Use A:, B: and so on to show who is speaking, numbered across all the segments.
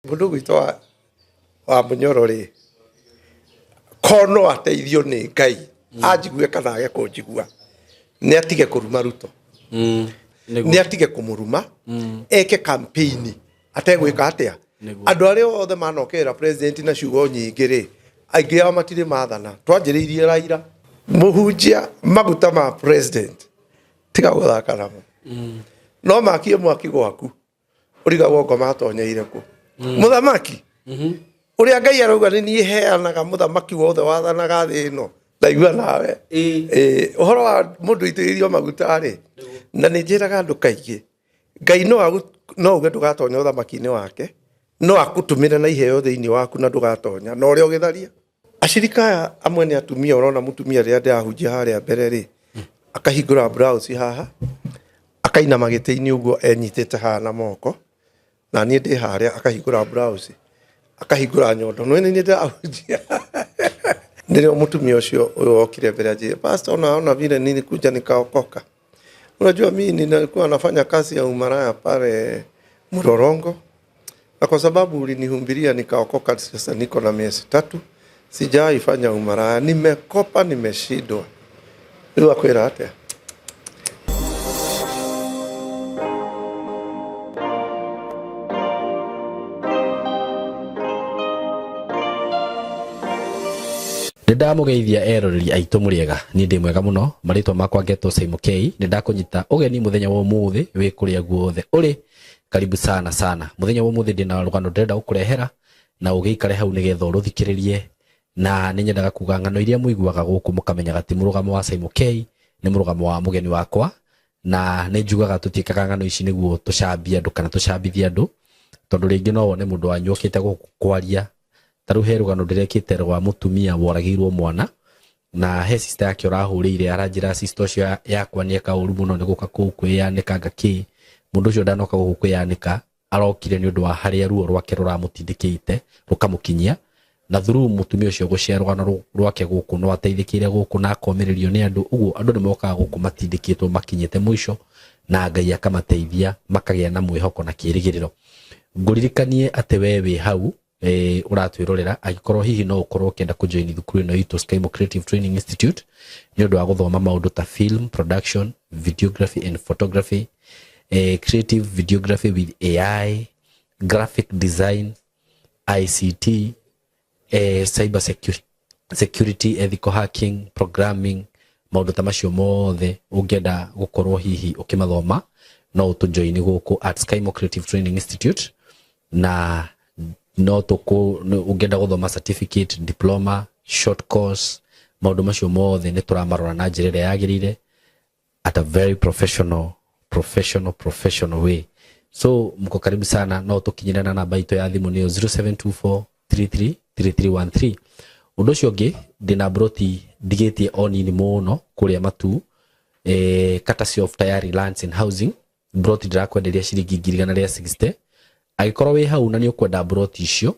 A: Mũndũ ũgwĩtwo wa Mũnyoro rĩ, ko no ateithio nĩ Ngai anjigue kana age kũnjigua, nĩ atige kũruma Ruto, nĩ atige kũmũruma, eke campaign ategwĩka atĩa. Andũ arĩa othe manokĩrĩra president na ciugo nyingĩ rĩ, aingĩ ao matirĩ mathana. Twanjĩrĩirie Raila. Mũhunjia maguta ma president tiga gũthaka namo, no makie mwaki gwaku ũrigagwo ngoma atonyeire kũ. Mũthamaki ũrĩa Ngai arauga nĩ niĩ heanaga mũthamaki wothe wathanaga thĩ ĩno, ndaigua nawe. Ĩĩ, ũhoro wa mũndũ itĩrĩirio maguta rĩ, na nĩ njĩraga andũ kaingĩ, Ngai no uge ndũgatonya ũthamaki-inĩ wake, no akũtũmĩre na iheo thĩinĩ waku na ndũgatonya na ũrĩa ũgĩtharia. Acirika aya amwe nĩ atumia, ũrona mũtumia rĩrĩa ndĩrahunjia harĩa mbere rĩ, akahingũra blouse haha, akainama gĩtĩ-inĩ ũguo enyitĩte haha na moko, na niĩ ndĩ harĩa, akahingũra blouse, akahingũra nyondo, nĩ niĩ ndĩrahunjia. Nĩrĩo mũtumia ũcio ũyũ okire mbere anjĩre, "Pastor, unaona vile nilikuja nikaokoka. Unajua mimi nilikuwa nafanya kazi ya umaraya pale Mlolongo, na kwa sababu ulinihubiria nikaokoka, sasa niko na miezi 3 sijawahi fanya umaraya, nimekopa, nimeshindwa." Rĩu akwĩra atĩa?
B: Nĩ ndamũgeithia eroreri aitũ, mũrĩega? Niĩ ndĩ mwega mũno. Marĩtwa makwa ngetwo Simon K. Nĩ ndakũnyita ũgeni mũthenya wa ũmũthĩ wĩ kũrĩa guothe ũrĩ, karibu sana sana. Mũthenya wa ũmũthĩ ndĩna rũgano ndĩrenda gũkũrehera na ũgĩikare hau nĩgetha ũrũthikĩrĩrie, na nĩ nyendaga kuga ng'ano iria mũiguaga gũkũ mũkamenyaga ti mũrũgamo wa Simon K, nĩ mũrũgamo wa mũgeni wakwa. Na nĩ njugaga tũtiĩkaga ng'ano ici nĩguo tũcambie andũ kana tũcambithie andũ, tondũ rĩngĩ no wone mũndũ wanyu okĩte gũkũ kwaria. Ta rĩu he rũgano ndĩrekĩte rwa mũtumia woragĩirwo mwana, na he sister yake ũrahũrĩire aranjĩra sister ũcio yakwa nĩ eka ũru mũno nĩ gũka kũu kwĩyanĩka ngakĩ. Mũndũ ũcio ndanoka gũkũ kwĩyanĩka, arokire nĩ ũndũ wa harĩa ruo rwake rũramũtindĩkĩte rũkamũkinyia, na through mũtumia ũcio gũshare rũgano rwake gũkũ no ateithĩkĩire gũkũ na akomĩrĩrio nĩ andũ. Ũguo andũ nĩ mokaga gũkũ matindĩkĩtwo makinyĩte mũico, na Ngai akamateithia makagĩa na mwĩhoko na kĩĩrĩgĩrĩro. Ngũririkanie atĩ we wĩ hau ũratwĩrorera, angĩkorwo hihi no ũkorwo ũkĩenda kũjoin thukuru ĩno itũ Skymo Creative Training Institute nĩ ũndũ wa gũthoma maũndũ ta film production, videography and photography, creative videography with AI, graphic design, ICT, cyber security, ethical hacking, programming, maũndũ ta macio mothe ũngĩenda gũkorwo hihi ũkĩmathoma, no ũtũjoin gũkũ at Skymo Creative Training Institute. Na no tũkũ ũngĩenda gũthoma certificate, diploma, short course, maũndũ macio mothe nĩ tũramarora na njĩra ĩrĩa yagĩrĩire at a very professional way. So mko karibu sana. No tũkinyĩre na namba itũ ya thimũ nĩyo 0724 33 3313. Ũndũ ũcio ũngĩ, ndĩna broti ndigĩtie o nini mũno kũrĩa Matu, courtesy of Tayari Lands and Housing. Broti ndĩrakwenderia ciringi 160,000. Angĩkorwo wĩ hau na nĩ ũkwenda broti icio,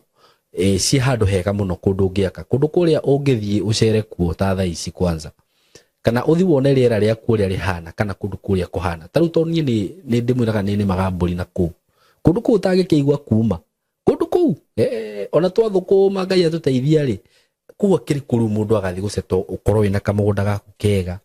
B: ciĩ handũ hega mũno, kũndũ ũngĩaka, kũndũ kũrĩa ũngĩthiĩ ũcere kuo ta thaa ici kwanza, kana ũthi wone rĩera rĩa kuo ũrĩa rĩhana, kana kũndũ kũrĩa kũhana. Ta rĩu tondũ niĩ nĩ ndĩmwĩraga nĩ nĩmaga mbũri na kũu kũndũ kũu ũtangĩkĩigua kuma kũndũ kũu, ona twathũkũma Ngai atũteithia rĩ, kũu akĩrĩ kũru mũndũ agathiĩ gũcetwo, ũkorwo wĩna kamũgũnda gaku kega,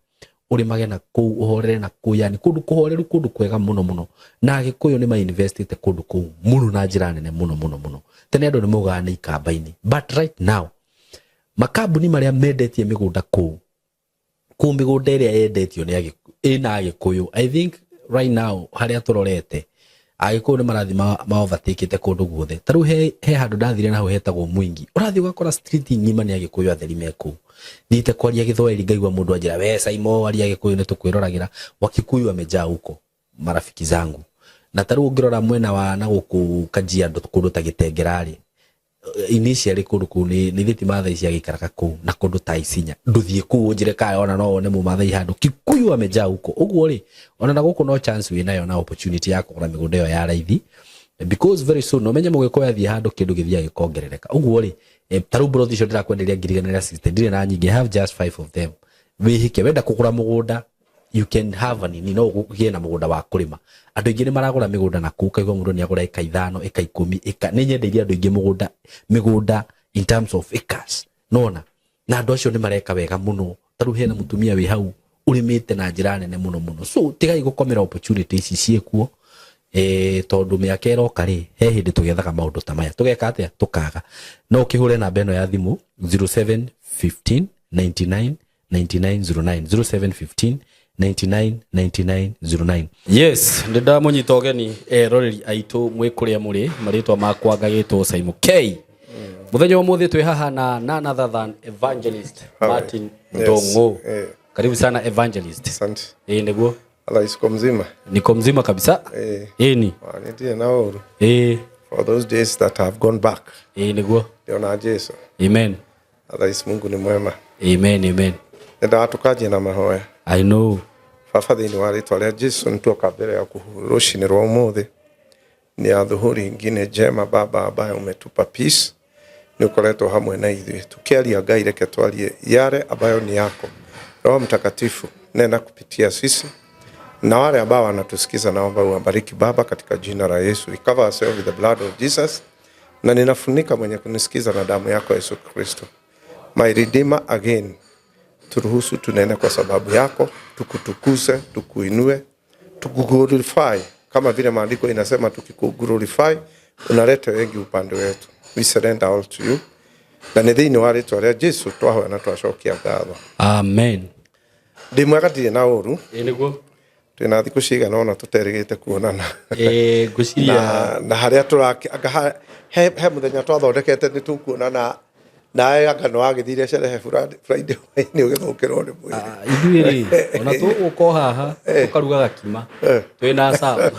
B: ũrĩmage na kũu, ũhorere na kũu, yani kũndũ kũhoreru, kũndũ kwega mũno mũno. Na Agĩkũyũ nĩ mainvestĩte kũndũ kũu mũno na njĩra nene mũno mũno mũno. Tene andũ nĩ maugaga nĩ ikamba-inĩ, but right now makambuni marĩa mendetie mĩgũnda kũu, kũu mĩgũnda ĩrĩa yendetio nĩ ĩna Agĩkũyũ, I think right now harĩa tũrorete Agĩkũyũ nĩ marathiĩ ma overtakĩte kũndũ guothe. Ta rĩu he handũ ndathire na hau hetagwo Mwingi, ũrathiĩ ũgakora street ng'ima nĩ Agĩkũyũ atheri me kũu. Thiĩte kwaria Gĩthwaĩri ngaigua mũndũ anjĩra, "We Saimo, aria Gĩkũyũ nĩ tũkwĩroragĩra." Wakikuyu wamejaa huko, marafiki zangu. Na ta rĩu ũngĩrora mwena wa na gũkũ Kajiado, kũndũ ta Gĩtengera rĩ, initially kũndũ kũu nĩ thĩ ti Maathai ciagĩikaraga kũu, na kũndũ ta Isinya ndũthiĩ kũu ũnjĩre kaya ona no wone mũmathai handũ. Kikuyu wamejaa huko. Ũguo rĩ, ona na gũkũ no chance wĩnayo na opportunity ya kũgũra mĩgũnda ĩyo ya raithi, because very soon ũmenye mũgĩkũyũ athiĩ handũ kĩndũ gĩthiaga gĩkongerereka. Ũguo rĩ, ta rĩu broti icio ndĩrakwenderia 160,000, ndirĩ na nyingĩ. I have just five of them. Wĩhike wenda kũgũra mũgũnda. You can have a nini, no ũgĩe na mũgũnda wa kũrĩma. Andũ aingĩ nĩ maragũra mĩgũnda na kũu, ũkaigua mũndũ nĩ agũra ĩka 5, ĩka 10, ĩka. Nĩ nyendeirie andũ aingĩ mĩgũnda in terms of acres, nona na andũ acio nĩ mareka wega mũno. Ta rĩu hena mũtumia wĩ hau ũrĩmĩte na njĩra nene mũno mũno. So tigai gũkomera opportunity ici ciĩkuo, tondũ mĩaka ĩroka rĩ, he hĩndĩ tũgethaga maũndũ ta maya, tũgeka atĩa? Tũkaga. No ũkĩhũre namba ĩno ya thimũ 0715 99 9909, 0715 99 9909. Yes, nĩ ndamũnyita ũgeni eroreri aitũ mwĩ kũrĩa mũrĩ. Marĩtwa makwa ngagĩtwo Simon K. Mũthenya wa ũmũthĩ twĩ haha na none other than Evangelist Martin Ndong'o. Karibu sana, Evangelist.
A: Asante.
B: Ĩĩ nĩguo.
A: Rais, uko mzima?
B: Niko mzima kabisa. Ĩni.
A: Nĩndirĩ na ũru. For those days that have gone back.
B: Ĩĩ nĩguo.
A: Ndĩona Jesu.
B: Amen.
A: Rais, Mungu ni mwema.
B: Amen, amen.
A: Nyendaga tũkanjie na mahoya.
B: I know.
A: Baba, thĩinĩ wa rĩtwa rĩa Jesu, nĩtuoka mbere yaku rũcinĩ rwa ũmũthĩ. Ni adhuhuri ingine njema, Baba, ambaye umetupa peace, nĩ ũkoretwo hamwe na ithuĩ tukiaria. Ngai, reke twarie yale ambayo ni yako. Roho Mtakatifu, nena kupitia sisi na wale ambao wanatusikiza, naomba uwabariki, Baba, katika jina la Yesu. We cover ourselves with the blood of Jesus, na ninafunika mwenye kunisikiza na damu yako Yesu Kristo. My Redeemer, again, turuhusu tunene kwa sababu yako, tukutukuze, tukuinue, tukuglorify kama vile maandiko inasema, tukikuglorify unaleta wengi upande wetu. We surrender all to you, na nĩ thĩinĩ wa rĩtwa rĩa Jesu twahoya na twacokia ngatho.
B: Amen.
A: Ndĩ mwega, ndirĩ na ũru.
B: Ĩĩ nĩguo.
A: Twĩna thikũ cigana ũna tũterĩgĩte kuonana.
B: Ĩĩ, ngwĩciria
A: Na harĩa tũraki anga he mũthenya twathondekete nĩ tũkuonana nawe, anga nĩ wagĩthire cerehe Friday hwaĩ-inĩ ũgĩthũkĩrwo nĩ mwĩrĩ.
B: Ah, ithuĩ rĩ, ona tũgũka o haha tũkaruga gakima twĩna Sam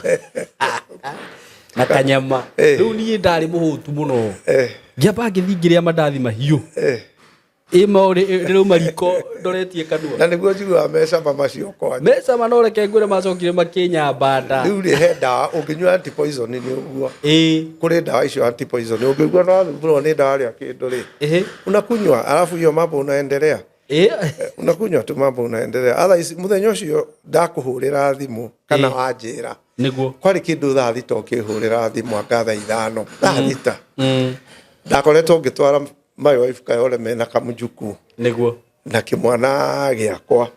B: na kanyama. Rĩu niĩ ndarĩ mũhũtu mũno, ngĩamba ngĩthiĩ ngĩrĩa mandathi mahiũ, ĩma rĩrauma riko ndoretie kanua.
A: Na nĩguo njiguaga mecama macio kwanja.
B: Mecama, no reke ngwĩre, macokire makĩnyamba nda.
A: Rĩu rĩ, he ndawa ũngĩnyua anti poison, nĩ ũguo. Kũrĩ ndawa icio anti poison, ũngĩigua no wathumbũrwo nĩ ndawa rĩa kĩndũ rĩ, unakunywa, alafu hiyo mambo unaendelea. Unakunywa tu, mambo unaendelea. Otherwise mũthenya ũcio ndakũhũrĩra thimũ kana wanjĩra, kwarĩ kĩndũ 6:00 ũkĩhũrĩra thimũ, anga thaa 5, 6:00, ndakoretwo ngĩtwara my wife Kayole mena kamũjukuu na kĩmwana gĩakwa,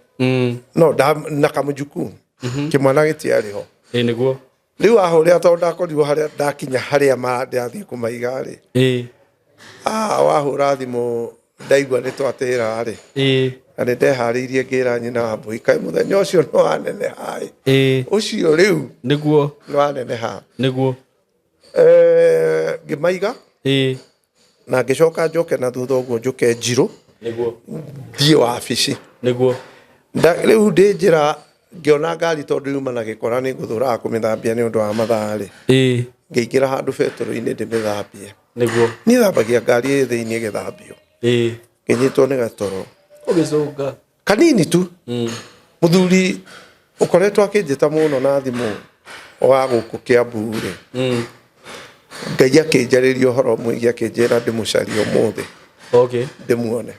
A: no na kamũjukuu, kĩmwana gĩtiarĩ ho.
B: Ĩĩ nĩguo.
A: Rĩu ahũrĩra, tondũ ndakorirwo harĩa ndakinya harĩa ndathiĩ kũmaiga rĩ, ah, wahũra thimũ ndaigua nĩ twatĩra rĩ, na nĩ ndeharĩirie, ngĩra nyina wa mbũi, kaĩ mũthenya ũcio nĩ waneneha ĩ. Ũcio rĩu nĩ waneneha. Ngĩmaiga na ngĩcoka njoke na thutha ũguo, njũke njirũ, thiĩ wabici. Rĩu ndĩ njĩra ngĩona ngari, tondũ yuma na gĩkora, nĩ ngũthũraga kũmĩthambia nĩ ũndũ wa mathaa rĩ, ngĩingĩra handũ betũrũ-inĩ ndĩmĩthambie. Niĩ thambagia ngari ĩ thĩinĩ ĩgĩthambio. Ngĩnyitwo nĩ gatoro.
B: Ũgĩcũnga.
A: Kanini tu. Mũthuri ũkoretwo akĩnjĩta mũno na thimũ wa gũkũ Kiambu rĩ, Ngai akĩnjarĩria ũhoro mwĩgiĩ, akĩnjĩra ndĩmũcarie ũmũthĩ, ndĩmuone.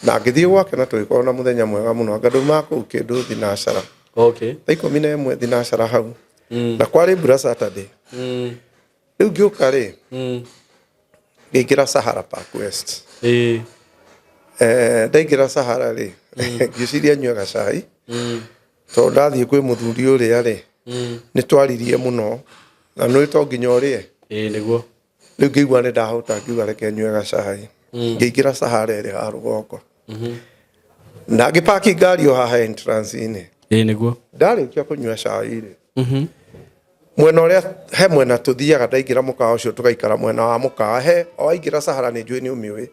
A: Na ngĩthiĩ gwake na tũgĩkorwo na mũthenya mwega mũno. Anga ndaumaga kũu kĩndũ thinacara, 11:30 thinacara hau, na kwarĩ mbura Saturday. Rĩu ngĩũka rĩ, ngĩingĩra Sahara Park West. Ndaingĩra Sahara rĩ, ngĩciria nyue gacai, tondũ ndathiĩ kwĩ mũthuri ũrĩa rĩ, nĩ twaririe mũno na nĩ to nginya ũrĩe.
B: Ĩĩ nĩguo.
A: Rĩu ngĩigua nĩ ndahũta, ngiuga reke nyue gacai. Ngĩingĩra Sahara ĩrĩ ha rũgongo na ngĩpaki ngari o haha entrance-inĩ.
B: Ĩĩ nĩguo.
A: Ndarĩkia kũnyua cai rĩ, mwena ũrĩa he mwena tũthiaga, ndaingĩra mũkawa ũcio, tũgaikara mwena wa mũkawa. He o waingĩra Sahara, nĩ njũĩ nĩ ũmĩũĩ,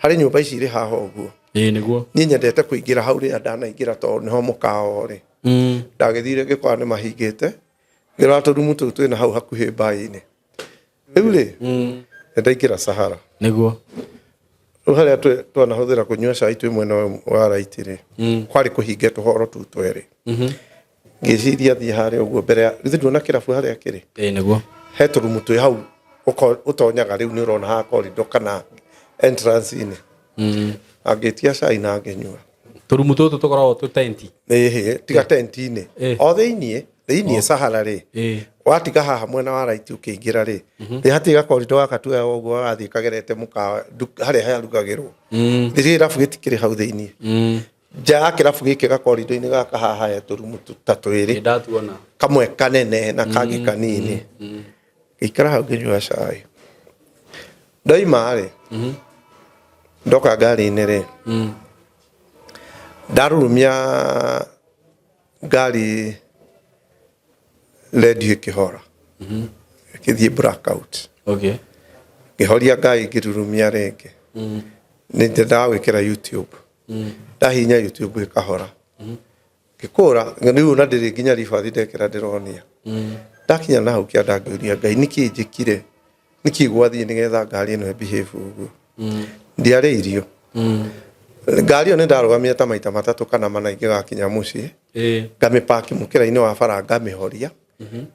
A: harĩ nyũmba ici irĩ haha ũguo.
B: Ĩĩ nĩguo.
A: Niĩ nyendete kũingĩra hau rĩrĩa ndanaingĩra, tondũ nĩho mũkawa ũrĩ. Ndagĩthire ngĩkora nĩ mahingĩte, ngĩrora tũrumu tũu twĩna hau hakuhĩ mbaĩ-inĩ. Rĩu rĩ, nĩ ndaingĩra Sahara. Rĩu harĩa twanahũthĩra kũnyua cai twĩ mwena ũyũ wa right rĩ, kwarĩ kũhinge tũhoro tu twerĩ. Ngĩciria thiĩ harĩa ũguo mbere ya githĩ nduona kĩrabu harĩa kĩrĩ.
B: Ĩĩ nĩguo.
A: He tũrumu twĩ hau ũtonyaga rĩu, nĩ ũrona haha corridor kana entrance-inĩ. Angĩtia cai na ngĩnyua.
B: Tũrumu tũtũ tũkoragwo twĩ tenti.
A: Ĩhĩ, tiga tenti-inĩ. O thĩiniĩ, thĩiniĩ Sahara rĩ, watiga haha mwena wa right ũkĩingĩra rĩ, thĩ hatirĩ gakorito gaka tuoyaga ũguo gagathiĩ kagerete mũkawa harĩa harugagĩrwo. Thĩ kĩrabu gĩtikĩrĩ hau thĩiniĩ. Nja ya kĩrabu gĩkĩ gakorindo-inĩ gaka haha he tũrumu ta twĩrĩ.
B: Ndatuona.
A: Kamwe kanene na kangĩ kanini. Ngĩikara hau ngĩnyua cai. Ndoima rĩ, ndoka ngari-inĩ rĩ, ndarurumia ngari redio ĩkĩhora, ĩkĩthiĩ blackout. Ngĩhoria ngari ngĩrurumia rĩngĩ. Nĩ nyendaga gwĩkĩra YouTube. Ndahihinya YouTube ĩkahora. Ngĩkũra, rĩu ona ndĩrĩ nginya ribathi ndekĩra ndĩronia. Ndakinya na hau kĩanda ngĩũria Ngai nĩkĩ njĩkire, nĩkĩ gwathiĩ nĩgetha ngari ĩno ĩ behave ũguo. Ndiarĩ irio. Ngari ĩyo nĩ ndarũgamire ta maita matatũ kana mana ingĩgakinya mũciĩ. Ngamĩpaki mũkĩra-inĩ wa bara ngamĩhoria.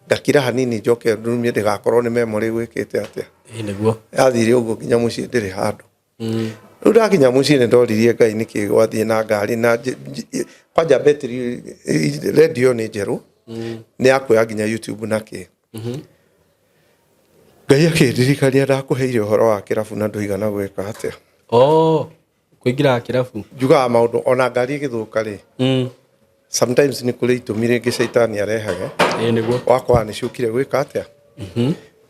A: Ngakira hanini njoke ndurumie ndĩgakorwo nĩ memory gwĩkĩte atĩa.
B: Nĩguo.
A: Yathire ũguo nginya mũciĩ ndĩrĩ handũ. Rĩu ndakinya mũciĩ nĩ ndoririe Ngai nĩkĩ gwathiĩ na ngari na kwanja betri radio nĩ njerũ nĩ yakuoya nginya YouTube na kĩ. Ngai akĩndirikania ndakũheire ũhoro wa kĩrabu na ndũigana gwĩka atĩa.
B: Oh, kũingĩra kĩrabu.
A: Njugaga maũndũ ona ngari ĩgĩthũka rĩ, sometimes nĩ kũrĩ itũmi rĩngĩ caitani arehage.
B: Nĩguo.
A: Wakwa nĩ ciũkire gwĩka atĩa.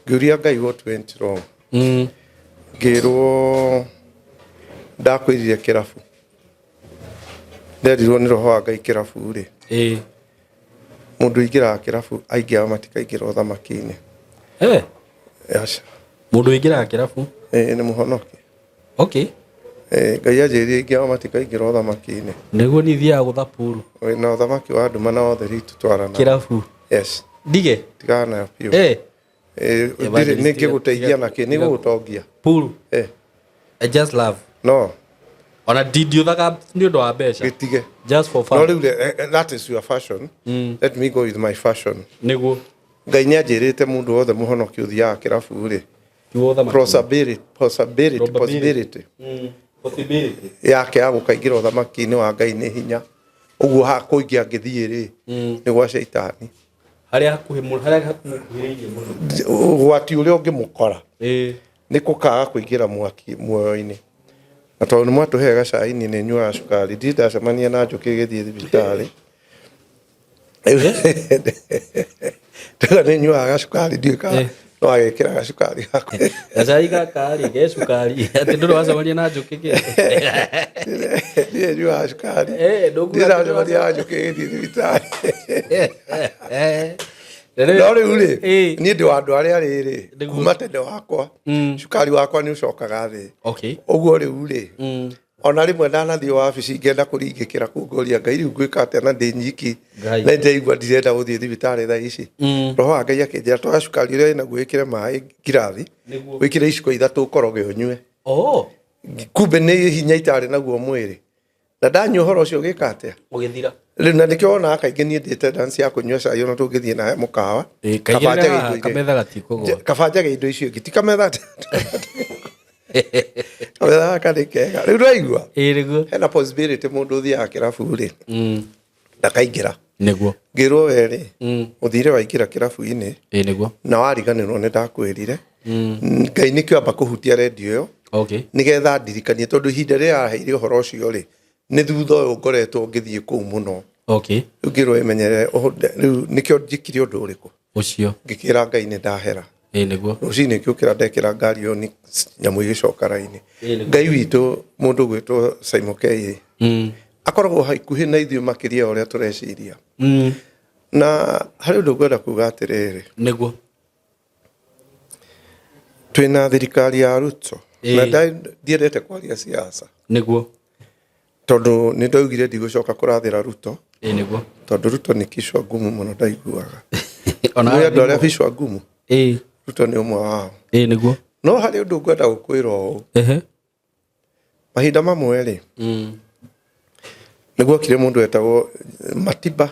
A: Ngĩũria Ngai what went wrong. Ngĩrwo ndakwĩrire kĩrabu. Nderirwo nĩ roho wa Ngai kĩrabu rĩ. Mũndũ ũingĩraga kĩrabu aingĩ ao matikaingĩra ũthamaki-inĩ. Aca.
B: Mũndũ ũingĩraga kĩrabu?
A: Nĩ mũhonoki. Ngai anjĩrire aingĩ ao matikaingĩra ũthamaki-inĩ.
B: Nĩguo niĩ thiaga gũtha puru.
A: Na ũthamaki wa nduma na ũtheri tũtwaranaga.
B: Kĩrabu.
A: Yes.
B: Ndige?
A: Tigana nayo biũ. Nĩ ngĩgũteithia nakĩ? Nĩ gũgũtongia.
B: Puru. I just love.
A: No.
B: Ona ndiũthaga nĩ ũndũ wa mbeca.
A: Gĩtige.
B: Just for fun.
A: No rĩu that is your fashion. Let me go with my fashion.
B: Nĩguo.
A: Ngai nĩ anjĩrĩte mũndũ wothe mũhonoki ũthiaga kĩrabu rĩ. Possibility, possibility, possibility. Yake ya gũkaingĩra ũthamaki-inĩ wa Ngai nĩ hinya. Ũguo ha kũingĩ angĩthiĩ rĩ, nĩ gwa caitani.
B: Harĩa hakuhĩ mũno, harĩa hakuhĩrĩirie mũno.
A: Ũgwati ũrĩa ũngĩmũkora nĩ kũkaga kũingĩra mwaki muoyo-inĩ. Na tondũ nĩ mwatũhe gacai niĩ nĩ nyuaga cukari, ndirĩ ndacemania na njũkĩ ĩgĩthiĩ thibitarĩ. Ndauga nĩ nyuaga gacukari ndiũĩ kana no agekĩra gacukari gakwa.
B: Gacai gaka rĩ ge cukari atĩ ndũrĩ wacemania na njũkĩ kĩ?
A: Ndirĩ nyuaga cukari. Ndirĩ ndacemania na njũkĩ ĩgĩthiĩ thibitarĩ. No rĩu rĩ, niĩ ndĩ wa andũ arĩa rĩrĩ, kuma tene wakwa, cukari wakwa nĩ ũcokaga thĩ. Ũguo rĩu rĩ, ona rĩmwe ndanathiĩ wabici ngenda kũringĩkĩra kũu ngoria Ngai rĩu ngwĩka atĩa na ndĩ nyiki na ndĩraigua ndirenda gũthiĩ thibitarĩ thaa ici. Roho wa Ngai akĩnjĩra twara cukari ũrĩa wĩnaguo wĩkĩre maĩ ngirathi, wĩkĩre iciko ithatũ ũkoroge ũnyue. Kumbe nĩ hinya itarĩ naguo mwĩrĩ. Na ndanyua ũhoro ũcio ũgĩka atĩa?
B: Ũgĩthira.
A: Rĩu na nĩkĩo wonaga kaingĩ niĩ ndĩ tendency ya kũnyua cai ona tũngĩthiĩ nawe mũkawa.
B: Kaingĩ rĩrĩa kametha gatikũgũa.
A: Kaba njage indo icio ingĩ. Ti kametha kametha gaka nĩ kega. Rĩu ndwaigua?
B: Nĩguo.
A: Hena possibility mũndũ ũthiaga kĩrabu rĩ, ndakaingĩra.
B: Nĩguo.
A: Ngĩrwo we rĩ, ũthire waingĩra kĩrabu-inĩ.
B: Nĩguo.
A: Na wariganĩrwo nĩ ndakwĩrire. Ngai nĩkĩo amba kũhutia redio ĩyo. Nĩgetha ndirikanie tondũ ihinda rĩrĩa araheire ũhoro ũcio rĩ, nĩ thutha ũyũ ngoretwo ngĩthiĩ kũu mũno. Rĩu ngĩrwo ĩmenyerere, rĩu nĩkĩo njĩkire ũndũ ũrĩkũ?
B: Ũcio.
A: Ngĩkĩra Ngai nĩ ndahera.
B: Nĩguo.
A: Rũcinĩ ngĩũkĩra ndekĩra ngari ĩyo nĩ nyamũ ĩgĩcoka raini. Ngai witũ mũndũ ũgwĩtwo Simon K. Akoragwo hakuhĩ na ithuĩ makĩria ya ũrĩa tũreciria. Na harĩ ũndũ ngwenda kuga atĩrĩrĩ.
B: Nĩguo.
A: Twĩna thirikari ya Ruto. Na ndiendete kwaria siasa.
B: Nĩguo.
A: Tondũ nĩ ndaugire ndigũcoka kũrathĩra Ruto.
B: Nĩguo.
A: Tondũ Ruto nĩ kichwa ngumu mũno ndaiguaga.
B: Ona
A: Nĩ andũ arĩa kichwa ngumu. Ruto nĩ ũmwe wao.
B: Nĩguo.
A: No harĩ ũndũ ngwenda gũkwĩra ũũ. Mahinda mamwe rĩ, nĩ guokire mũndũ wetagwo Matiba,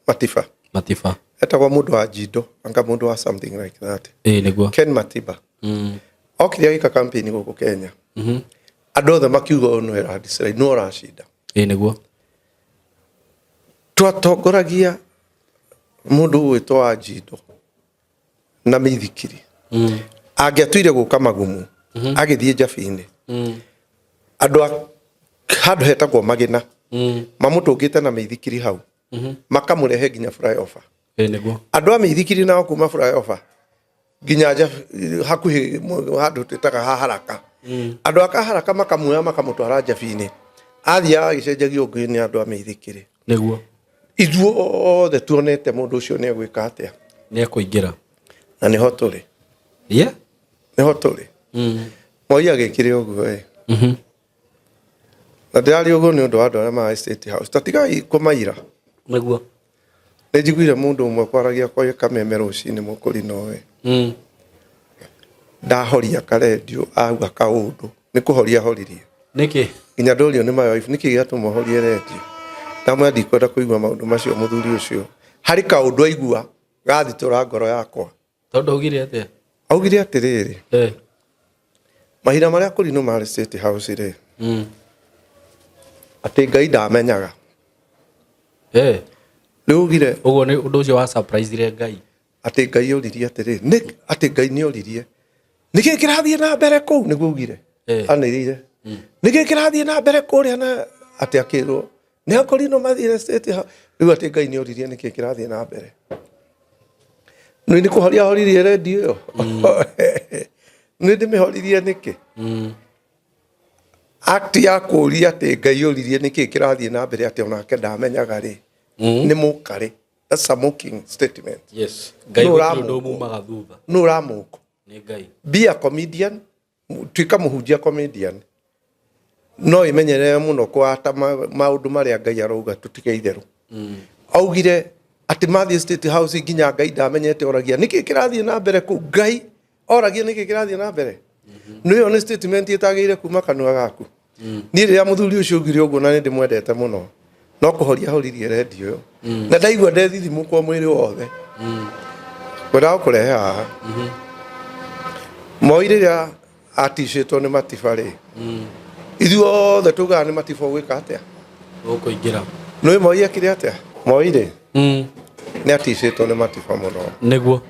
A: Matiba.
B: Matiba.
A: Etagwo mũndũ wa Jindo, anga mũndũ wa something like that.
B: Nĩguo.
A: Ken Matiba. Okire agĩka campaign gũkũ Kenya. Andũ othe makiuga ũyũ nĩwe landslide, nĩwe ũracinda.
B: Ĩĩ nĩguo.
A: Twatongoragia mũndũ ũgwĩtwo Wanjindo na mĩithikiri. Angĩatuire gũka Magumu, agĩthiĩ Njabi-inĩ, andũ a handũ hetagwo Magĩna mamũtũngĩte na mĩithikiri hau, makamũrehe nginya flyover.
B: Ĩĩ nĩguo.
A: Andũ a mĩithikiri nao kuma flyover nginya hakuhĩ handũ twĩtaga ha Haraka. Andũ a Kaharaka makamuoya makamũtwara Njabi-inĩ. Athiaga agĩcenjagio ngũĩ nĩ andũ a mĩithikiri.
B: Nĩguo.
A: Ithuothe tuonete mũndũ ũcio nĩ egwĩka atĩa.
B: Nĩ ekũingĩra.
A: Na nĩho tũrĩ.
B: Yeah.
A: Nĩho tũrĩ. Moi agĩkire ũguo ĩ. Na ndĩraria ũguo nĩ ũndũ wa andũ arĩa marĩ State House. Ta tigai kũmaira.
B: Nĩguo.
A: Nĩ njiguire mũndũ ũmwe kwaragia kwa kameme rũcinĩ mũkũrinũ ĩ. Ndahoria karendio auga kaũndũ. Nĩ kũhoria horirie.
B: Nĩkĩ?
A: Nginya ndorio nĩ my wife nĩkĩ gĩatũma ũhorie rendio. Ndamwĩra ndikwenda kũigua maũndũ macio mũthuri ũcio. Harĩ kaũndũ aigua gathitũra ngoro yakwa.
B: Tondũ augire atĩa?
A: Augire atĩrĩrĩ. Mahinda marĩa kũrinũ marĩ State House rĩ. Atĩ Ngai ndamenyaga. Rĩu augire.
B: Ũguo nĩ ũndũ ũcio wa surprise ire Ngai.
A: Atĩ Ngai oririe atĩrĩ, nĩ atĩ Ngai nĩ oririe. Nĩkĩ kĩrathiĩ na mbere kũu nĩguo augire. Anĩrĩire. Nĩkĩ kĩrathiĩ na mbere kũrĩa na atĩ akĩrwo nĩ akorino mathire State House. Rĩu atĩ Ngai nĩ oririe nĩkĩ kĩrathiĩ na mbere. Nĩ nĩ kũhoria horirie redio ĩyo. Nĩ ndĩmĩhoririe nĩkĩ? Act ya kũũria atĩ Ngai oririe nĩkĩ kĩrathiĩ na mbere atĩ onake ndamenyaga rĩ. Nĩ mũkarĩ. That's a mocking statement.
B: Yes. Ngai gũtirĩ ũndũ umumaga thutha.
A: Nũ ũramũkũ?
B: Nĩ Ngai.
A: Be a comedian, tuĩka mũhunjia comedian. No ĩmenyerere mũno kwata maũndũ marĩa Ngai arauga tũtige itherũ. Augire atĩ mathiĩ State House nginya Ngai ndamenyete oragia nĩkĩ kĩrathiĩ na mbere kũu. Ngai oragia nĩkĩ kĩrathiĩ na mbere. Nĩ ĩyo nĩ statement ĩtagĩrĩire kuma kanua gaku. Niĩ rĩrĩa mũthuri ũcio augire ũguo na nĩ ndĩmwendete mũno, no kũhoria horirie rendio ĩyo. Na ndaigua ndethithimũkwo mwĩrĩ wothe. Ngwendaga gũkũrehe haha. Moi rĩrĩa aticĩtwo nĩ Matiba rĩ, ithuothe tugaga nĩ Matiba ũgwĩka atĩa?
B: Ũkũingĩra.
A: Nĩ Moi ekire atĩa? Moi rĩ, nĩ aticĩtwo nĩ Matiba mũno.
B: Nĩguo.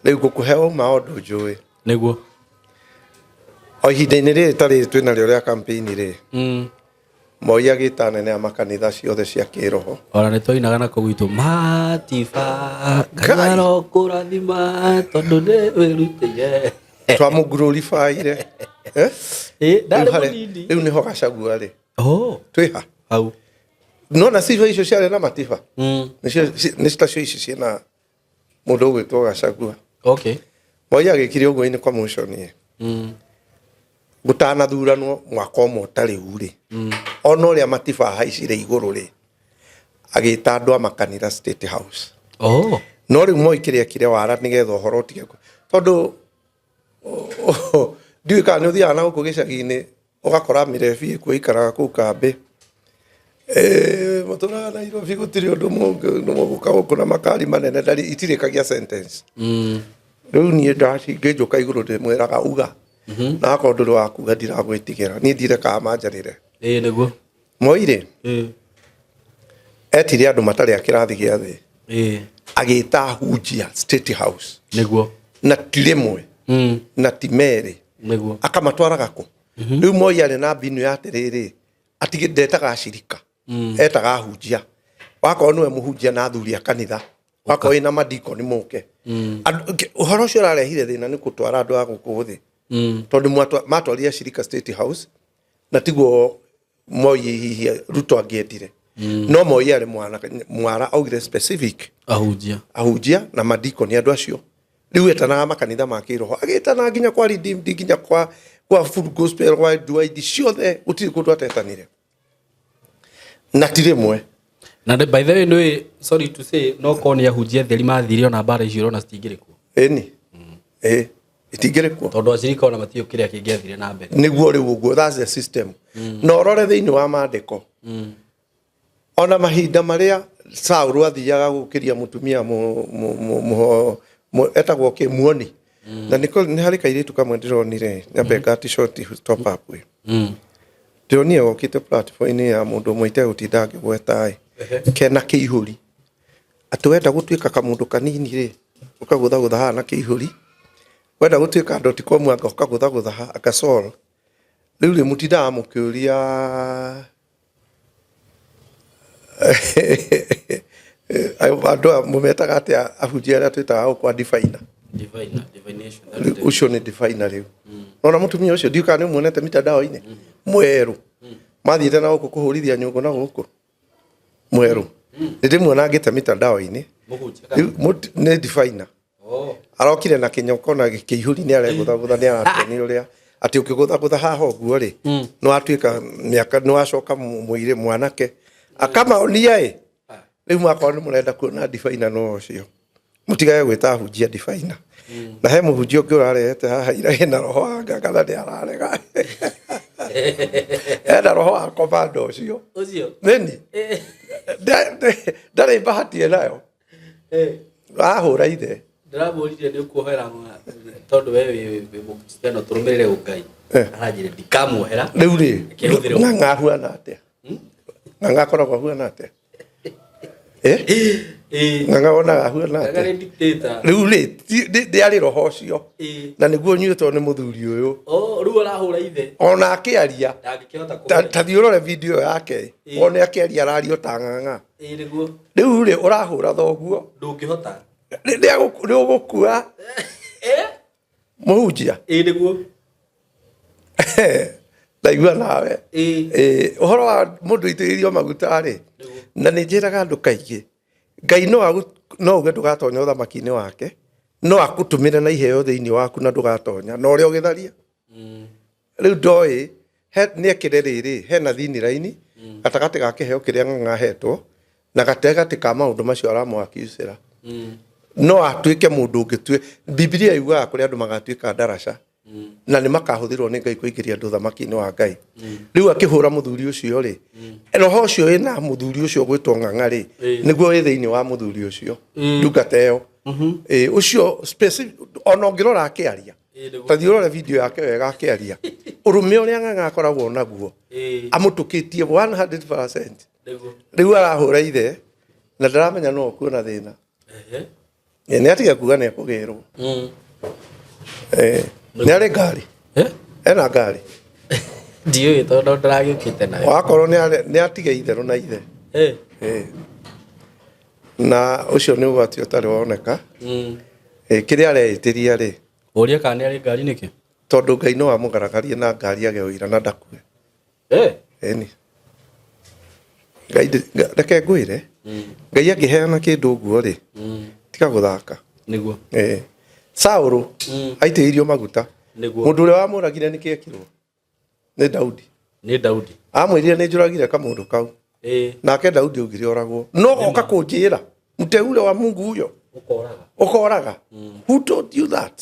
A: Rĩu ngũkũhe ũma ũndũ njũĩ.
B: Nĩguo.
A: O ihinda-inĩ rĩrĩ ta rĩrĩ twĩna rĩo rĩa campaign rĩ, Moi agĩta anene a makanitha ciothe cia kĩroho.
B: Ona nĩ twainaga na kũu gwitũ Matiba Ngai arokũrathima tondũ nĩ wĩrutĩire.
A: Twamũglorifyire.
B: Ndarĩ mũnini.
A: Rĩu nĩho Gachagua rĩ.
B: Oh.
A: Twĩha.
B: Hau.
A: Nona ciba icio ciarĩ na Matiba. Nĩcio nĩ tacio ici ciĩna mũndũ ũgwĩtwo Gachagua.
B: Okay.
A: Moi agĩkire ũguo in commotion ĩ. Gũtanathuranwo mwaka ũmwe ũtarĩ rĩ. Ona ũrĩa Matiba ahaicire igũrũ rĩ, agĩta andũ a makanitha State House.
B: Oh.
A: No rĩu Moi kĩrĩa ekire wara nĩgetha ũhoro ũtige tondũ ndiũĩ kana nĩ ũthiaga na gũkũ gĩcagi-inĩ ũgakora mĩrebi ĩkuo ĩikaraga kũu kambĩ. Mũtũraga Nairobi gũtirĩ ũndũ mũgũka gũkũ na makari manene ndarĩ itirĩkagia sentence. Rĩu niĩ ngĩnjũka igũrũ ndĩmwĩraga uga. Na akorwo ndũrĩ wa kuga ndiragwĩtigĩra. Niĩ ndirekaga manjarĩre.
B: Ĩĩ nĩguo.
A: Moi rĩ, etire andũ matarĩ a kĩrathi gĩa thĩ. Agĩta ahunjia State House.
B: Nĩguo.
A: Na ti rĩmwe. Na ti merĩ.
B: Nĩguo.
A: Akamatwaraga kũ? Rĩu Moi arĩ na mbinu ya atĩrĩrĩ, atigĩ ndetaga acirika. Etaga ahunjia. Wakorwo nĩwe mũhunjia na athuri a kanitha. Wakorwo wĩna madikoni mũke. Ũhoro ũcio ũrarehire thĩna nĩ gũtwara andũ a gũkũ thĩ. Tondũ matwarire acirika State House, na tiguo Moi hihi Ruto angĩendire. No Moi arĩ mwara augire specific.
B: Ahunjia.
A: Ahunjia na madikoni andũ acio. Rĩu etanaga makanitha ma kĩroho. Agĩtana nginya kwa Redeemed, nginya kwa Full Gospel, kwa Dwight, ciothe gũtirĩ kũndũ atetanire. Na ti rĩmwe.
B: Na by the way, nĩ sorry to say, no korwo nĩ ahunjia atheri mathire ona mbara icio ũrona citingĩrĩ kuo.
A: Ĩni. Ĩ. Itingĩrĩ kuo.
B: Tondũ acirika ona matiũĩ kĩrĩa kĩngĩathire na mbere.
A: Nĩguo rĩu ũguo, that's the system. Na ũrore thĩinĩ wa maandĩko. Ona mahinda marĩa Saũlũ athiaga gũkĩria mũtumia etagwo kĩ muoni. Na nĩ harĩ kairĩtu kamwe ndĩronire, nyambe ngati short top up. Ndĩronire gokĩte platform-inĩ ya mũndũ ũmwe itegũtinda ngĩgweta ĩ, kena kĩihũri. Atĩ wenda gũtuĩka kamũndũ kanini rĩ, ũkagũthagũtha haha na kĩihũri. Wenda gũtuĩka dot com anga ũkagũthagũtha haha anga sol. Rĩu rĩ mũtindaga mũkĩũria andũ aya mũmetaga atĩa ahunjia arĩa twĩtaga gũkũ a diviner.
B: Diviner, divination.
A: Rĩu ũcio nĩ diviner rĩu nona mũtumia ũcio ndiũ kana nĩ ũmuonete mitandao-inĩ mwerũ mathiĩte na gũkũ kũhũrithia nyũngũ na gũkũ mwerũ nĩ ndĩmuona ngĩte mitandao-inĩ.
B: Mũhunjia.
A: Rĩu nĩ diviner.
B: Oh.
A: Arokire na kĩnyoko na kĩihũri nĩ aregũthagũtha nĩ aratuonia ũrĩa atĩ ũkĩgũthagũtha haha ũguo rĩ nĩ watuĩka mĩaka nĩ wacoka mũirĩ mwanake akamaonia ĩ. Rĩu makorwo nĩ mũrenda kuona diviner no ũcio mũtigage gwĩta ahunjia diviner. Na he mũhunjia ũngĩ ũrarehete haha ira ena roho wa nganga na nĩ ararega ena roho wa komanda ũcio.
B: Ũcio.
A: Nĩni ndarĩ bahati enayo. Ahũra ithe.
B: Ndĩramũririe nĩ ũkuohera tondũ we wĩ mũkristiano tũrũmĩrĩre ũngai. Aranjĩra ndikamuohera.
A: Rĩu rĩ
B: Akĩhũthĩra ũũ.
A: Ng'ang'a ahuana atĩa? Ng'ang'a akoragwo ahuana atĩa? Ng'ang'a wonaga ahuana
B: Ng'ang'a
A: atĩa?
B: nĩ dictator.
A: Rĩu rĩ ndĩarĩ roho ũcio. Na nĩguo ũnyuĩtwo nĩ mũthuri ũyũ.
B: Oh, rĩu arahũra ithe.
A: Ona akĩaria.
B: Ndangĩkĩhota
A: Ta
B: kũhũra.
A: ta thiĩ ũrore video yake. Wone akĩaria arario ta ng'ang'a.
B: Ĩĩ nĩguo.
A: Rĩu rĩ ũrahũra thoguo.
B: Ndũngĩhota.
A: Nĩ ũgũkua. Mũhunjia.
B: Ĩĩ nĩguo.
A: Ndaigua nawe.
B: Ĩĩ.
A: Ũhoro wa mũndũ aitĩrĩirio maguta rĩ, na nĩ njĩraga andũ kaingĩ, Ngai no uge ndũgatonya ũthamaki-inĩ wake, no akũtũmĩre na iheo thĩinĩ waku na ndũgatonya, na ũrĩa ũgĩtharia. Rĩu ndoĩ, nĩ ekĩre rĩrĩ, hena thini raini, gatagatĩ ga kĩheo kĩrĩa Ng'ang'a ahetwo, na gatagatĩ ka maũndũ macio aramũakiucĩra. No atuĩke mũndũ ũngĩ. Bibilia yugaga kũrĩ andũ magatuĩka ndaraca, na nĩ makahũthĩrwo nĩ Ngai kũingĩria andũ ũthamaki-inĩ wa Ngai. Rĩu akĩhũra mũthuri ũcio rĩ, roho ũcio wĩna mũthuri ũcio gwĩtwo Ng'ang'a rĩ, nĩguo wĩ thĩinĩ wa mũthuri ũcio, ndungata ĩyo. Ũcio specific, ona ũngĩrora akĩaria, ta thiĩ ũrore video yake wega akĩaria, ũrũme ũrĩa Ng'ang'a akoragwo naguo, amũtũkĩtie 100%. Rĩu arahũra ithe, na ndaramenya no ũkuona thĩna. Nĩ atiga kuga nĩ ekũgĩrwo. Nĩ arĩ ngari? Ena ngari?
B: Ndiũĩ tondũ ndĩragĩũkĩte nayo.
A: Wakorwo nĩ atige itherũ na ithe. Na ũcio nĩ ũgwati ũtarĩ woneka. Kĩrĩa areĩtĩria rĩ.
B: Ũria kana nĩ arĩ ngari nĩkĩ?
A: Tondũ Ngai no amũgaragarie na ngari age ũira na ndakue. Ĩni. Ngai reke ngwĩre. Ngai angĩheana kĩndũ ũguo rĩ, tiga gũthaka.
B: Nĩguo.
A: Saũlũ aitĩrĩirio maguta.
B: Nĩguo.
A: Mũndũ ũrĩa wamũragire nĩ kĩekirwo? Nĩ Daudi.
B: Nĩ Daudi.
A: Amwĩrire nĩ njũragire kamũndũ kau. Nake Daudi augire oragwo. No goka kũnjĩra, mteule wa Mungu huyo.
B: Ũkoraga.
A: Ũkoraga. Who taught you that?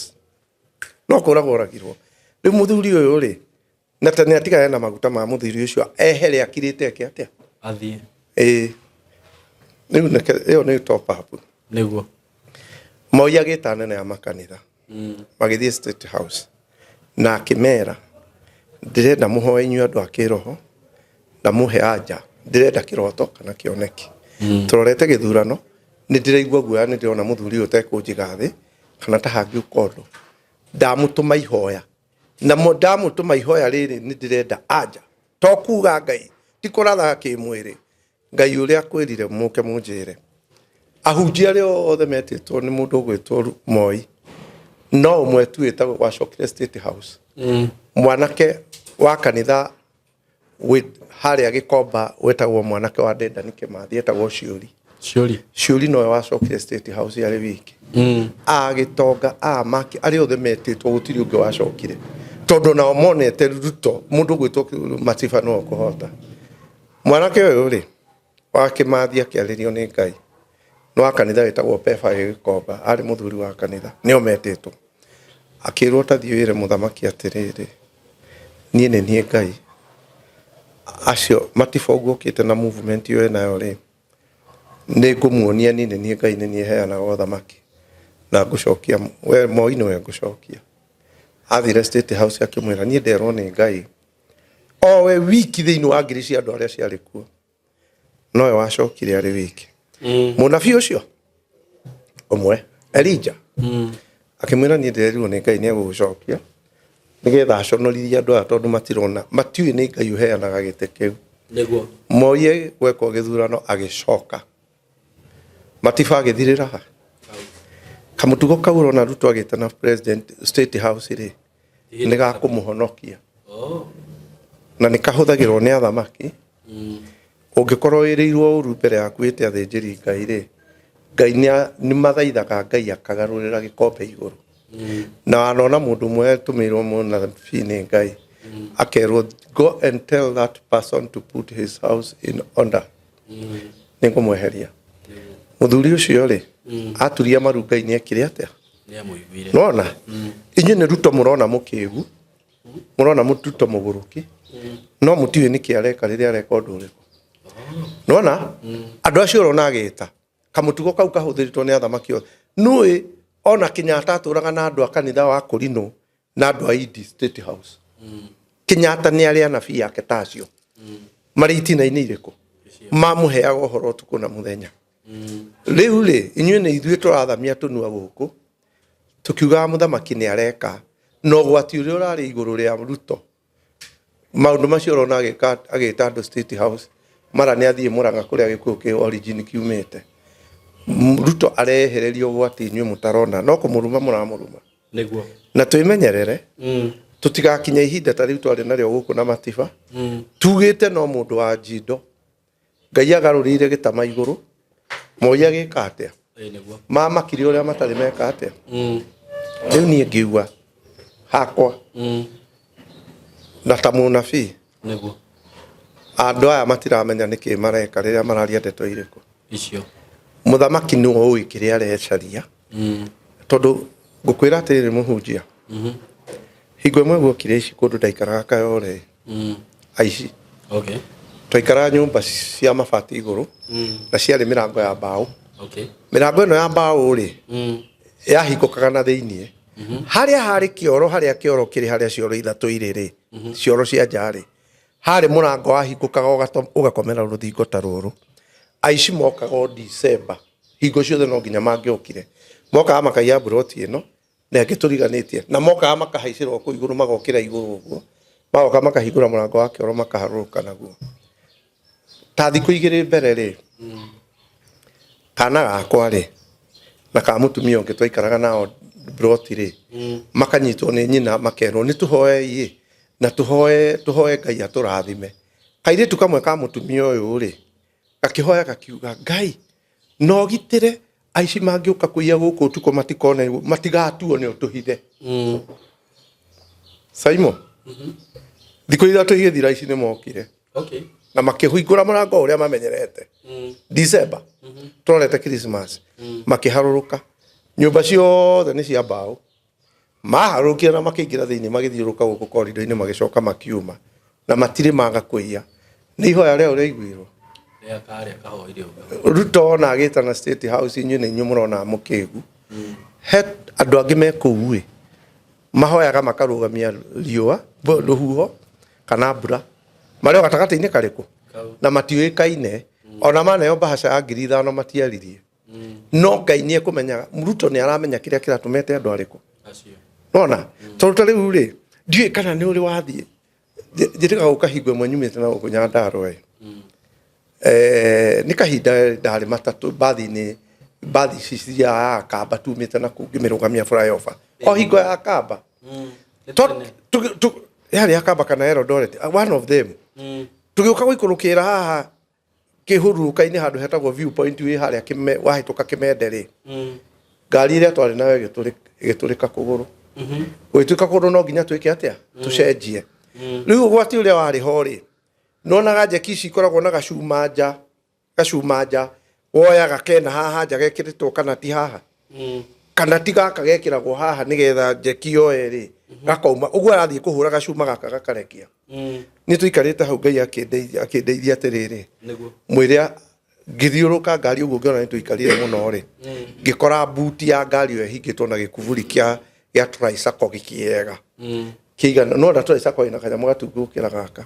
A: No kũragwo oragirwo. Rĩu mũthuri ũyũ rĩ, na tene atigane na maguta ma mũthuri ũcio ehere akirĩte eke atĩa?
B: Athiĩ.
A: Rĩu ĩyo nĩ top up.
B: Nĩguo.
A: Moi agĩta anene a makanitha. Magĩthiĩ State House. Na akĩmera, ndĩrenda mũhoe inyuĩ andũ a kĩroho, na mũhe anja, ndĩrenda kĩroto kana kĩoneki. Tũrorete gĩthurano, nĩ ndĩraigua guoya, nĩ ndĩrona mũthuri ũyũ ũtekũnjiga thĩ, kana ta hangĩũka ũndũ. Ndamũtũma ihoya. Na ndamũtũma ihoya rĩrĩ nĩ ndĩrenda anja. To kuga Ngai, ti kũratha kĩmwĩrĩ. Ngai ũrĩa akwĩrire mũke mũnjĩre. Ahunjia arĩa othe metĩtwo nĩ mũndũ ũgwĩtwo Moi, no ũmwe tu wĩtagwo wacokire State House. Mwanake wa kanitha harĩa Gĩkomba wetagwo mwanake wa Dedan Kĩmathi, etagwo Ciũri.
B: Ciũri.
A: Ciũri nowe wacokire State House yarĩ wiki. A Gĩtonga, a Maki, arĩa othe metĩtwo gũtirĩ ũngĩ wacokire. Tondũ nao monete Ruto, mũndũ ũgwĩtwo Matiba no ũkũhota. Mwanake ũyũ rĩ, wa Kĩmathi akĩarĩrio nĩ Ngai. Nĩ wa kanitha wĩtagwo Pefa ĩ Gĩkomba, arĩ mũthuri wa kanitha, nĩo metĩtwo. Akĩrwo ta thiĩ wĩre mũthamaki atĩrĩrĩ, niĩ nĩ niĩ Ngai. Acio Matiba ũguo okĩte na movement ĩyo enayo rĩ, nĩ ngũmuonia niĩ nĩ niĩ Ngai, nĩ niĩ heanaga ũthamaki. Na ngũcokia, we Moi nĩwe ngũcokia. Athire State House akĩmwĩra, niĩ nderwo nĩ Ngai. Owe wiki thĩinĩ wa ngiri cia andũ arĩa ciarĩ kuo, nowe wacokire arĩ wiki. Mũnabii ũcio ũmwe Elija akĩmwĩra, niĩ ndĩrerirwo nĩ Ngai nĩ egũgũcokia nĩgetha aconorithie andũ aya, tondũ matirona, matiũĩ nĩ Ngai ũheanaga gĩtĩ kĩu.
B: Nĩguo.
A: Moye gwekwo gĩthurano, agĩcoka Matiba agĩthirĩra ha kamũtugo kau ũrona Ruto agĩte na president State House rĩ, nĩ ga kũmũhonokia.
B: Oh.
A: Na nĩ kahũthagĩrwo nĩ athamaki. Ũngĩkorwo wĩrĩirwo ũru mbere yaku wĩte athĩnjĩri Ngai rĩ, Ngai nĩ mathaithaga Ngai akagarũrĩra gĩkombe igũrũ. Na wanona mũndũ ũmwe atũmĩirwo mũnabii nĩ Ngai, akerwo, "Go and tell that person to put his house in order, nĩ ngũmweheria." Mũthuri ũcio rĩ, aturia maru, Ngai nĩ ekire atĩa?
B: Nĩ amũiguire.
A: Nona inyuĩ nĩ Ruto mũrona mũkĩgu, mũrona Ruto mũgũrũki, no mũtiũĩ nĩkĩ areka rĩrĩa areka ũndũ ũrĩkũ. Nona andũ acio ũrona agĩta kamũtugo kau kahũthĩrĩtwo nĩ athamaki othe. Nũĩ ona Kenyatta atũraga na andũ a kanitha wa Kũrinũ na andũ a Idi State House. Kenyatta nĩ arĩ anabii ake ta acio marĩ itina-inĩ irĩkũ mamũheaga ũhoro ũtukũ na mũthenya. Rĩu rĩ, inyuĩ nĩ ithuĩ tũrathamia tũnua gũkũ tũkiugaga mũthamaki nĩ areka, na ũgwati ũrĩa ũrarĩ igũrũ rĩa Ruto, maũndũ macio ũrona agĩka, agĩta andũ State House, mara nĩ athiĩ Mũrang'a kũrĩa gĩkuũ kĩ origin kiumĩte. Ruto arehererio ũgwati inyuĩ mũtarona, no kũmũruma mũramũruma.
B: Nĩguo.
A: Na twĩmenyerere tũtigakinya ihinda ta rĩu twarĩ narĩo gũkũ na Matiba, tugĩte no mũndũ wa njindo Ngai agarũrĩire gĩtama igũrũ. Moi agĩka atĩa?
B: Ĩĩ, nĩguo.
A: Mamakire ũrĩa matarĩ meka atĩa. Rĩu niĩ ngiuga hakwa na ta mũnabii,
B: Nĩguo.
A: andũ aya matiramenya nĩkĩ mareka rĩrĩa mararia ndeto irĩkũ.
B: Icio.
A: Mũthamaki nĩwe ũĩ kĩrĩa arecaria, tondũ ngũkwĩra atĩrĩrĩ mũhunjia, hingo ĩmwe guokire ici kũndũ ndaikaraga Kayore, aici. Twaikaraga nyũmba cia mabati igũrũ na ciarĩ mĩrango ya mbaũ. Mĩrango ĩno ya mbaũ rĩ, yahingũkaga na thĩiniĩ harĩa harĩ kĩoro, harĩa kĩoro kĩrĩ, harĩa cioro ithatũ irĩ rĩ, cioro cia nja rĩ, harĩ mũrango wahingũkaga ũgakomera rũthingo ta rũrũ. Aici mokaga o December, hingo ciothe no nginya mangĩokire, mokaga makaiya mburoti ĩno na ĩngĩ tũriganĩtie, na mokaga makahaicĩra o kũu igũrũ, magokĩra igũrũ ũguo, magoka makahingũra mũrango wa kĩoro, makaharũrũka naguo. Ta thikũ 2 mbere rĩ, kana gakwa rĩ na ka mũtumia ũngĩ twaikaraga nao mburoti rĩ, makanyitwo nĩ nyina, makerwo nĩ tũhoe ĩ na tũhoe, tũhoe Ngai atũrathime. Kairĩtu kamwe ka mũtumia ũyũ rĩ, gakĩhoya gakiuga, "Ngai no gitĩre aici mangĩũka kũiya gũkũ ũtukũ matikone, matigatuone, ũtũhithe." Saimo, thikũ 3 igĩthira, aici nĩ mokire na makĩhingũra mũrango ũrĩa mamenyerete. December tũrorete Christmas, makĩharũrũka. Nyũmba ciothe nĩ cia mbaũ. Maharũrũkire na makĩingĩra thĩinĩ, magĩthiũrũrũka gũkũ korido-inĩ, magĩcoka makiuma na matirĩ maga kũiya. Nĩ ihoya rĩao rĩaiguirwo.
B: Rĩa karĩa kahoire ũguo.
A: Ruto ona agĩtana State House, inyuĩ nĩ inyuĩ mũrona mũkĩgu. He andũ angĩ me kũu ĩ mahoyaga makarũgamia riũa, rũhuho kana mbura, marĩ o gatagatĩ-inĩ karĩkũ?
B: Kau.
A: Na matiũĩkaine. Ona maneo mbahaca ya 5,000 matiaririe. No Ngai nĩ ekũmenya. Ruto nĩ aramenya kĩrĩa kĩratũmete andũ arĩkũ.
B: Acio.
A: Nona tondũ ta rĩu rĩ, ndiũĩ kana nĩ ũrĩ wathiĩ njĩtĩkaga gũka hingo ĩmwe nyumĩte na gũkũ Nyandarũa ĩ. Nĩ kahinda ndarĩ matatũ mbathi-inĩ, mbathi ici cithiaga ya Kamba, tumĩte na kũu ngĩmĩrũgamia flyover o hingo ya Kamba. Yarĩ ya Kamba kana Eldoret, one of them. Tũgĩũka gũikũrũkĩra haha kĩhurũka-inĩ handũ hetagwo View Point wĩ harĩa wahĩtũka Kĩmende rĩ, ngari ĩrĩa twarĩ nayo ĩgĩtũrĩka kũgũrũ. Gũgĩtuĩka kũndũ no nginya twĩke atĩa? Tũcenjie. Rĩu ũgwati ũrĩa warĩ ho rĩ, nĩwonaga njeki ici ikoragwo na gacuma nja, gacuma nja woyaga kena haha nja gekĩrĩtwo kana ti haha, kana ti gaka gekĩragwo haha nĩgetha njeki yoe rĩ, gakauma ũguo arathiĩ kũhũra gacuma gaka gakarekia. Nĩ tũikarĩte hau, Ngai akĩndeithia atĩrĩrĩ,
B: Nĩguo.
A: Mwĩrĩ ngĩthiũrũka ngari ũguo, ngĩona nĩ tũikarire mũno rĩ, ngĩkora buti ya ngari ĩyo ĩhingĩtwo na gĩkuburi kĩa tricycle gĩkĩega. Kĩigana no ndatwara kwĩ na kanyamũ gatungu gũkĩra gaka.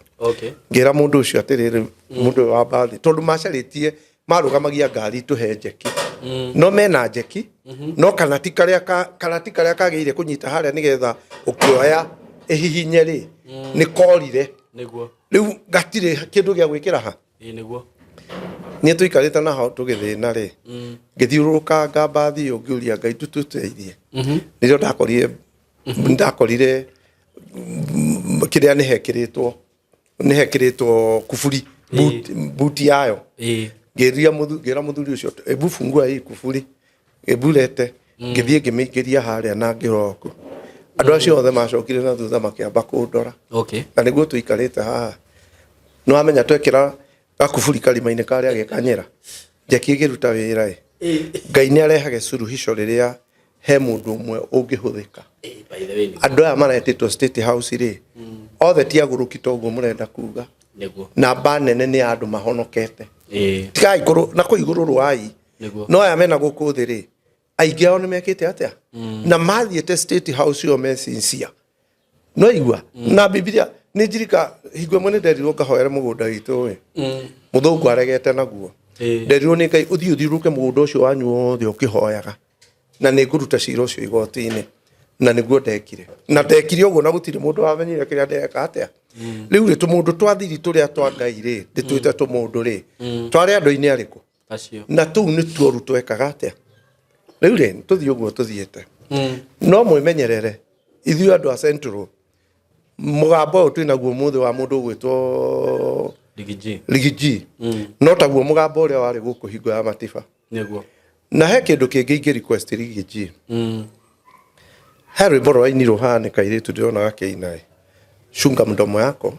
A: Ngĩra mũndũ ũcio atĩrĩrĩ, mũndũ ũyũ wa mbathi, tondũ macarĩtie marũgamagia ngari tũhe njeki, no mena njeki, no kanati karĩa kanati karĩa kagĩrĩire kũnyita harĩa nĩgetha ũkĩoya ĩhihinye rĩ, nĩ korire. Rĩu gatirĩ kĩndũ gĩa gwĩkĩra ha.
B: Ĩĩ nĩguo.
A: Niĩ tũikarĩte na ho tũgĩthĩna rĩ, ngĩthiũrũrũkanga mbathi ĩyo ngĩũria Ngai tũtũteithie. Nĩrĩo ndakorire kĩrĩa nĩ hekĩrĩtwo kuburi, buti yayo. Ngĩria ngĩra mũthuri ũcio, "Ebu fungua hii kuburi, ebu lete." Ngĩthiĩ ngĩmĩingĩria harĩa na ngĩroku. Andũ acio othe macokire na thutha makĩamba kũndora. Na nĩguo tũikarĩte haha, nĩ wamenya twekĩra gakuburi karima-inĩ karĩa gekanyera njeki ĩkĩruta wĩra ĩ. Ngai nĩ arehage suluhisho rĩrĩa he mũndũ ũmwe ũngĩhũthĩka.
B: By the way nĩguo.
A: Andũ aya maretĩtwo State House rĩ, othe ti agũrũki toguo mũrenda kuga. Namba nene nĩ ya andũ mahonokete. Tigai kũrũ na kũu igũrũ rwai. No aya mena gũkũ thĩ rĩ, aingĩ ao nĩ mekĩte atĩa na mathiĩte State House ĩyo me sincere, no igua na Bibilia nĩ njirika hingo ĩmwe nĩ nderirwo ngahoere mũgũnda witũ ĩ, mũthũngũ aregete naguo. Nderirwo nĩ Ngai, "Ũthiĩ ũthiũrũrũke mũgũnda ũcio wanyu wothe ũkĩhoyaga na nĩ ngũruta cira ũcio igoti-inĩ." Na nĩguo ndekire, na ndekire ũguo na gũtirĩ mũndũ wamenyire kĩrĩa ndeka atĩa. Rĩu rĩ, tũmũndũ twa thiri tũrĩa twa Ngai rĩ, ndĩtwĩte tũmũndũ rĩ, twarĩ andũ-inĩ arĩkũ?
B: Acio.
A: Na tũu nĩ tuoru twekaga atĩa. Rĩu rĩ, tũthiĩ ũguo tũthiĩte, no mwĩmenyerere ithuĩ andũ a Central. Mũgambo ũyũ twĩnaguo mũthĩ wa mũndũ ũgwĩtwo
B: Riggy G.
A: Riggy G, no taguo mũgambo ũrĩa warĩ gũkũ hingo ya Matiba. Na he kĩndũ kĩngĩ ingĩ request Riggy G. He rwĩmbo rũrainirwo haha nĩ kairĩtu ndĩrona gakĩina ĩ, "Chunga mdomo yako,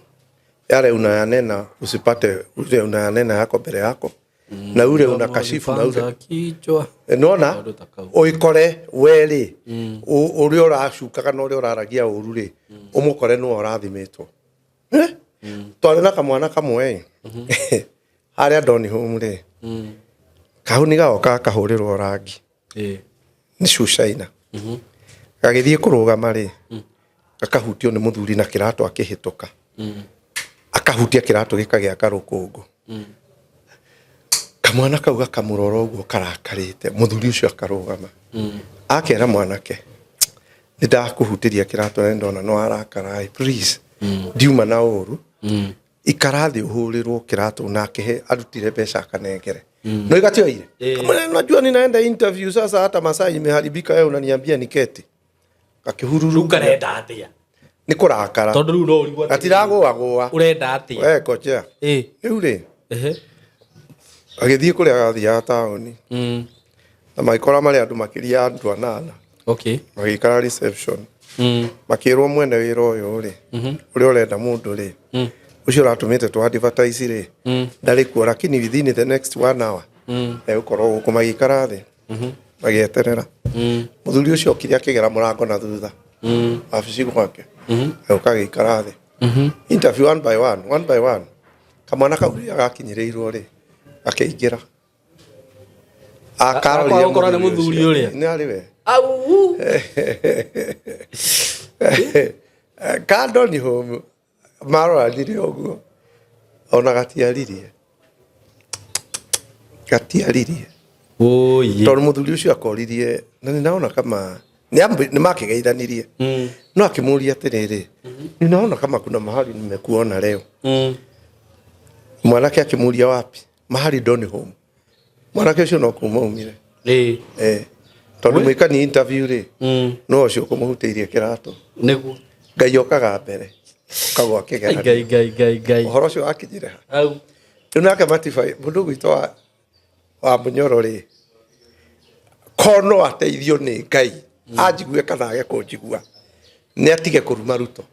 A: yale unayanena usipate ule unayanena yako mbele yako na ule unakashifu na ule
B: Kwanza kichwa.
A: Nona
B: Kaũndũ ta kau.
A: Ũikore we rĩ, ũrĩa ũracukaga na ũrĩa ũraragia ũru rĩ, ũmũkore nĩwe ũrathimĩtwo. Eh? Twarĩ na kamwana kamwe ĩ harĩa Doni Home rĩ, kahuni gagoka gakahũrĩrwo rangi nĩ Shushaina, gagĩthiĩ kũrũgama rĩ, gakahutio nĩ mũthuri na kĩratũ akĩhĩtũka, akahutia kĩratũ gĩkagĩa karũkũngũ. Kamwana kau gakamũrora ũguo karakarĩte. Mũthuri ũcio akarũgama akera mwanake, "Nĩ ndakũhutĩria kĩratũ na nĩ ndona nĩ warakara ĩ, please, ndiuma na ũru, ikara thĩ ũhũrĩrwo kĩratũ." Na akĩhe, arutire mbeca akanengere, no igatioire. "Kamwana, unajua ninaenda interview sasa, hata masaa imeharibika, wewe unaniambia niketi." Gakĩhururu.
B: Rĩu karenda atĩa?
A: Nĩ kũrakara.
B: Tondũ rĩu no ũrigwo atĩrĩrĩ,
A: Gatiragũagũa.
B: Ũrenda atĩa?
A: We ngojea. Rĩu rĩ, agĩthiĩ kũrĩa gathiaga taũni na magĩkora marĩ andũ makĩria ya andũ anana. Magĩikara reception, makĩrwo mwene wĩra ũyũ rĩ, ũrĩa ũrenda mũndũ rĩ, ũcio ũratũmĩte tũ advertise rĩ, ndarĩ kuo, lakini within the next one hour egũkorwo gũkũ. Magĩikara thĩ magĩeterera. Mũthuri ũcio okire akĩgera mũrango na thutha wabici gwake, agĩũka agĩikara thĩ. Interview one by one, one by one. Kamwana kau rĩrĩa gakinyĩrĩirwo rĩ, gakĩingĩra. Akarorire.
B: Gakora nĩ mũthuri ũrĩa.
A: Nĩ arĩ we.
B: Au.
A: Kandoni Home maroranire ũguo, ona gatiaririe, gatiaririe.
B: Oye.
A: Tondũ mũthuri ũcio akoririe na ninaona kama nĩ makĩgeithanirie, no akĩmũria atĩrĩrĩ, "Ninaona kama kuna mahali nimekuona leo." Mwanake akĩmũria, "Wapi?" "Mahali Doni Home." Mwanake ũcio no kuma umire. Eh, tondũ mwĩkani interview rĩ, no ũcio ũkũmũhutĩirie kĩratũ. Ngai okaga mbere ũkagwa kĩgeranio.
B: Ngai Ngai Ngai Ngai.
A: Ũhoro ũcio wakinyire ha?
B: Au.
A: Rĩu nake Matiba, mũndũ gwitũ wa Mũnyoro rĩ, ko no ateithio nĩ Ngai anjigue kana age kũnjigua, nĩ atige kũruma Ruto,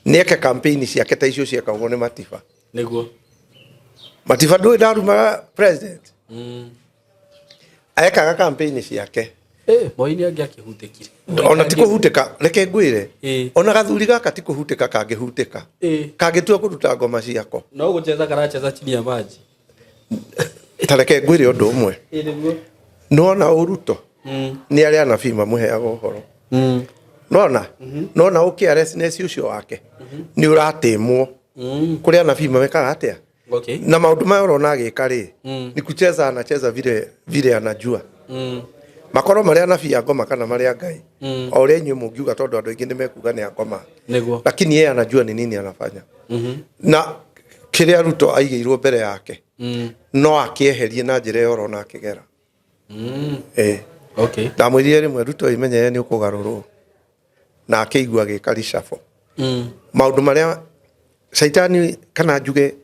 A: nĩ eke campaign ciake ta icio ciekagwo nĩ Matiba. Matiba ndũĩ ndarumaga president, ekaga campaign ciake.
B: Moi nĩ angĩakĩhutĩkire.
A: Ona ti kũhutĩka, reke ngwĩre. Ona gathuri gaka ti kũhutĩka kangĩhutĩka, kangĩtua kũruta ngoma ciako.
B: No gũcheza karacheza chini ya maji.
A: Ta reke ngwĩre ũndũ ũmwe.
B: Nĩguo.
A: Nĩwona ũruto, nĩ arĩa anabii mamũheaga ũhoro. Nona nona ũkĩaresness ũcio wake nĩ ũratĩmwo. Kũrĩ anabii mamekaga atĩa?
B: Okay.
A: Na maũndũ maya ũrona agĩka rĩ, ni kucheza anacheza vile vile anajua. Makorwo marĩ anabii a ngoma kana marĩ a Ngai, o ũrĩa inyuĩ mũngiuga, tondũ andũ aingĩ nĩ mekuga nĩ a ngoma,
B: Nĩguo.
A: lakini yeye anajua ni nini anafanya. Na kĩrĩa Ruto aigĩirwo mbere yake no akĩeherie na njĩra ĩyo ũrona akĩgera. Ĩĩ.
B: Okay.
A: Ndamwĩrire rĩmwe Ruto imenyere nĩ ũkũgarũrwo, na akĩigua agĩka reshuffle. Maũndũ marĩa caitani, kana njuge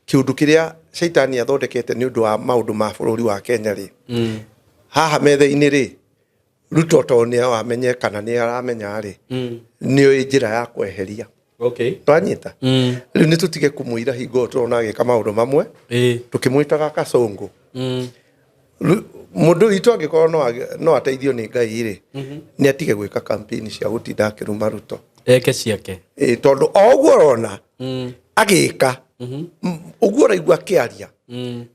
A: kĩũndũ kĩrĩa caitani athondekete nĩ ũndũ wa maũndũ ma bũrũri wa Kenya rĩ, haha metha-inĩ rĩ, Ruto to nĩ amenye kana nĩ aramenya rĩ, nĩ oĩ njĩra ya kweheria.
B: Okay.
A: Twanyita rĩu nĩ tũtige kũmũira hingo ĩyo tũrona agĩka maũndũ mamwe tũkĩmwĩtaga kasongo. Mũndũ witũ angĩkorwo no ateithio nĩ Ngai rĩ, nĩ atige gwĩka campaign cia gũtinda akĩruma Ruto.
B: Eke ciake.
A: Ĩ, tondũ o ũguo ũrona agĩka, ũguo ũraigua akĩaria,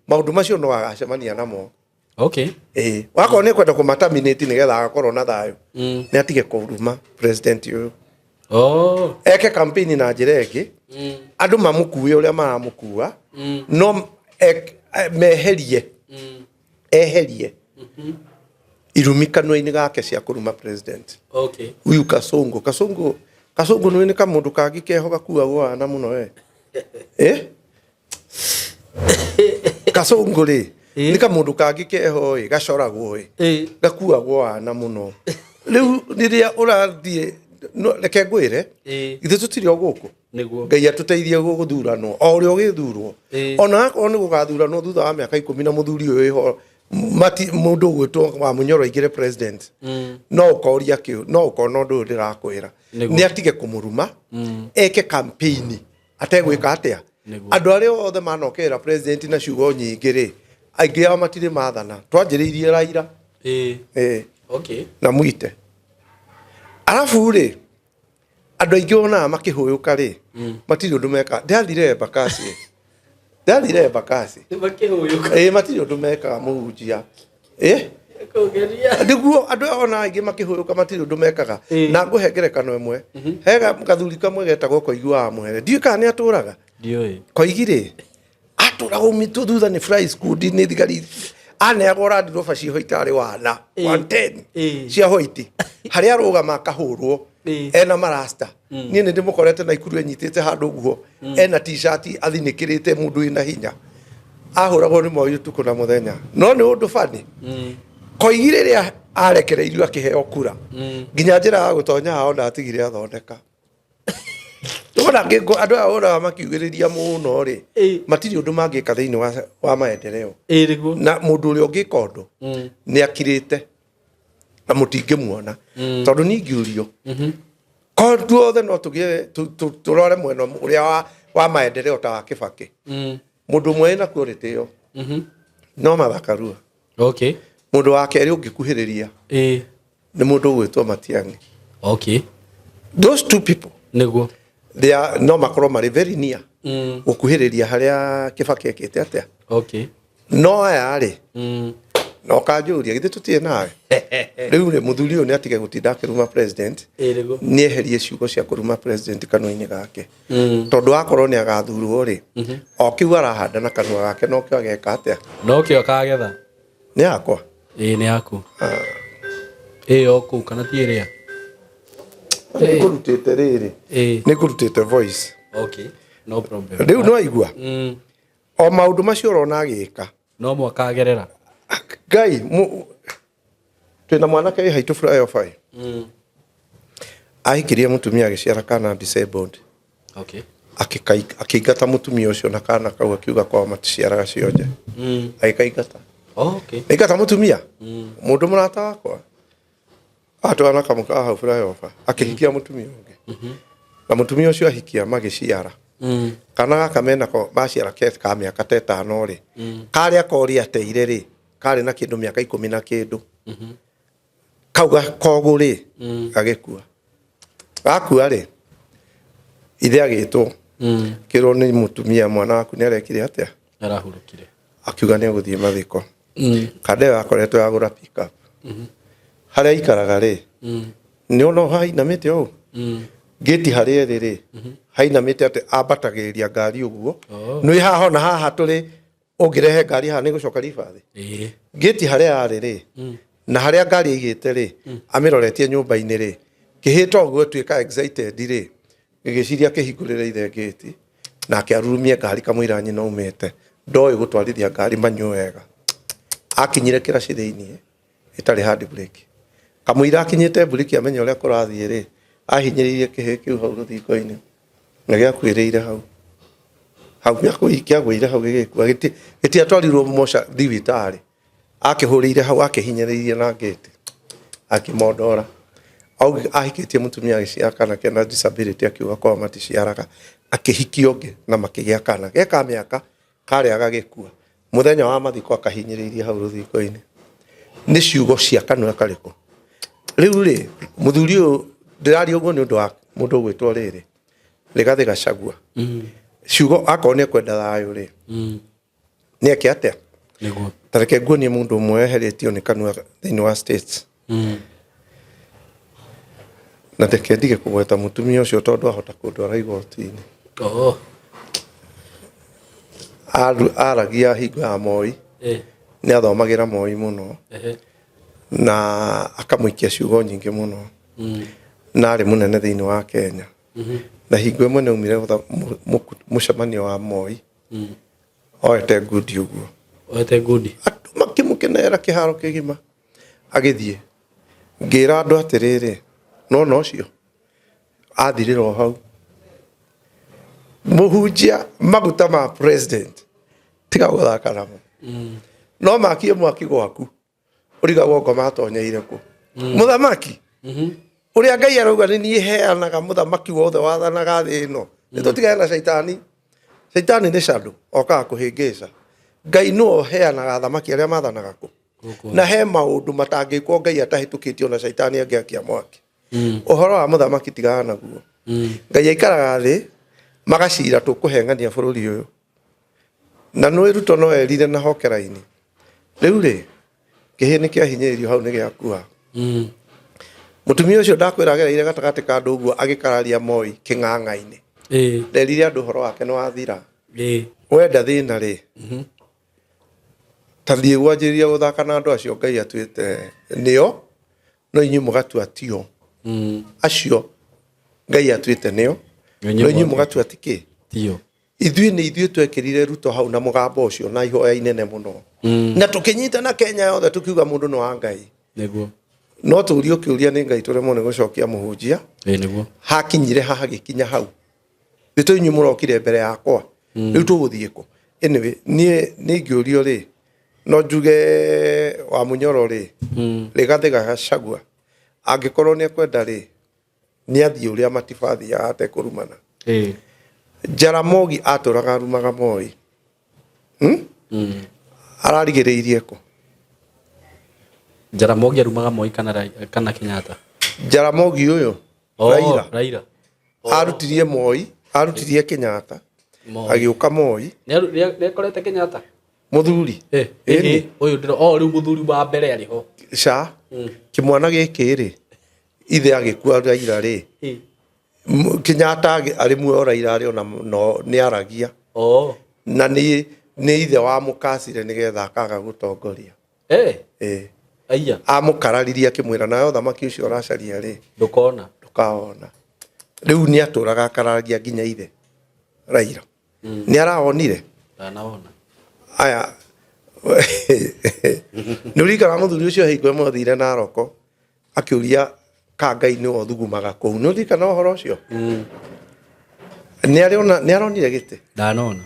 A: maũndũ macio no agacemania namo.
B: Okay.
A: Ĩ, wakorwo nĩ kwenda kũmataminĩti nĩgetha agakorwo na thayũ, nĩ atige kũruma president ũyũ.
B: Oh.
A: Eke campaign na njĩra ĩngĩ, andũ mamũkue ũrĩa maramũkua, no meherie, eherie irumi kanua-inĩ gake cia kũruma president.
B: Okay.
A: Huyu Kasongo, Kasongo, Kasongo nĩ kamũndũ kangĩ keho gakuagwo ana mũno we. Eh, Kasongo rĩ, nĩ kamũndũ kangĩ keho ĩ gacoragwo ĩ gakuagwo ana mũno. Rĩu rĩrĩa ũrathiĩ no, reke ngwĩre, ithuĩ tũtirĩ o gũkũ.
B: Nĩguo.
A: Ngai atũteithie gũgũthuranwo o ũrĩa ũgĩthurwo, ona akorwo nĩ gũgathuranwo thutha wa mĩaka 10 na mũthuri ũyũ wĩho, mati mũndũ ũgwĩtwo wa Mũnyoro aingĩre president, no ũkoria kĩu, no ũkona ũndũ ũyũ ndĩrakwĩra.
B: Nĩguo.
A: Nĩ atige kũmũruma, eke campaign ategwĩka atĩa.
B: Nĩguo.
A: Andũ arĩa othe manokĩrĩra president na ciugo nyingĩ rĩ, aingĩ ao matirĩ mathana. Twanjĩrĩirie Raila. Ĩĩ.
B: Okay.
A: Na mwite arabu rĩ, andũ aingĩ wonaga makĩhũyũka rĩ, matirĩ ũndũ meka. Ndathire Embakasi, ndathire Embakasi.
B: Makĩhũyũka.
A: Ĩĩ, matirĩ ũndũ mekaga mũhunjia ĩ.
B: Kũgeria.
A: Nĩguo andũ aya ona aingĩ makĩhũyũka matirĩ ũndũ mekaga. Na ngũhe ngerekano ĩmwe, he gathuri kamwe getagwo Koigi wa Mũhere, ndiũĩ kana nĩ atũraga.
B: Ndiũĩ.
A: Koigi rĩ, atũraga umitwo thutha nĩ fly school nĩ thigari, aneagwo Land Rover ciĩ white arĩ wana 110 cia white, harĩa arũgama akahũrwo. Ena marasta. Niĩ nĩ ndĩmũkorete na ikuru enyitĩte handũ ũguo, ena t-shirt athinĩkĩrĩte, mũndũ wĩna hinya, ahũragwo nĩ moi ũtukũ na mũthenya. No nĩ ũndũ bani Koigi rĩrĩa arekereirio akĩheo kura, nginya njĩra ya gũtonya hao ndatigire athondeka. Wona andũ aya wonaga makiugĩrĩria mũno rĩ, matirĩ ũndũ mangĩka thĩinĩ wa maendeleo.
B: Ĩĩ, nĩguo.
A: Na mũndũ ũrĩa ũngĩka ũndũ nĩ akirĩte na mũtingĩmuona, tondũ ningĩũrio ko tuothe no tũgĩe tũrore mwena ũrĩa wa maendeleo ta wa Kĩbakĩ. Mũndũ ũmwe wĩna quality ĩyo no Martha Karua.
B: Okay.
A: Mũndũ wa kerĩ ũngĩkuhĩrĩria nĩ mũndũ ũgwĩtwo Matiang'i.
B: Okay.
A: Those two people,
B: Nĩguo.
A: they are, no makorwo marĩ very near gũkuhĩrĩria harĩa Kĩbakĩ ekĩte atĩa.
B: Okay.
A: No aya rĩ, no kanjũria githĩ tũtirĩ nawe rĩu rĩ, mũthuri ũyũ nĩ atige gũtinda akĩruma president.
B: Ĩĩ, nĩguo.
A: Nĩ eherie ciugo cia kũruma president kanua-inĩ gake, tondũ akorwo nĩ agathurwo rĩ, o kĩu arahanda na kanua gake nokĩo ageka atĩa?
B: Nokĩo akagetha.
A: Nĩ yakwa.
B: Ĩĩ, nĩ yaku. Ĩĩ, o kũu kana ti ĩrĩa?
A: Nĩ ngũrutĩte rĩrĩ, nĩ ngũrutĩte voice.
B: Okay. No problem.
A: Rĩu nĩ waigua o maũndũ macio ũrona agĩka.
B: No mwaka agerera.
A: Ngai twĩna mwanake wĩ haitũ flyover, ahikirie mũtumia agĩciara kana disabled.
B: Okay.
A: Akĩingata mũtumia ũcio na kana kau, akiuga kwao maticiaraga cionje. Agĩkaingata.
B: Okay.
A: Aingata mũtumia, mũndũ mũrata wakwa atwana kamũka hau flyover, akĩhikia mũtumia ũngĩ, na mũtumia ũcio ahikia magĩciara kana gaka menako, maciara ke ka mĩaka ta 5 rĩ, karĩa kori ateire rĩ, karĩ na kĩndũ mĩaka 10 na kĩndũ, kau gakogũ rĩ, gagĩkua. Gakua rĩ, ithe agĩtwo, kĩrwo nĩ mũtumia, mwana waku nĩ arekire atĩa?
B: Arahurũkire.
A: Akiuga nĩ egũthiĩ mathiko. Kanda ĩyo akoretwo yagũra pickup harĩa aikaraga rĩ. Nĩ ona hainamĩte ũũ ngĩti harĩa ĩrĩ rĩ, hainamĩte atĩ ambatagĩrĩria ngari ũguo.
B: Oh.
A: Nĩ haha ona haha tũrĩ, ũngĩrehe ngari haha nĩ gũcoka ribathi. Ngĩti harĩa yarĩ rĩ, na harĩa ngari ĩigĩte rĩ, amĩroretie nyũmba-inĩ rĩ, kĩhĩta ũguo tuĩka excited rĩ, gĩgĩciria kĩhingũrĩre ithe ngĩti nake arurumie ngari kamũira nyina umĩte. Ndoĩ gũtwarithia ngari manyu wega. Akinyire kĩraci thĩiniĩ ĩtarĩ hand brake. Kamũira akinyĩte mburiki amenya ũrĩa kũrathiĩ rĩ, ahinyĩrĩirie kĩhĩ kĩu hau rũthingo-inĩ na gĩakuĩrĩire hau hau, kĩagũire hau gĩgĩkua. Gĩtiatwarirwo moca thibitarĩ, akĩhũrĩire hau, akĩhinyĩrĩirie na ngĩti akĩmondora. Ahikĩtie mũtumia agĩciara kana kena disability, akiuga kwao maticiaraga, akĩhikia ũngĩ na makĩgĩa kana geka mĩaka karĩa gagĩkua. Mũthenya wa mathiko akahinyĩrĩirie hau rũthingo-inĩ. Nĩ ciugo cia kanua karĩkũ? Rĩu rĩ, mũthuri ũyũ ndĩraria ũguo nĩ ũndũ wa mũndũ ũgwĩtwo rĩrĩ Rigathĩ Gachagua. Ciugo akorwo nĩ ekwenda thayũ rĩ, nĩ eke atĩa?
B: Nĩguo.
A: Ta reke nguonie mũndũ ũmwe weheretio nĩ kanua thĩinĩ wa States. Na reke ndige kũgweta mũtumia ũcio tondũ ahota kũndwara igoti-inĩ.
B: Oh.
A: Aragia hingo ya Moi. Nĩ athomagĩra Moi mũno. Na akamũikia ciugo nyingĩ mũno. Na arĩ mũnene thĩinĩ wa Kenya. Na hingo ĩmwe nĩ aumire mũcemanio wa Moi oete ngundi ũguo.
B: Oete ngundi.
A: Andũ makĩmũkenerera kĩharo kĩgima agĩthiĩ. Ngĩra andũ atĩrĩrĩ, nona ũcio athirĩra o hau. Mũhunjia maguta ma president tiga gũthaka namo. No makie mwaki gwaku ũrigagwo ngoma atonyeire kũ. Mũthamaki ũrĩa Ngai arauga nĩ niĩ heanaga mũthamaki wothe wathanaga thĩ ĩno. Nĩ tũtigane na caitani. Caitani nĩ shadow okaga kũhĩngĩca. Ngai nĩwe ũheanaga athamaki arĩa mathanaga kũ. Na he maũndũ matangĩkwo Ngai atahĩtũkĩtio na caitani angĩakia mwaki. Ũhoro wa mũthamaki tigana naguo. Ngai aikaraga thĩ magacira tũkũheng'ania bũrũri ũyũ. Na nĩ Ruto no erire na hokeraini. Rĩu rĩ, kĩhĩ nĩ kĩahinyĩrĩrio hau nĩ gĩakua. Mũtumia ũcio ndakwĩra agereire gatagatĩ ka andũ ũguo agĩkararia Moi kĩng'ang'a-inĩ. Nderire andũ ũhoro wake nĩ wathira. Wenda thĩna rĩ, ta thiĩ gwanjĩrĩria gũthaka na andũ acio Ngai atuĩte nĩo, no inyuĩ mũgatua tio. Acio Ngai atuĩte nĩo, no inyuĩ mũgatua ti kĩ.
B: Tio.
A: Ithuĩ nĩ ithuĩ twekĩrire Ruto hau na mũgambo ũcio na ihoya inene mũno. Na tũkĩnyitana Kenya yothe tũkiuga mũndũ nĩ wa Ngai.
B: Nĩguo.
A: No tũrio kĩũria nĩ Ngai tũremwo nĩ gũcokia mũhunjia.
B: Nĩguo.
A: Hakinyire ha hagĩkinya hau. Nĩ tũ inyuĩ mũrokire mbere yakwa. Rĩu tũgũthiĩ kũ? Anyway, niĩ nĩ ingĩũrio rĩ, no njuge wa Mũnyoro rĩ, Rigathĩ Gachagua, angĩkorwo nĩ ekwenda rĩ, nĩ athiĩ ũrĩa matibathiaga atekũrumana. Jaramogi atũraga arumaga Moi. Ararigĩrĩirie kũ?
B: Jaramogi arumaga Moi kana Kenyatta?
A: Jaramogi ũyũ, Raila.
B: Raila.
A: Arutirie Moi, arutirie Kenyatta, agĩũka Moi.
B: Nĩ akorete Kenyatta?
A: Mũthuri. Ĩni.
B: Ũyũ ndĩro o rĩu mũthuri wa mbere arĩ ho.
A: Ca kĩmwana gĩkĩ rĩ, ithe agĩkua Raila rĩ, Kenyatta arĩ muoyo, Raila arĩ ona no nĩ aragia. Na nĩ ithe wa mũkacire nĩgetha akaga gũtongoria.
B: Aya.
A: Amũkararirie akĩmwĩra nawe ũthamaki ũcio ũracaria rĩ,
B: ndũkona.
A: Ndũkaona. Rĩu nĩ atũraga akararagia nginya ithe Raila. Nĩ araonire?
B: Ndanawona.
A: Aya, nĩ ũririkanaga mũthuri ũcio hingo ĩmwe athire Naroko akĩũria ka Ngai nĩwe ũthugumaga kũu? Nĩ ũririkana ũhoro ũcio? Nĩ arĩona, nĩ aronire gĩtĩ?
B: Ndanona.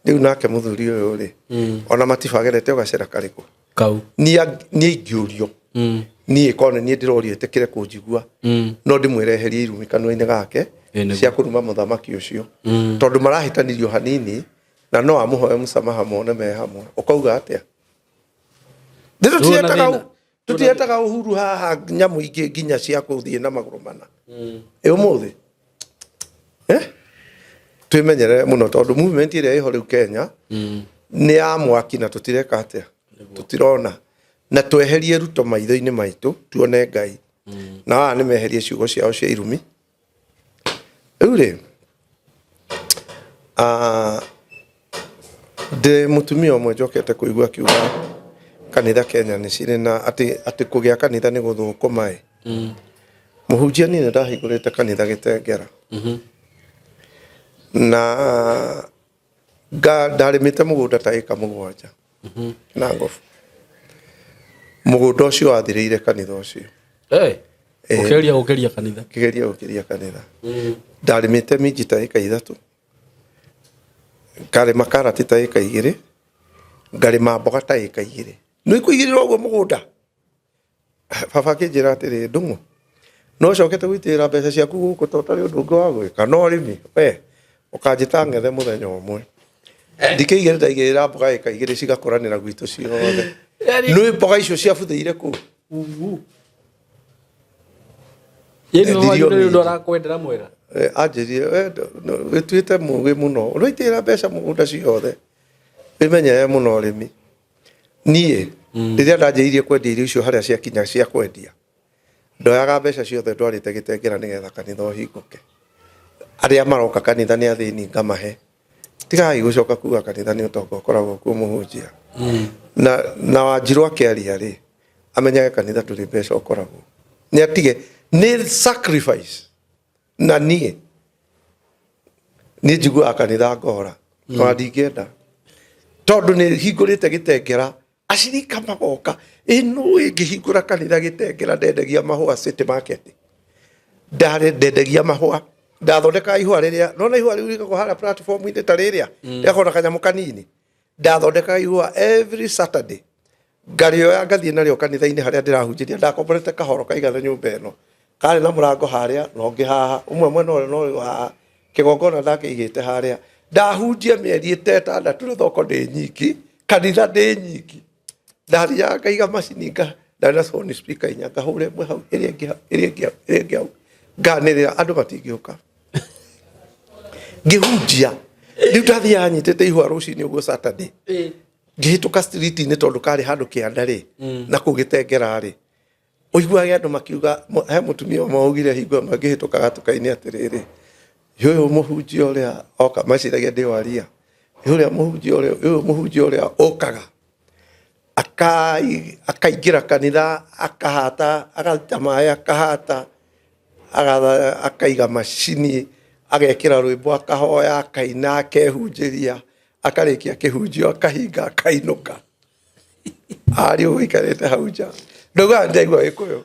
A: Rĩu nake mũthuri ũyũ rĩ, ona matibagerete ũgacĩra karĩkũ?
B: Kau.
A: Niĩ ingĩũrio, niĩ korwo nĩ niĩ ndĩrorio ĩtĩkĩre kũnjigua, no ndĩmwĩre eherie irumi kanua-inĩ gake cia kũruma mũthamaki ũcio, tondũ marahĩtanirio hanini na no amũhoe msamaha mone me hamwe. Ũkauga atĩa? Nĩ tũtiretaga Uhuru haha nyamũ ingĩ nginya cia kũthiĩ na magũrũ mana. Ĩ ũmũthĩ twĩmenyerere mũno tondũ movement ĩrĩa ĩho rĩu Kenya nĩ ya mwaki na tũtireka atĩa, tũtirona, na tweherie Ruto maitho-inĩ maitũ tuone Ngai. Na aya nĩ meherie ciugo ciao cia irumi. Rĩu rĩ, ndĩ mũtumia ũmwe njokete kũigua akiuga kanitha Kenya nĩ cirĩ na atĩ kũgĩa kanitha nĩ gũthũkũma ĩ. Mũhunjia niĩ nĩ ndahingũrĩte kanitha Gĩtengera. Na ndarĩmĩte mũgũnda ta ĩka 7 na ngobu. Mũgũnda ũcio wathirĩire kanitha ũcio.
B: Ũkĩgeria gũkĩria kanitha.
A: Ngĩgeria gũkĩria kanitha. Ndarĩmĩte minji ta ĩka 3. Ngarĩma karati ta ĩka 2. Ngarĩma mboga ta ĩka 2. Nĩ kũigĩrĩra ũguo mũgũnda. Baba akĩnjĩra atĩrĩ, Ndung'u, no ũcokete gũitĩrĩra mbeca ciaku gũkũ to ũtarĩ ũndũ ũngĩ wa gwĩka, no ũrĩmi, we, ũkanjĩta ng'ethe mũthenya ũmwe. Ndikĩigĩrĩra ndaigĩrĩra mboga ĩka 2 cigakũranĩra gwitũ ciothe. Nĩ mboga icio ciabuthĩire kũu.
B: Endirio minji. Arakwendera mwega.
A: Anjĩrire, wĩtuĩte mũgĩ mũno, ũraitĩrĩra mbeca mũgũnda ciothe. Wĩmenyerere mũno ũrĩmi. Niĩ, rĩrĩa ndanjĩrĩirie kwendia irio icio harĩa ciakinya cia kwendia, ndoyaga mbeca ciothe ndwarĩte Gĩtengera nĩgetha kanitha ũhingũke. Arĩa maroka kanitha nĩ athĩni ngamahe. Tigai gũcoka kuga kanitha nĩ ũtonga ũkoragwo kuo mũhunjia. Na Wanjirũ akĩaria rĩ, amenyage kanitha ndũrĩ mbeca ũkoragwo. Nĩ atige, nĩ sacrifice. Na niĩ, niĩ njiguaga kanitha ngora. Ona ndingĩenda. Tondũ nĩ hingũrĩte Gĩtengera, acirika magoka. Ĩno ĩngĩhingũra kanitha Gĩtengera ndendagia mahũa City Market. Ndarĩ ndendagia mahũa. Ndathondekaga ihũa rĩrĩa, nona ihũa rĩu rĩigagwo harĩa platform-inĩ ta rĩrĩa, rĩgakorwo na kanyamũ kanini. Ndathondekaga ihũa every Saturday. Ngarĩoya ngathiĩ narĩo kanitha-inĩ harĩa ndĩrahunjĩria. Ndakomborete kahoro kaigana nyũmba ĩno. Karĩ na mũrango harĩa na ũngĩ haha, ũmwe mwena ũrĩa na ũyũ haha. Kĩgongona ndakĩigĩte harĩa. Ndahunjia mĩeri 6 na thoko ndĩ nyingĩ, kanitha ndĩ nyingĩ. Ndathiaga ngaiga macini ndarĩ na Sony speaker 4, ngahũra ĩmwe hau, ĩrĩa ĩngĩ hau, ĩrĩa ĩngĩ hau, ĩrĩa ĩngĩ hau. Nganĩrĩra andũ matingĩũka. Ngĩhunjia. Rĩu ndathiaga nyitĩte ihũa rũcinĩ ũguo Saturday. Ngĩhĩtũka street-inĩ tondũ karĩ handũ kĩanda rĩ, na kũu Gĩtengera rĩ. Ũiguage andũ makiuga, he mũtumia ũmwe waugire hingo ĩmwe ngĩhĩtũka gatuka-inĩ atĩrĩrĩ, ũyũ mũhunjia ũrĩa oka, meciragia ndĩ waria. Ũrĩa mũhunjia ũrĩa, ũyũ mũhunjia ũrĩa ũkaga, akaingĩra kanitha, akahata, agaita maĩ akahata, akaiga macini, agekĩra rwĩmbo, akahoya, akaina, akehunjĩria, akarĩkia kĩhunjio, akahinga, akainũka. Ariũ ũikarĩte hau nja. Ndaugaga ndaigua Gĩkũyũ.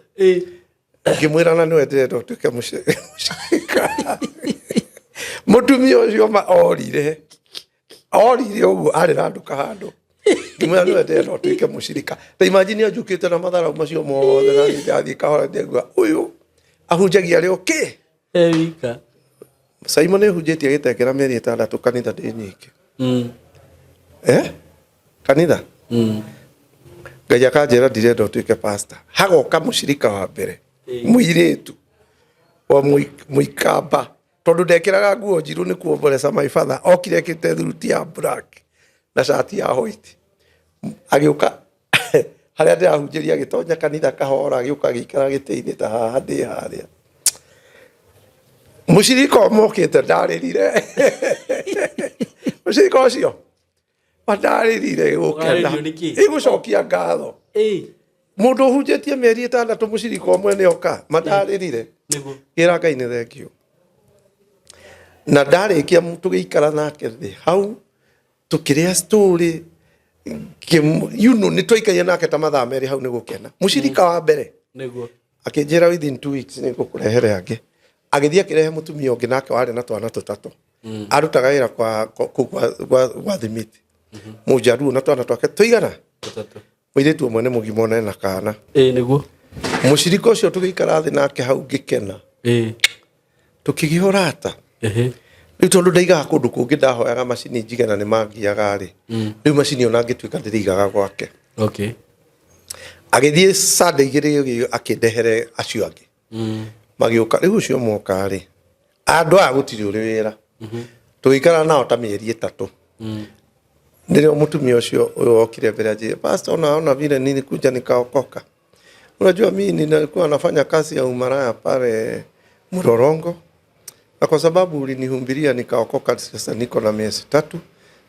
A: Ngĩmwĩra na nĩwe ndĩrenda ũtuĩke mũcirika. Mũtumia ũcio ma orire. Orire ũguo arĩ na nduka handũ. Ngĩmwĩra nĩwe ndĩrenda ũtuĩke mũcirika. Ta imagine anjũkĩte na matharau macio mothe na niĩ ndathiĩ kahora ndĩraigua ũyũ ahunjagia arĩ okay.
B: Wika.
A: Simon nĩ hunjĩtie Gĩtengera mĩeri 6 kanitha ndĩ nyingĩ. Kanitha? Ngai akanjĩra ndirenda ũtuĩke pastor. Hagoka mũcirika wa mbere, mũirĩtu wa mũikamba, tondũ ndekĩraga nguo njirũ nĩ kuomboreca my father, okire ekĩrĩte thuruti ya black na cati ya white. Agĩũka harĩa ndĩrahunjĩria agĩtonya kanitha kahora, agĩũka agĩikara gĩtĩ-inĩ ta haha ndĩ harĩa. Mũcirika ũmwe okĩte ndarĩrire. Mũcirika ũcio ndarĩrire gũkena.
B: Ũrarĩrio nĩkĩ?
A: Ĩgũcokia ngatho. Mũndũ ũhunjĩtie mĩeri 6 mũcirika ũmwe nĩ oka, mandarĩrire.
B: Nĩguo.
A: Ngĩra Ngai nĩ thengiũ. Na ndarĩkia tũgĩikara nake thĩ hau, tũkĩrĩa story, you know, nĩ twaikaire nake ta mathaa 2 hau nĩ gũkena. Mũcirika wa mbere.
B: Nĩguo.
A: Akĩnjĩra within 2 weeks nĩ ngũkũrehere angĩ. Agĩthiĩ akĩrehe mũtumia ũngĩ nake warĩ na twana 3. Arutaga wĩra kwa thimiti. Mũnjaruo na twana twake tũigana?
B: 3.
A: Mũirĩtu ũmwe nĩ mũgima ona ena kana.
B: Nĩguo.
A: Mũcirika ũcio tũgĩikara thĩ nake hau ngĩkena. Tũkĩgĩa ũrata. Rĩu tondũ ndaigaga kũndũ kũngĩ ndahoyaga macini njige na nĩ mangiaga rĩ. Rĩu macini ona ngĩtuĩka ndĩrĩigaga gwake. Agĩthiĩ Sunday igĩrĩ akĩndehere acio angĩ. Magĩũka rĩu ũcio moka rĩ. Andũ aya gũtirĩ ũrĩ wĩra. Tũgĩikara nao ta mĩeri 3. Nĩrĩo mũtumia ũcio ũyũ okire mbere anjĩre, Pastor, ona vile nilikuja nikaokoka. Unajua mimi nilikuwa nafanya kazi ya umaraya pale Mlolongo, na kwa sababu ulinihumbiria nikaokoka, sasa niko na miezi 3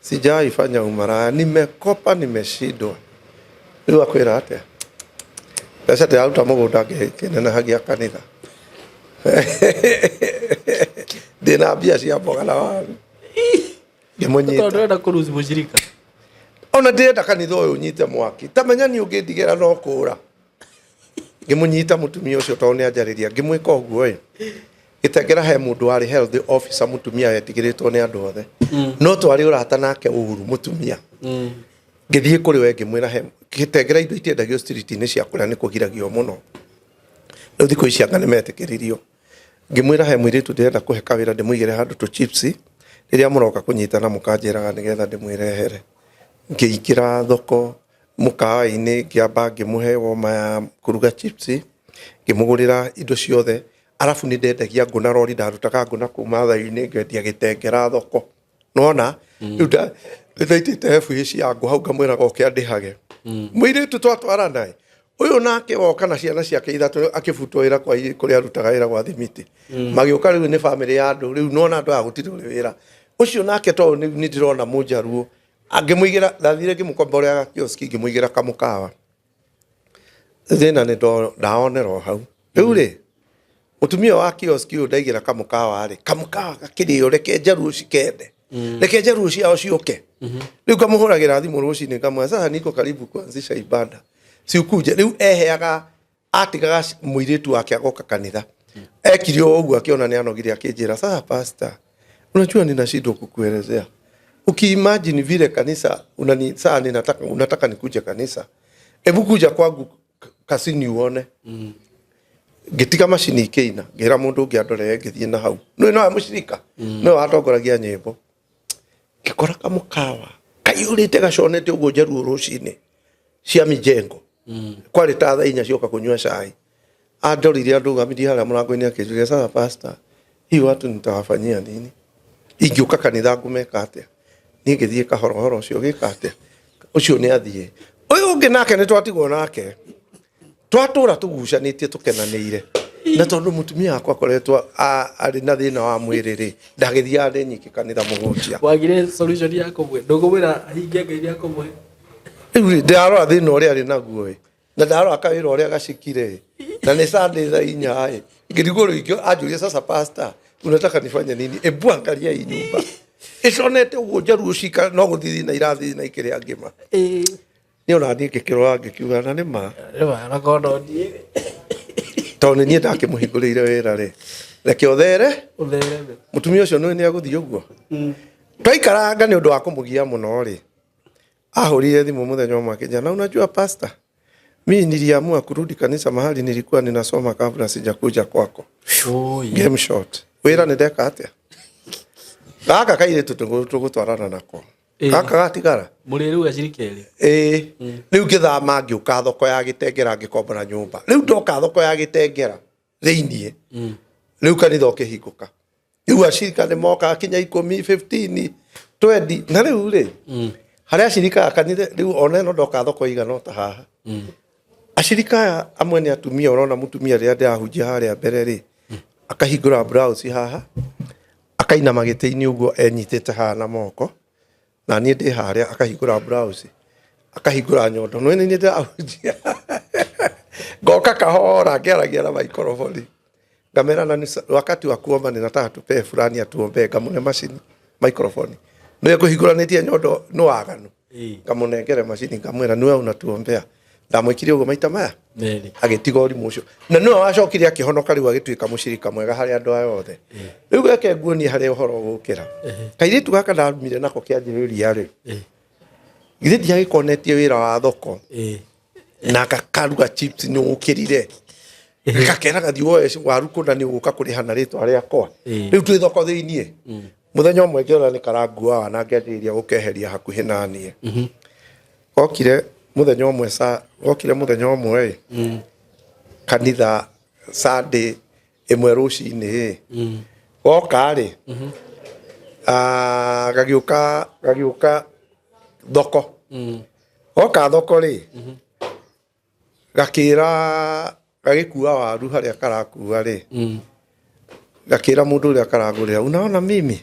A: sijawahi fanya umaraya, nimekopa, nimeshindwa. Rĩu akwĩra atĩa? Mbeca ndĩraruta mũgũnda ngĩnenehagia kanitha, ndĩna mbia cia mboga na waru. Ngĩmũnyita.
B: Tondũ ndũrenda kũ-lose mũcirika.
A: Ona ndĩrenda kanitha ũyũ ũnyite mwaki, ta menya ni ũngĩndigĩra no kũra. Ngĩmũnyita mũtumia ũcio tondũ nĩ anjarĩria, ngĩmwĩka ũguo ĩ gĩtengera. He mũndũ warĩ health officer, mũtumia wetigĩrĩtwo nĩ andũ othe, no twarĩ ũrata nake ũru mũtumia. Ngĩthiĩ kũrĩ we ngĩmwĩra, he gĩtengera indo itiendagio street-inĩ cia kũrĩa nĩ kũgiragio mũno, rĩu thikũ ici anga nĩ metĩkĩririo. Ngĩmwĩra he mũirĩtu ndĩrenda kũhe kawĩra, ndĩmũigĩre handũ tũ chips, rĩrĩa mũroka kũnyitana mũkanjĩraga nĩgetha ndĩmwĩrehere. Ngĩingĩra thoko mũkawa-inĩ, ngĩamba ngĩmũhe woma ya kũruga chips, ngĩmũgũrĩra indo ciothe. Arabu nĩ ndendagia ngũ na rori, ndarutaga ngũ na kũu Mathai-inĩ ngendia gĩtengera thoko nona. Rĩu ndaitĩte FA cia ngũ hau, ngamwĩraga oke andĩhage. Mũirĩtu twatwarana ĩ, ũyũ nake woka na ciana ciake ithatũ, akĩbutwo wĩra kwa kũrĩa arutaga wĩra gwa thimiti, magĩũka. Rĩu nĩ bamĩrĩ ya andũ, rĩu nona andũ aya gũtirĩ ũrĩ wĩra ũcio nake, tondũ nĩ ndĩrona mũnjaruo angĩmũigĩra. Ndathire ngĩmũkomborera kioski, ngĩmũigĩra kamũkawa. Thĩna nĩ ndaonerwo hau. Rĩu rĩ, mũtumia wa kioski ũyũ ndaigĩra kamũkawa rĩ, kamũkawa gakĩrĩo, reke njaruo cikende, reke njaruo ciao ciũke. Rĩu ngamũhũragĩra thimũ rũcinĩ, ngamwĩra, "Sasa niko karibu kuanzisha ibada, siukuje." Rĩu eheaga, atigaga mũirĩtu wake agoka kanitha. Ekire o ũguo, akĩona nĩ anogire, akĩnjĩra, "Sasa pastor, unajua ninashindwa kukuelezea. Ukiimagine vile kanisa unani, saa ninataka, unataka nikuje kanisa, hebu kuja kwangu kasini uone." Ngĩtiga macini ikĩina, ngĩra mũndũ ũngĩ andorere, ngĩthiĩ na hau nĩ nowe mũcirika, nĩwe watongoragia nyĩmbo. Ngĩkora kamũkawa kaiyũrĩte gaconete ũguo njaruo rũcinĩ cia mijengo, kwarĩ ta thaa 4 cioka kũnyua cai. Andorire, andũgamirie harĩa mũrango-inĩ, akĩnjũria, "Sasa pastor, hii watu nitawafanyia nini? Ingĩũka kanitha ngũmeka atĩa?" Niĩ ngĩthiĩ kahorohoro, ũcio gĩka atĩa, ũcio nĩ athiĩ. Ũyũ ũngĩ nake nĩ twatigwo nake, twatũra tũgucanĩtie tũkenanĩire, na tondũ mũtumia wakwa akoretwo arĩ na thĩna wa mwĩrĩ rĩ, ndagĩthiaga ndĩ nyiki kanitha mũhunjia.
B: Wagire solution ya kũmwe, ndũkũmwĩra ahinge Ngai nĩ akũmũhe.
A: Rĩu rĩ, ndĩrarora thĩna ũrĩa arĩ naguo ĩ, na ndarora kawĩra ũrĩa gacikire ĩ, na nĩ Sunday thaa 4 ĩ, ngĩrigwo rĩu anjũria, "Sasa pastor, unataka nifanye nini? Ebu angalia hii nyumba ĩconete ũguo, njaruo cika no gũthiĩ na irathiĩ na ikĩrĩa ngĩma." Niĩ ona niĩ ngĩkĩrora, ngĩkiuga na nĩ ma.
B: Rĩu onakorwo no niĩ.
A: Tondũ nĩ niĩ ndakĩmũhingũrĩire wĩra rĩ, reke ũthere.
B: Ũthereme.
A: Mũtumia ũcio nĩ agũthiĩ ũguo twaikaranga nĩ ũndũ wa kũmũgia mũno rĩ, ahũrire thimũ mũthenya ũmwe akĩnjĩra, "Na unajua pastor, mi niliamua kurudi kanisa mahali nilikuwa ninasoma kabla sijakuja kwako."
B: Oi.
A: Game short, wĩra nĩ ndeka atĩa, gaka kairĩtu tũgũtwarana nako. Gaka gatigara.
B: Mũrĩ rĩu acirika erĩ.
A: Ĩĩ, rĩu ngĩthama, ngĩũka thoko ya gĩtengera, ngĩkombora nyũmba. Rĩu ndoka thoko ya gĩtengera thĩiniĩ, rĩu kanitha ũkĩhingũka, rĩu acirika nĩ moka kinya 10, 15, 20. Na rĩu rĩ, harĩa acirika a kanitha rĩu ona ĩno ndoka thoko igana ota haha, acirika aya amwe nĩ atumia. Ũrona mũtumia rĩrĩa ndĩrahunjia harĩa mbere rĩ, akahingũra blouse haha, akainama gĩtĩ-inĩ ũguo enyitĩte haha na moko, na niĩ ndĩ harĩa, akahingũra blouse, akahingũra nyondo, nĩ niĩ ndĩrahunjia, ngoka kahora ngĩaragia na maikoroboni, ngamera na wakati wa kuomba ninataka tupee fulani atuombee. Ngamũne macini microphone, nĩwe kũhingũranĩtie nyondo nĩ waganu. Ngamũnengere macini, ngamwĩra, "Nĩwe unatuombea." Ndamwĩkire ũguo maita maya.
B: Merĩ.
A: Agĩtiga ũrimũ ũcio, na nĩwe wacokire akĩhonoka, rĩu agĩtuĩka mũcirika mwega harĩ andũ aya othe. Rĩu geke nguonie harĩa ũhoro ũgũkĩra. Kairĩtu gaka ndarumire nako kĩanjĩrĩria rĩ, githĩ ndiagĩkonetie wĩra wa thoko na gakaruga chips, nĩ ũkĩrire gakera gathiĩ woe waru kũna, nĩ ũgũka kũrĩha na rĩtwa rĩakwa. Rĩu twĩ thoko thĩiniĩ, mũthenya ũmwe ngĩona nĩ karanguaga na ngĩanjĩrĩria gũkeheria hakuhĩ na niĩ. Gokire mũthenya ũmwe sa gokire mũthenya ũmwe ĩ kanitha Sunday ĩmwe rũcinĩ ĩ, goka rĩ, gagĩũka gagĩũka thoko. Goka thoko rĩ, Gakĩra gagĩkua waru harĩa karakua rĩ, gakĩra mũndũ ũrĩa karagũrĩra, unaona mimi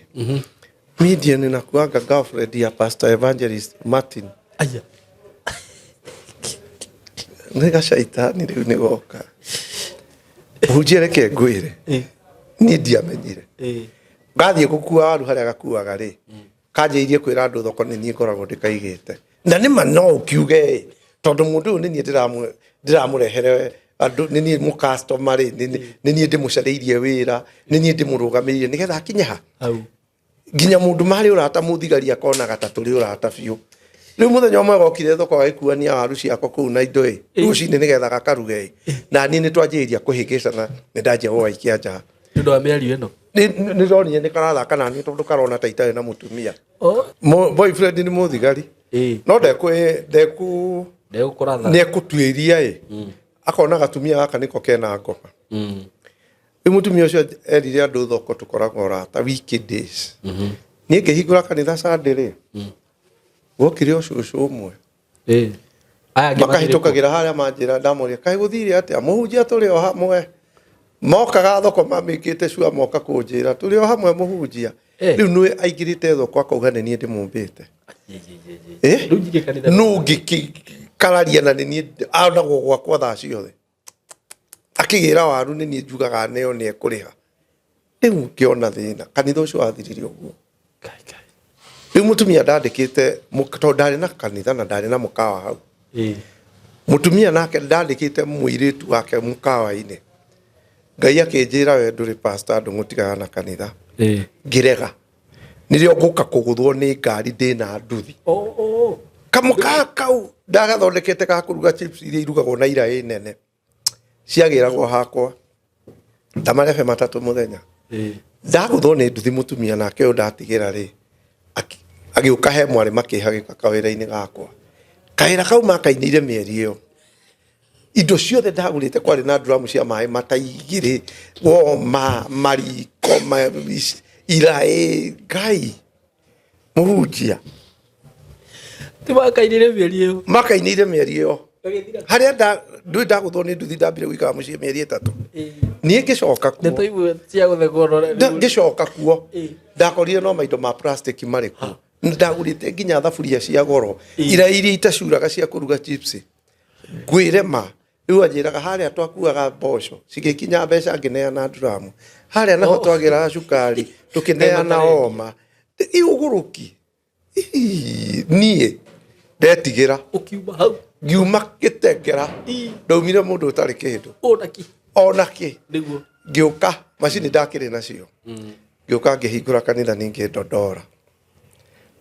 A: mi ndiye ninakuanga girlfriend ya Pastor Evangelist Martin.
B: Aya.
A: Nĩ gacaitani rĩu nĩ goka. Mũhunjia, reke ngwĩre, niĩ ndiamenyire. Gathiĩ gũkua waru harĩa gakuaga rĩ, kanjĩirie kwĩra andũ thoko nĩ niĩ ngoragwo ndĩkaigĩte. Na nĩ ma no ũkiuge ĩ, tondũ mũndũ ũyũ nĩ niĩ ndĩramũrehere andũ, nĩ niĩ mũcustomer rĩ, nĩ niĩ ndĩmũcarĩirie wĩra, nĩ niĩ ndĩmũrũgamĩrĩire nĩgetha akinye ha.
B: Hau.
A: Nginya mũndũ marĩ ũrata mũthigari akonaga ta tũrĩ ũrata biũ. Rĩu mũthenya ũmwe gokire thoko agĩkuania waru ciakwa kũu na indo ĩ, rũcinĩ nĩgetha gakaruge ĩ, na niĩ nĩ twanjĩrĩria kũhĩngĩcana, nĩ ndanjia gũgaikia nja.
B: Nĩ ũndũ wa mĩario ĩno.
A: Nĩ ndonire nĩ karathaka na niĩ tondũ karona ta itarĩ na mũtumia.
B: Oh.
A: Boyfriend nĩ mũthigari. No ndekũ ndeku
B: Ndegũkũratha.
A: nĩ ekũtuĩria ĩ, akona gatumia gaka nĩko kena ngoma. Rĩu mũtumia ũcio erire andũ thoko tũkoragwo ũrata weekdays. Niĩ ngĩhingũra kanitha Sunday rĩ, gwokire o cũcũ ũmwe.
B: Aya angĩ makĩrĩ kũ?
A: Makahĩtũkagĩra harĩa manjĩra, ndamoria kaĩ gũthire atĩa mũhunjia, tũrĩ o hamwe. Mokaga thoko mamĩkĩte cua, moka kũnjĩra tũrĩ o hamwe mũhunjia. Rĩu nĩ aingĩrĩte thoko akauga nĩ niĩ ndĩmũmbĩte. Eh?
B: Rĩu njige kanitha.
A: Nũ ngĩkararia na nĩ niĩ onagwo gwakwa thaa ciothe akĩgĩra waru, nĩ niĩ njugaga neo nĩ ekũrĩha. Rĩu ngĩona thĩna kanitha ũcio wathirire ũguo.
B: Kai, kai.
A: Rĩu mũtumia ndandĩkĩte tondũ ndarĩ na kanitha na ndarĩ na mũkawa hau. Mũtumia nake ndandĩkĩte mũirĩtu wake mũkawa-inĩ. Ngai akĩnjĩra, we ndũrĩ pastor, ndũng'ũtigaga na kanitha. Ngĩrega. Nĩrĩo ngũka kũgũthwo nĩ ngari ndĩna nduthi.
B: Oh, oh.
A: Kamũkawa kau ndagathondekete ga kũruga chips iria irugagwo na iraĩ nene, ciagĩragwo hakwa ta marebe 3 mũthenya. Ndagũthwo nĩ nduthi, mũtumia nake ũyũ ndatigĩra rĩ, agĩũka he mwarĩ makĩhagĩka kawĩra-inĩ gakwa. Kawĩra kau makainĩire mĩeri ĩyo, indo ciothe ndagũrĩte, kwarĩ na nduramu cia maĩ mata igĩrĩ, woma, mariko, iraĩ. Ngai, mũhunjia.
B: Ti makainĩire mĩeri ĩyo.
A: Makainĩire mĩeri ĩyo.
B: Gagĩthira.
A: Harĩa ndũĩ ndagũthwo nĩ nduthi, ndambire gũikara mũciĩ mĩeri 3. Niĩ ngĩcoka kuo.
B: Ndeto imwe cia gũthekwo no.
A: Ngĩcoka kuo ndakorire no maindo ma plastic marĩ kuo. Ndagũrĩte nginya thaburia cia goro, ira iria itacuraga cia kũruga chips. Ngwĩre ma, rĩu anjĩraga harĩa twakuaga mboco cigĩkinya mbeca ngĩneana nduramu, harĩa naho twagĩraga cukari tũkĩneana oma. Ũgũrũki. Niĩ ndetigĩra.
B: Ũkiuma hau.
A: Ngiuma gĩtengera. Ndaumire mũndũ ũtarĩ kĩndũ.
B: Ona kĩ.
A: Ona kĩ.
B: Nĩguo.
A: Ngĩũka macini ndakĩrĩ nacio, ngĩũka ngĩhingũra kanitha ningĩ Ndondora.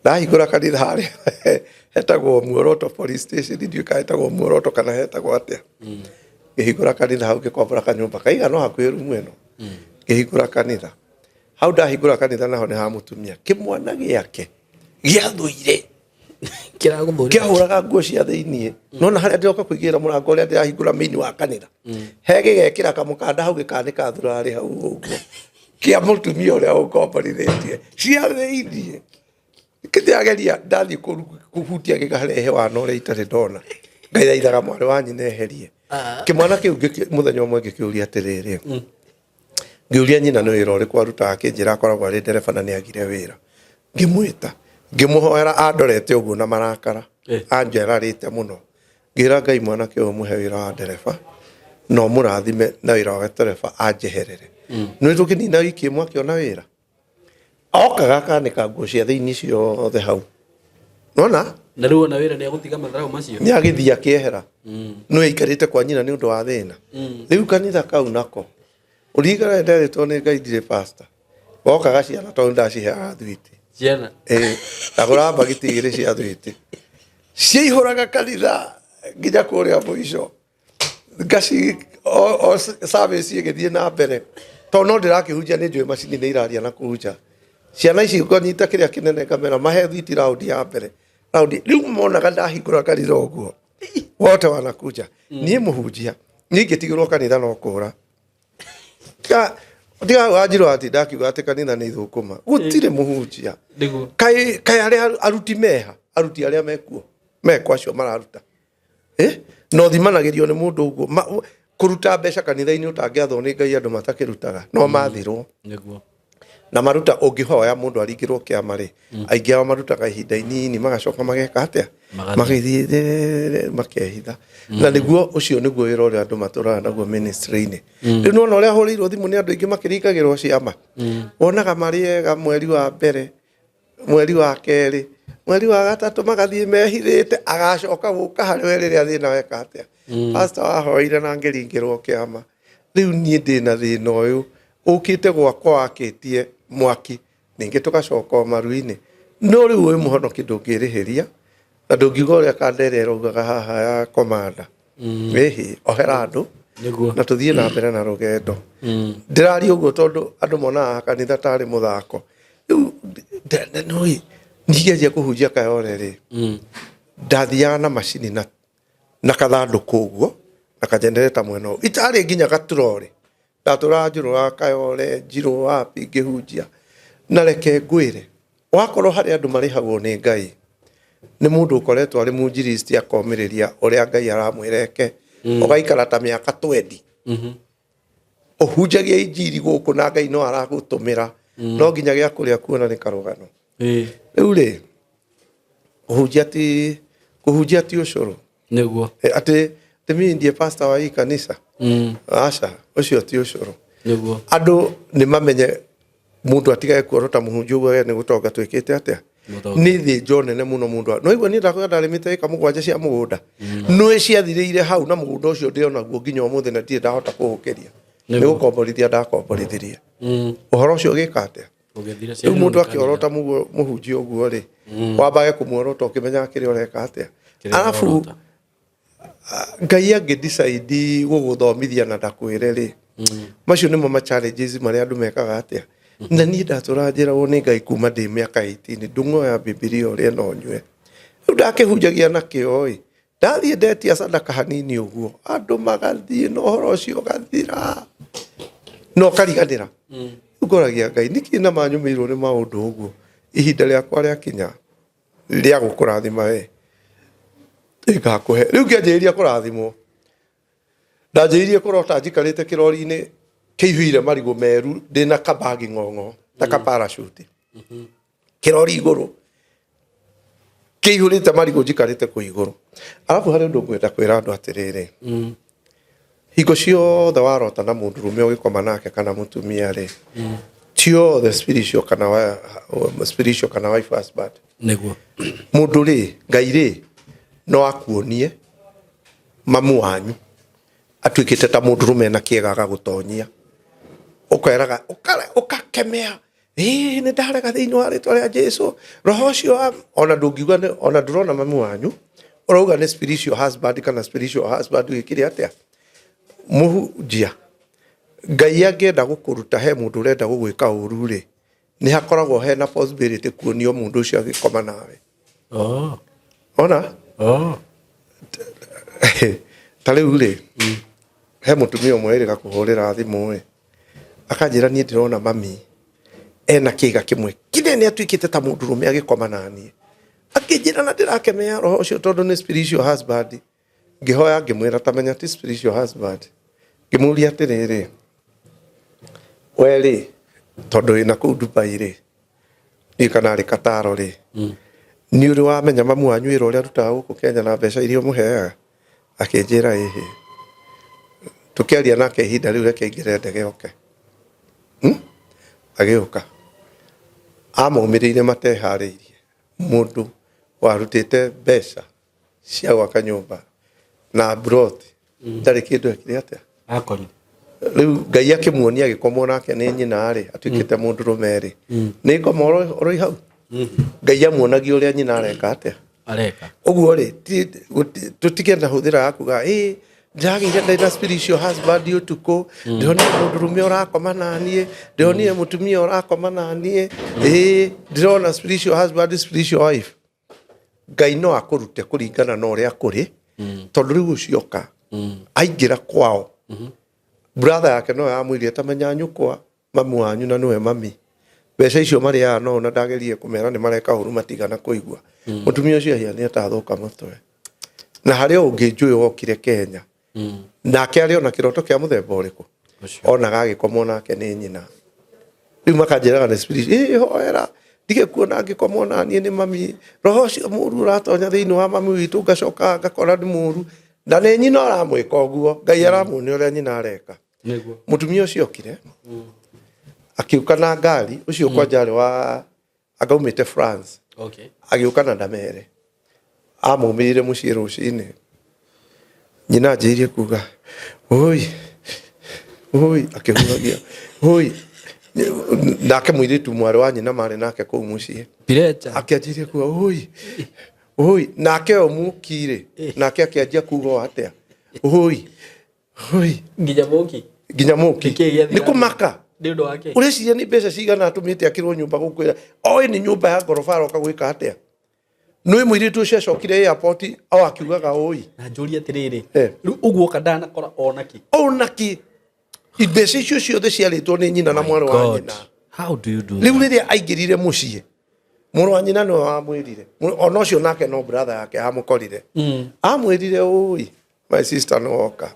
A: Ndahingũra kanitha harĩa hetagwo Muoroto police station, ndiũĩ kana hetagwo Muoroto kana hetagwo atĩa. Ngĩhingũra kanitha hau, ngĩkombora kanyũmba kaigana o hakuhĩ rumu ĩno, ngĩhingũra kanitha hau. Ndahingũra kanitha naho nĩ ha mũtumia kĩmwana gĩake gĩathũire.
B: Kĩragũthũrire.
A: Kĩahũraga nguo cia thĩiniĩ. Nona harĩa ndĩroka kũingĩra mũrango ũrĩa ndĩrahingũra main wa kanitha, he gĩgekĩra kamũkanda hau gĩkanĩka thurarĩ hau ũguo kĩa mũtumia ũrĩa ũngomborithĩtie cia thĩiniĩ. Kĩndĩrageria ndathiĩ kũhutia gĩkarehe wana ũrĩa itarĩ ndona. Ngaithaithaga mwarĩ wa nyina eherie kĩmwana kĩu. Mũthenya ũmwe ngĩkĩũria atĩrĩrĩ, ngĩũria nyina nĩ wĩra ũrĩkũ arutaga, akĩnjĩra akoragwo arĩ ndereba na nĩ agire wĩra. Ngĩmwĩta, ngĩmũhoera andorete ũguo na marakara, anjerarĩte mũno. Ngĩra Ngai mwanake ũyũ mũhe wĩra wa ndereba na ũmũrathime na wĩra wa ndereba anjeherere. Nĩ tũkĩnina wiki ĩmwe akĩona wĩra, okaga akanĩka nguo cia thĩinĩ ciothe hau nona.
B: Na rĩu ona wĩra nĩ agũtiga matharau macio.
A: Nĩ agĩthiĩ akĩehera, no aikarĩte kwa nyina nĩ ũndũ wa thĩna. Rĩu kanitha kau nako ũririkana nderĩtwo nĩ Ngai ndirĩ pastor, gokaga ciana tondũ ndaciheaga thwiti.
B: Ciana.
A: Ĩĩ, ndagũraga mbagiti 2 cia thwiti, ciaihũraga kanitha nginya kũrĩa mũico. Ngaci o service ĩgĩthiĩ na mbere, tondũ no ndĩrakĩhunjia, nĩ njũĩ macini nĩ iraria na kũu nja. Ciana ici nganyita kĩrĩa kĩnene ngamera mahe thwiti raundi ya mbere, raundi. Rĩu monaga ndahingũra kanitha ũguo wote wanakuja. Niĩ mũhunjia niĩ ingĩtigĩrwo kanitha no kũra. Tiga wanjirwo ati ndakiuga atĩ kanitha nĩ ithũkũma, gũtirĩ mũhunjia.
B: Nĩguo.
A: Kaĩ arĩa aruti meha, aruti arĩa mekuo mekwo acio mararuta. Eh? Na ũthimanagĩrio nĩ mũndũ ũguo. Kũruta mbeca kanitha-inĩ ũtangĩathwo nĩ Ngai andũ matakĩrutaga no mathirwo.
B: Nĩguo.
A: Na maruta ũngĩhoya mũndũ aringĩrwo kĩama rĩ, aingĩ ao marutaga ihinda inini magacoka mageka atĩa?
B: Magathiĩ.
A: Magĩthiĩ makehitha. Na nĩguo ũcio nĩguo wĩra ũrĩa andũ matũraga naguo ministry-inĩ. Rĩu nĩwona ũrĩa hũrĩirwo thimũ nĩ andũ aingĩ makĩringagĩrwo ciama. Wonaga marĩ ega mweri wa mbere, mweri wa kerĩ, mweri wa gatatũ magathiĩ mehithĩte, agacoka gũka harĩ we rĩrĩa thĩna weka atĩa. Pastor wahoire na ngĩringĩrwo kĩama. Rĩu niĩ ndĩna thĩna ũyũ, ũkĩte gwakwa wakĩtie mwaki, ningĩ tũgacoka o maru-inĩ. No rĩu wĩ mũhonoki ndũngĩrĩhĩria, na ndũngiuga ũrĩa kanda ĩrĩa ĩraugaga haha ya komanda. Ĩhĩ, ohera andũ
B: Nĩguo.
A: na tũthiĩ na mbere na rũgendo. Ndĩraria ũguo tondũ andũ monaga kanitha tarĩ mũthako. Rĩu nĩũĩ, ningĩanjia kũhunjia Kayole rĩ, ndathiaga na macini na kathandũkũ ũguo, na kajenereta mwena ũyũ. Itarĩ nginya gaturorĩ. Ndatũraga njũrũraga Kayole, Njirũ, wapi ngĩhunjia. Na reke ngwĩre, wakorwo harĩ andũ marĩhagwo nĩ Ngai, nĩ mũndũ ũkoretwo arĩ mũnjiristi akomĩrĩria ũrĩa Ngai aramwĩra eke, ũgaikara ta mĩaka 20. Ũhunjagia injiri gũkũ na Ngai no aragũtũmĩra, no nginya gĩa kũrĩa kuona nĩ karũgano. Rĩu rĩ, kũhunjia ti ũcũrũ.
B: Nĩguo.
A: Atĩ mimi ndiye pastor wa hii kanisa. Aca, ũcio ti ũcũrũ.
B: Nĩguo.
A: Andũ nĩ mamenye mũndũ atigage kuorota mũhunjia ũguo we nĩ gũtonga twĩkĩte atĩa.
B: Gũtonga.
A: Nĩ thĩnjo nene mũno mũndũ. No igua niĩ ndakwĩra ndarĩmĩte ĩka 7 cia mũgũnda. Nĩ ciathirĩire hau na mũgũnda ũcio ndĩ onaguo nginya ũmũthĩ na ndirĩ ndahota kũũkĩria.
B: Nĩguo.
A: Nĩ gũkomborithia ndakomborithirie. Ũhoro ũcio ũgĩka atĩa?
B: Ũgĩthira
A: Rĩu mũndũ akĩorota mũhunjia ũguo rĩ, wambage kũmuorota ũkĩmenyaga kĩrĩa ũreka atĩa.
B: Kĩrĩa
A: Arabu
B: ũrorota.
A: Ngai angĩ decide gũgũthomithia na ndakwĩre rĩ, macio nĩmo ma challenges marĩa andũ mekaga atĩa. Na niĩ ndatũra njĩragwo nĩ Ngai kuma ndĩ mĩaka 18, ndũng'oya Bibilia ũrĩe na ũnyue. Rĩu ndakĩhunjagia na kĩo ĩ, ndathiĩ ndetia sadaka hanini ũguo, andũ magathiĩ na ũhoro ũcio ũgathira. Na ũkariganĩra. Rĩu ngoragia Ngai, nĩkĩ na manyũmĩirwo nĩ maũndũ ũguo? Ihinda rĩakwa rĩakinya rĩa gũkũrathima we, nĩngakũhe. Rĩu ngĩanjĩrĩria kũrathimwo. Ndanjĩrĩirie kũrota njikarĩte kĩrori-inĩ kĩihũire marigũ meru ndĩna kabagi ng'ong'o ta ka parachute. Kĩrori igũrũ kĩihũrĩte marigũ njikarĩte kũu igũrũ. Arabu harĩ ũndũ ngwenda kwĩra andũ atĩrĩrĩ, hingo ciothe warota na mũndũrũme ũgĩkoma nake kana mũtumia rĩ, ti othe spiritual kana spiritual kana wife husband.
B: Nĩguo.
A: Mũndũ rĩ, Ngai rĩ, no akuonie mamu wanyu atuĩkĩte ta mũndũrũme na kĩega agagũtonyia. Ũkeraga, ũkakemea, ĩĩ nĩ ndarega thĩinĩ wa rĩtwa rĩa Jesu. Roho ũcio wa, ona ndũngiuga nĩ, ona ndũrona mamu wanyu, ũrauga nĩ spiritual husband kana spiritual husband wĩkire atĩa? Mũhunjia, Ngai angĩenda gũkũruta he mũndũ ũrenda gũgwĩka ũru rĩ, nĩ hakoragwo hena possibility kuonio mũndũ ũcio agĩkoma nawe. Ona? Ta rĩu rĩ, he mũtumia ũmwe ĩrĩga kũhũrĩra thimũ ĩ, akanjĩra niĩ ndĩrona mami ena kĩga kĩmwe kĩnene atuĩkĩte ta mũndũrũme agĩkoma na niĩ. Akĩnjĩra na ndĩrakemea roho ũcio tondũ nĩ spiritual husband. Ngĩhoya ngĩmwĩra ta menya ti spiritual husband. Ngĩmũria atĩrĩrĩ, we rĩ, tondũ wĩna kũu Dubai rĩ, ndiũĩ kana arĩ Qatar rĩ, nĩ ũrĩ wamenya mamu wanyu wĩra ũrĩa arutaga gũkũ Kenya na mbeca iria ũmũheaga? Akĩnjĩra ĩhĩ. Tũkĩaria nake ihinda rĩu reke aingĩre ndege oke. Agĩũka. Amaumĩrĩire mateharĩirie. Mũndũ warutĩte mbeca cia gwaka nyũmba na mburoti ndarĩ kĩndũ ekire atĩa.
B: Akorire.
A: Rĩu Ngai akĩmuonia agĩkomwo nake nĩ nyina rĩ, atuĩkĩte mũndũrũme rĩ, nĩ ngoma oro hau. Ngai amuonagia ũrĩa nyina areka atĩa.
B: Areka.
A: Ũguo rĩ, tũtige na hũthĩra ya kuga, ĩ, ndĩragĩire ndĩ na spiritual husband ũtukũ, ndĩronire mũndũrũme ũrakoma na niĩ, ndĩronire mũtumia ũrakoma na niĩ, ĩ, ndĩrona spiritual husband, spiritual wife. Ngai no akũrute kũringana na ũrĩa kũrĩ, tondũ rĩu ũcio oka, aingĩra kwao, brother yake no yamwĩrire ta menya nyũkwa, mamu wanyu na nĩwe mami. Mbeca icio marĩaga no na ndagerie kũmera nĩ mareka ũru matigana kũigua. Mũtumia ũcio ahianĩte ta athũka mũtwe. Na harĩ o ũngĩ njũĩ wokire Kenya, nake arĩ ona kĩroto kĩa mũthemba ũrĩkũ?
B: Ũcio.
A: Onaga agĩkomwo nake nĩ nyina. Rĩu makanjĩraga nĩ spirit, ĩ hoera ndige kuona angĩkomwo na niĩ nĩ mami, roho ũcio mũru ũratonya thĩinĩ wa mami witũ, ngacoka ngakora nĩ mũru, na nĩ nyina ũramwĩka ũguo. Ngai aramuonia ũrĩa nyina areka.
B: Nĩguo.
A: Mũtumia ũcio okire akiũka na ngari ũcio kwanja arĩ wa angaumĩte France.
B: Okay.
A: Agĩũka na ndamere amumĩrire mũciĩ rũcinĩ, nyina anjĩrĩirie kuga oi oi, akĩhuhagia oi, nake mũirĩtu mwarĩ wa nyina marĩ nake kũu mũciĩ.
B: Pirecha.
A: Akĩanjĩrĩria kuga oi oi, nake o mũkirĩ nake akĩanjia kuga o atĩa, oi oi.
B: Nginya mũki.
A: Nginya mũki.
B: Nĩkĩĩ gĩathiĩ
A: Nĩ kũmaka.
B: Nĩ ũndũ wake.
A: Ũreciria nĩ mbeca cigana atũmĩte akĩrwo nyũmba gũkwĩra oĩ nĩ nyũmba ya ngoroba, aroka gwĩka atĩa? Nĩ mũirĩtu ũcio acokire airport o akiugaga oi.
B: Na njũrie atĩrĩrĩ.
A: Eh.
B: Rĩu ũguo oka ndanakora ona kĩ?
A: Ona kĩ, mbeca icio ciothe ciarĩtwo nĩ nyina na mwarĩ wa
B: God.
A: nyina.
B: How do you do
A: Rĩu
B: that?
A: rĩrĩa aingĩrire mũciĩ, mũrũ wa nyina nĩwe wamwĩrire, ona ũcio nake no brother yake amũkorire, amwĩrire, ũi my sister, nĩ woka,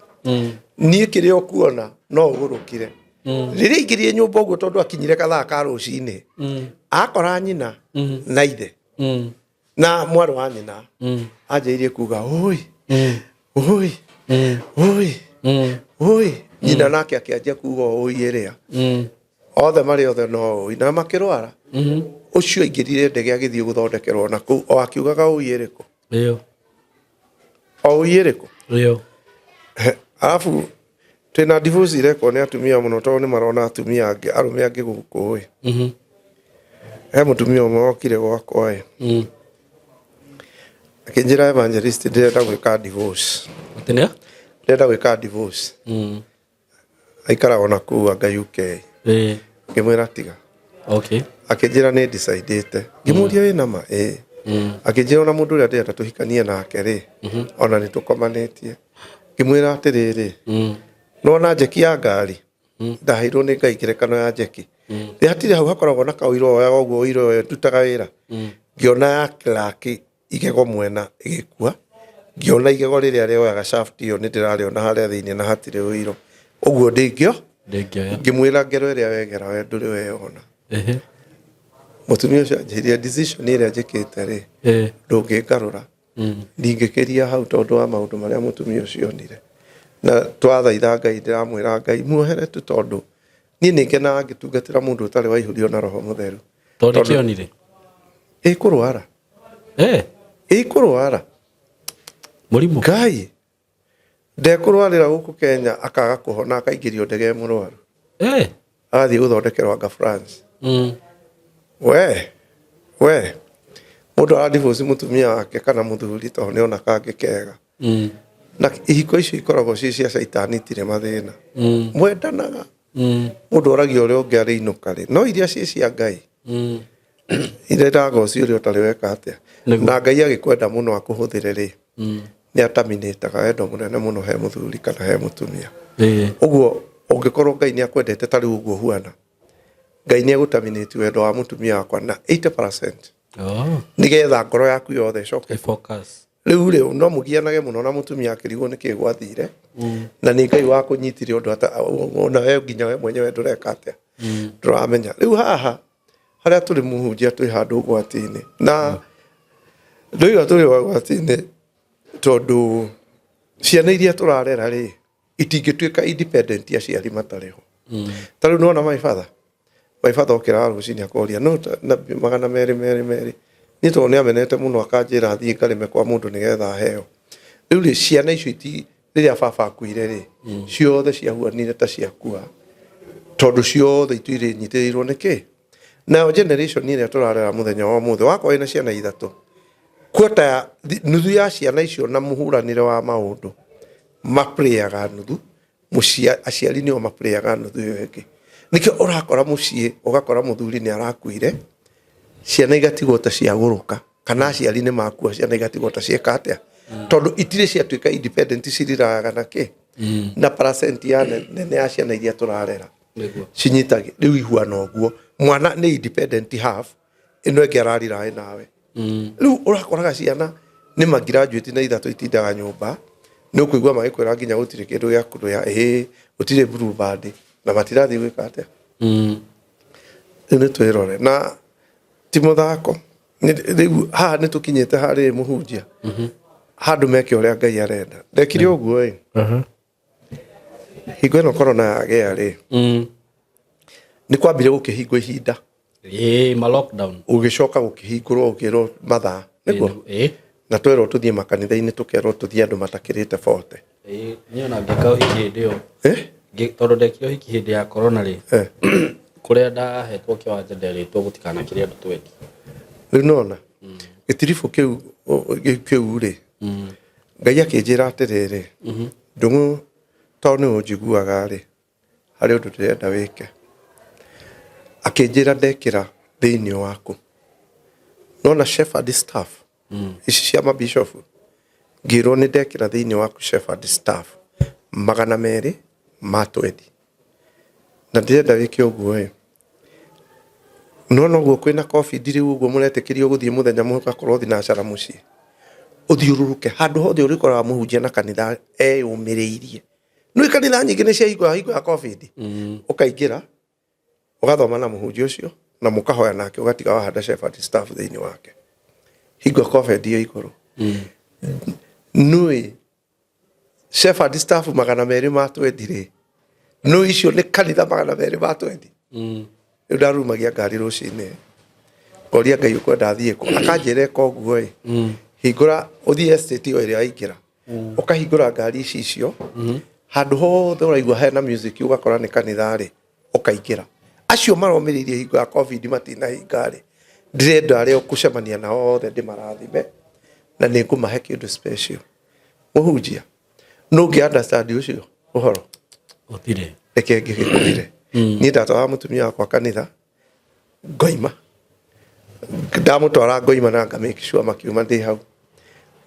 A: niĩ kĩrĩa ũkuona no ũgũrũkire. Rĩrĩa aingĩrire nyũmba ũguo, tondũ akinyire kathaa ka rũcinĩ, akora nyina na ithe na mwarĩ wa nyina, anjĩrĩirie kuga ũi ũi ũi ũi, nyina nake akĩanjia kuga ũi, ĩrĩa othe marĩ othe no ũi, na makĩrwara. Ũcio aingĩrire ndege agĩthiĩ gũthondekerwo na kũu o akiugaga ũi ĩrĩkũ?
B: Ĩyo.
A: O ũi ĩrĩkũ?
B: Ĩyo.
A: Arabu twĩna divorce irekwo nĩ atumia mũno, tondũ nĩ marona atumia angĩ, arũme angĩ gũkũ ĩ. He mũtumia ũmwe wokire gwakwa ĩ, akĩnjĩra, "Evangelist, ndĩrenda gwĩka divorce."
B: Atĩ nĩa?
A: Ndĩrenda gwĩka divorce. Aikaraga ona kũu anga UK. Ngĩmwĩra tiga. Akĩnjĩra nĩ decidĩte. Ngĩmũria, "Wĩna ma?" "Ĩĩ." Akĩnjĩra, "Ona mũndũ ũrĩa ndĩrenda tũhikanie nake rĩ, ona nĩ tũkomanĩtie." Ngĩmwĩra atĩrĩrĩ, nona njeki ya ngari ndaheirwo nĩ Ngai, ngerekano ya njeki nĩ hatirĩ hau hakoragwo na kaũiro, oyaga ũguo ũiro ũyũ ndutaga wĩra. Ngĩona ya crack igego mwena ĩgĩkua, ngĩona igego rĩrĩa rĩoyaga shaft ĩyo nĩ ndĩrarĩona harĩa thĩinĩ na hatirĩ ũiro, ũguo ndĩngĩo.
B: Ndĩngĩoya.
A: Ngĩmwĩra, "Ngero ĩrĩa wegera we ndũrĩ weyona."
B: Ehe.
A: Mũtumia ũcio anjĩrire, "Decision ĩrĩa njĩkĩte rĩ, ndũngĩngarũra." Ndingĩkĩria hau tondũ wa maũndũ marĩa mũtumia ũcio onire, na twathaitha Ngai, ndĩramwĩra Ngai muohere tu, tondũ niĩ nĩ ngenaga ngĩtungatĩra mũndũ ũtarĩ waihũrio na Roho Mũtheru.
B: Tondũ
A: Tondũ-
B: nĩkĩonire.
A: Ĩkũrwara. Ĩkũrwara.
B: Mũrimũ.
A: Ngai ndekũrwarĩra gũkũ Kenya, akaga kũhona, akaingĩrio ndege e mũrwaru, agathiĩ gũthondekerwo anga France. We mũndũ aradivorce mũtumia wake kana mũthuri tondũ nĩ ona kangĩ kega, na ihiko icio ikoragwo ciĩ cia caitani, itirĩ mathĩna, mwendanaga, mũndũ oragia ũrĩa ũngĩ arĩ inũka rĩ, no iria ciĩ cia Ngai irendaga ũcio ũrĩa ũtarĩ weka atĩa.
B: Nĩguo.
A: Na Ngai agĩkwenda mũno akũhũthĩre rĩ, nĩ ataminĩtaga wendo mũnene mũno he mũthuri kana he mũtumia. Ũguo ũngĩkorwo Ngai nĩ akwendete ta rĩu ũguo huana, Ngai nĩ egũtaminĩti wendo wa mũtumia wakwa na 80%
B: Oh.
A: nĩgetha ngoro yaku yothe ĩcoke.
B: Focus.
A: Rĩu rĩ, no mũgianage mũno na mũtumia akĩrigwo nĩkĩ gwathire, na nĩ Ngai wakũnyitire ũndũ ona we nginya we mwenyewe ndũreka atĩa, ndũramenya. Rĩu haha harĩa tũrĩ, mũhunjia, twĩ handũ ũgwati-inĩ, na ndoiga tũrĩ ũgwati-inĩ tondũ ciana iria tũrarera rĩ, itingĩtuĩka independent aciari matarĩ ho. Ta rĩu nĩwona my father, my father okĩraga rũcinĩ akoria no na 200 merĩ merĩ, niĩ tondũ nĩ amenete mũno, akanjĩra thiĩ ngarĩme kwa mũndũ nĩgetha heo. Rĩu rĩ, ciana icio iti rĩrĩa baba akuire rĩ, ciothe ciahuanire ta ciakua, tondũ ciothe ituire nyitĩrĩirwo nĩ kĩ. Nayo generation ĩrĩa tũrarera mũthenya wa ũmũthĩ, wakorwo wĩna ciana ithatũ, quarter ya nuthu ya ciana icio na mũhuranĩre wa maũndũ mapreyaga nuthu mũcia, aciari nĩo mapreyaga nuthu ĩyo ĩngĩ. Nĩkĩo ũrakora mũciĩ ũgakora mũthuri nĩ arakuire, ciana igatigwo ta ciagũrũka, kana aciari nĩ makua, ciana igatigwo ta cieka atĩa, tondũ itirĩ ciatuĩka independent, ciriraga na kĩ, na percent ya nene ya ciana iria tũrarera
B: Nĩguo.
A: Cinyitagi rĩu ihuana ũguo, mwana nĩ independent half, ĩno ĩngĩ arariraĩ nawe. Rĩu ũrakoraga ciana Nĩ ma graduate na ithatũ itindaga nyũmba, nĩ ũkũigua magĩkwĩra nginya gũtirĩ kĩndũ gĩa kũrĩa, ĩĩ gũtirĩ Blue Band, na matirathiĩ gwĩka atĩa. Rĩu nĩ twĩrore na ti mũthako. Rĩu haha nĩ tũkinyĩte harĩ mũhunjia handũ meke ũrĩa Ngai arenda. Ndekire ũguo ĩ, hingo ĩno corona yagĩa rĩ, nĩ kwambire gũkĩhingwo ihinda.
B: Ĩĩ, ma lockdown.
A: Ũgĩcoka gũkĩhingũrwo ũkĩrwo mathaa nĩguo. Na twerwo tũthiĩ makanitha-inĩ, tũkerwo tũthiĩ andũ matakĩrĩte 40.
B: Ĩĩ, niĩ ona ngĩka ũhiki hĩndĩ ĩyo. Tondũ ndekire ũhiki hĩndĩ ya corona rĩ, kũrĩa ndahetwo kĩwanja nderĩtwo gũtikanakĩre andũ 20.
A: Rĩu nona gĩtiribũ kĩu rĩ, Ngai akĩnjĩra atĩrĩrĩ, Ndung'u, tondũ nĩ ũnjiguaga rĩ, harĩ ũndũ ndĩrenda wĩke. Akĩnjĩra ndekĩra thĩinĩ waku. Nona shepherd staff ici cia mabishofu, ngĩrwo nĩ ndekĩra thĩinĩ waku shepherd staff 220. Na ndĩrenda wĩke ũguo ĩ. Nona ũguo kwĩna COVID rĩu ũguo mũretĩkĩrio gũthiĩ mũthenya mũgakorwo thinacara mũciĩ. Ũthiũrũrũke handũ hothe ũrĩkoraga mũhunjia na kanitha eyũmĩrĩirie. Nĩ kanitha nyingĩ nĩ ciahingũra hingo ya COVID. Ũkaingĩra ũgathoma na mũhunjia ũcio na mũkahoya nake, ũgatiga wahanda shepherd staff thĩinĩ wake hingo COVID ĩ igũrũ. Nũĩ shepherd staff 220 rĩ, nũĩ icio nĩ kanitha 220. Rĩu ndarumagia ngari rũcinĩ, ngoria Ngai ũkwenda thiĩ kũ, akanjĩra ĩka ũguo ĩ, hingũra ũthiĩ estate o ĩrĩa waingĩra, ũkahingũra ngari ici icio, handũ hothe ũraigua hena music ũgakora nĩ kanitha rĩ, ũkaingĩra. Acio maromĩrĩirie hingo ya COVID matinahinga rĩ, ndĩrenda arĩa ũkũcemania nao othe ndĩmarathime na nĩ ngũmahe kĩndũ special. Mũhunjia, nũ ũngĩ understand ũcio ũhoro?
B: Gũtirĩ.
A: Reke ngĩgĩkwĩre. Niĩ ndatwaraga mũtumia wakwa kanitha ngoima, ndamũtwara ngoima na nga make sure makiuma ndĩ hau.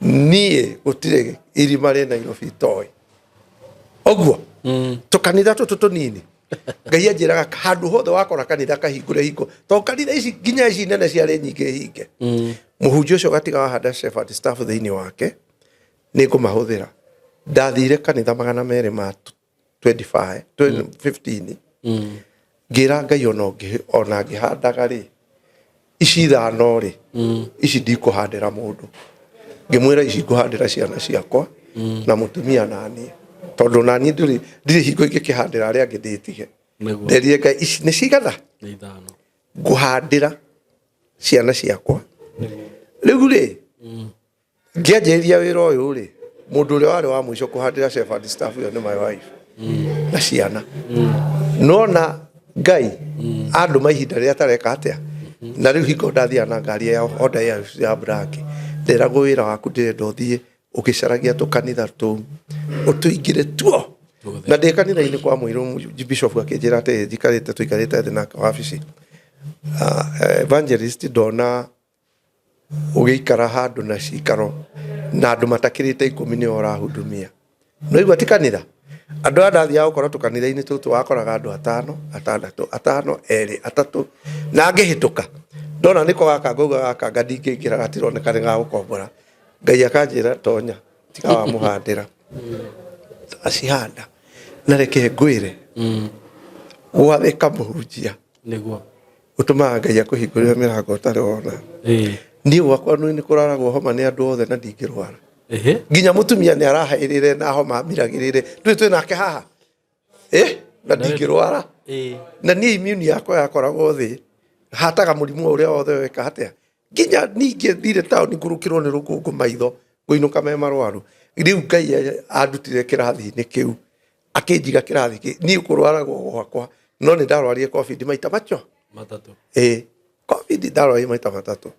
A: Niĩ gũtirĩ irima rĩ Nairobi itoĩ. Ũguo tũkanitha tũtũ tũnini Ngai anjĩraga handũ hothe wakora kanitha kahingũre hingo, tondũ kanitha ici nginya ici nene ciarĩ nyingĩ hinge. Mũhunjia ũcio gatiga wahanda shepherd staff thĩinĩ wake, nĩ ngũmahũthĩra. Ndathire kanitha 225, 15, ngĩra Ngai ona ngĩhandaga rĩ, ici ithano rĩ, ici ndikũhandĩra mũndũ. Ngĩmwĩra ici ngũhandĩra ciana ciakwa na mũtumia na niĩ, tondũ na niĩ ndirĩ hingo ingĩkĩhandĩra arĩa angĩ ndĩtige. Nderire Ngai ici nĩ cigana ngũhandĩra ciana ciakwa. Rĩu rĩ, ngĩanjĩrĩria wĩra ũyũ rĩ, mũndũ ũrĩa warĩ wa mũico kũhandĩra shepherd staff ĩyo nĩ my wife na ciana. Nona Ngai andũma ihinda rĩrĩa atareka atĩa, na rĩu hingo ndathiaga na ngari ya Honda ya black, nderagwo wĩra waku ndĩrenda ũthiĩ ũgĩcaragia tũkanitha tũu ũtũingĩre tuo. Na ndĩ kanitha-inĩ kwa mũirũ, bishop akĩnjĩra atĩ njikarĩte tũikarĩte thĩ nake wabici, evangelist, ndona ũgĩikara handũ na cikaro na andũ matakĩrĩte 10 nĩo ũrahudumia. No igua ti kanitha. Andũ aya ndathiaga gũkora tũkanitha-inĩ tũtũ, wakoraga andũ 5, 6, 5, 2, 3, na ngĩhĩtũka ndona nĩko gaka ngauga gaka nga ndingĩingĩra, gatironeka nĩ gagũkombora. Ngai akanjĩra tonya, tiga wamũhandĩra acihanda. Na reke ngwĩre, gwathĩka mũhunjia
B: nĩguo
A: ũtũmaga Ngai akũhingũrĩre mĩrango ũtarĩ wona. Niĩ gwakwa nĩ kũraragwo homa nĩ andũ othe na ndingĩrwara. Nginya mũtumia nĩ arahaĩrĩre na homa miragĩrĩre, ndũĩ twĩ nake haha na ndingĩrwara. Na niĩ immune yakwa yakoragwo thĩ, hataga mũrimũ ũrĩa wothe weka atĩa. Nginya ningĩ thire taũni ngũrũkĩrwo nĩ rũkũngũ maitho, ngũinũka me marwaru. Rĩu Ngai andutire kĩrathi-inĩ kĩu, akĩnjiga kĩrathi kĩ niĩ kũrwaragwo gwakwa, no nĩ ndarwarire COVID maita macio
B: matatũ.
A: COVID ndarwarire maita matatũ.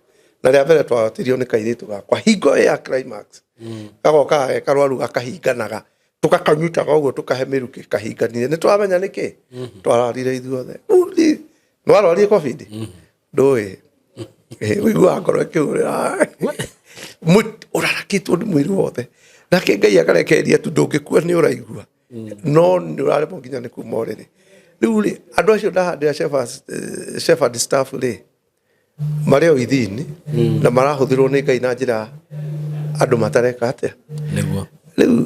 A: Na rĩa mbere twahatirio nĩ kairĩtu gakwa hingo ĩ ya climax. Gagoka ge karwaru gakahinganaga, tũgakanyitaga ũguo tũkahe mĩrukĩ kahinganire. Nĩ twamenya nĩkĩ twararire ithuothe. Nĩ warwarire COVID? Ndũĩ. Ũiguaga ngoro ĩkĩhũrĩra, ũrarakĩtwo nĩ mwĩrĩ wothe. Nake Ngai akarekereria tu, ndũngĩkua nĩ ũraigua, no nĩ ũraremwo nginya nĩ kuma ũrĩrĩ. Rĩu rĩ, andũ acio ndahandĩra shepherd staff rĩ, marĩ o ithini na marahũthĩrwo nĩ Ngai na njĩra Andũ matareka atĩa?
B: Nĩguo.
A: Rĩu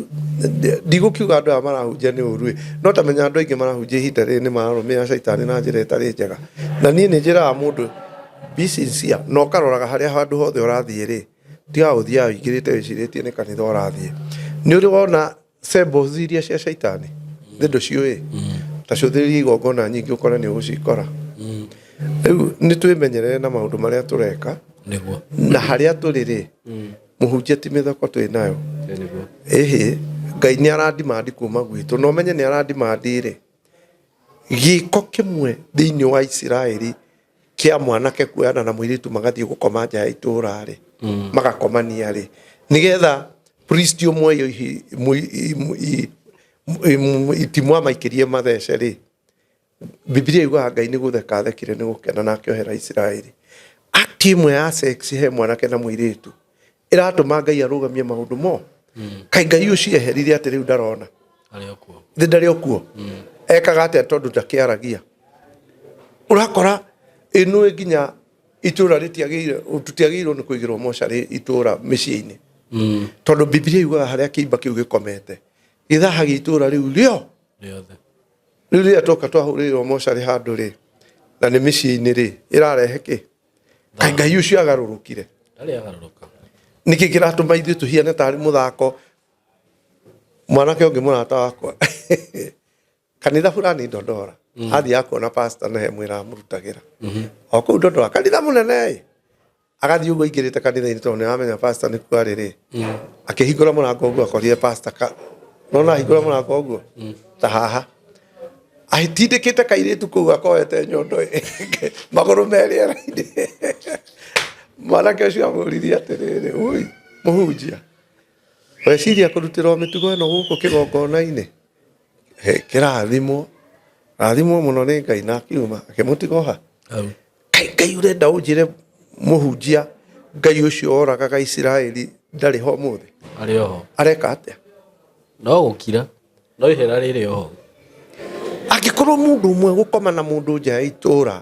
A: ndigũkiuga andũ aya marahunjia nĩ ũru ĩ, no tamenya andũ aingĩ marahunjia ihinda rĩrĩ nĩ mararũmĩrĩra caitani na njĩra ĩtarĩ njega. Na niĩ nĩ njĩraga mũndũ be sincere na ũkaroraga harĩa handũ hothe ũrathiĩ rĩ, tiga gũthiaga ũingĩrĩte wĩcirĩtie nĩ kanitha ũrathiĩ. Nĩ ũrĩ wona symbols iria cia caitani? Nĩ ndũciũĩ? Ta cũthĩrĩria igongona nyingĩ ũkore nĩ ũgũcikora. Rĩu nĩ twĩmenyerere na maũndũ marĩa tũreka.
B: Nĩguo.
A: Na harĩa tũrĩ rĩ, mũhunjia ti mĩtheko twĩ nayo.
B: Nĩguo.
A: Ĩhĩ, Ngai nĩ aradimandi kuma gwitũ na ũmenye nĩ aradimandi rĩ, gĩko kĩmwe thĩinĩ wa Isiraeli kĩa mwanake kuoyana na mũirĩtu magathiĩ gũkoma nja ya itũũra rĩ, magakomania rĩ, nĩgetha priest ũmwe itimũ amaikĩrie mathece rĩ, Bibilia yugaga Ngai nĩ gũtheka athekire nĩ gũkena na akĩohera Isiraeli. Act ĩmwe ya sex he mwanake na mũirĩtu ĩratũma Ngai arũgamie maũndũ mo. Kaĩ Ngai ũcio eherire atĩ rĩu ndarona?
B: Arĩ o kuo.
A: Thĩ ndarĩ o kuo. Ekaga atĩa tondũ ndakĩaragia? Ũrakora ĩnũĩ nginya itũra rĩtiagĩrĩire, tũtiagĩrĩirwo nĩ kũigĩrwo mocarĩ itũra mĩciĩ-inĩ. Tondũ Bibilia yugaga harĩa kĩimba kĩu gĩkomete gĩthahagia itũra rĩu rĩo.
B: Rĩothe.
A: Rĩu rĩrĩa twoka twahũrĩrwo mocarĩ handũ rĩ, na nĩ mĩciĩ-inĩ rĩ, ĩrarehe kĩ? Kaĩ Ngai ũcio agarũrũkire?
B: Ndarĩ agarũrũka.
A: Nĩkĩ kĩratũma ithuĩ tũhiane tarĩ mũthako? Mwanake ũngĩ mũrata wakwa kanitha fulani Ndondora, athiaga kuona pastor na he mwĩra amũrutagĩra o kũu Ndondora, kanitha mũnene ĩ. Agathiĩ ũguo aingĩrĩte kanitha-inĩ tondũ nĩ aramenya pastor nĩkuo arĩ rĩ, akĩhingũra mũrango ũguo akorire pastor ka nona ahingũra mũrango ũguo ta haha agĩtindĩkĩte kairĩtu kũu akoete nyondo ĩ, magũrũ me rĩera-inĩ. Mwanake ũcio amũririe atĩrĩrĩ, ũi mũhunjia, weciria kũrutĩrwo mĩtugo ĩno gũkũ kĩgongona-inĩ? Kĩrathimwo, rathimwo mũno nĩ Ngai. Na akiuma akĩmũtiga o ha.
B: Hau.
A: Kaĩ Ngai ũrenda ũnjĩre mũhunjia Ngai ũcio oragaga Isiraeli ndarĩ ho ũmũthĩ?
B: Arĩ oho.
A: Areka atĩa?
B: No gũkira. No ihera rĩrĩ oho.
A: Angĩkorwo mũndũ ũmwe gũkoma na mũndũ nja ya itũũra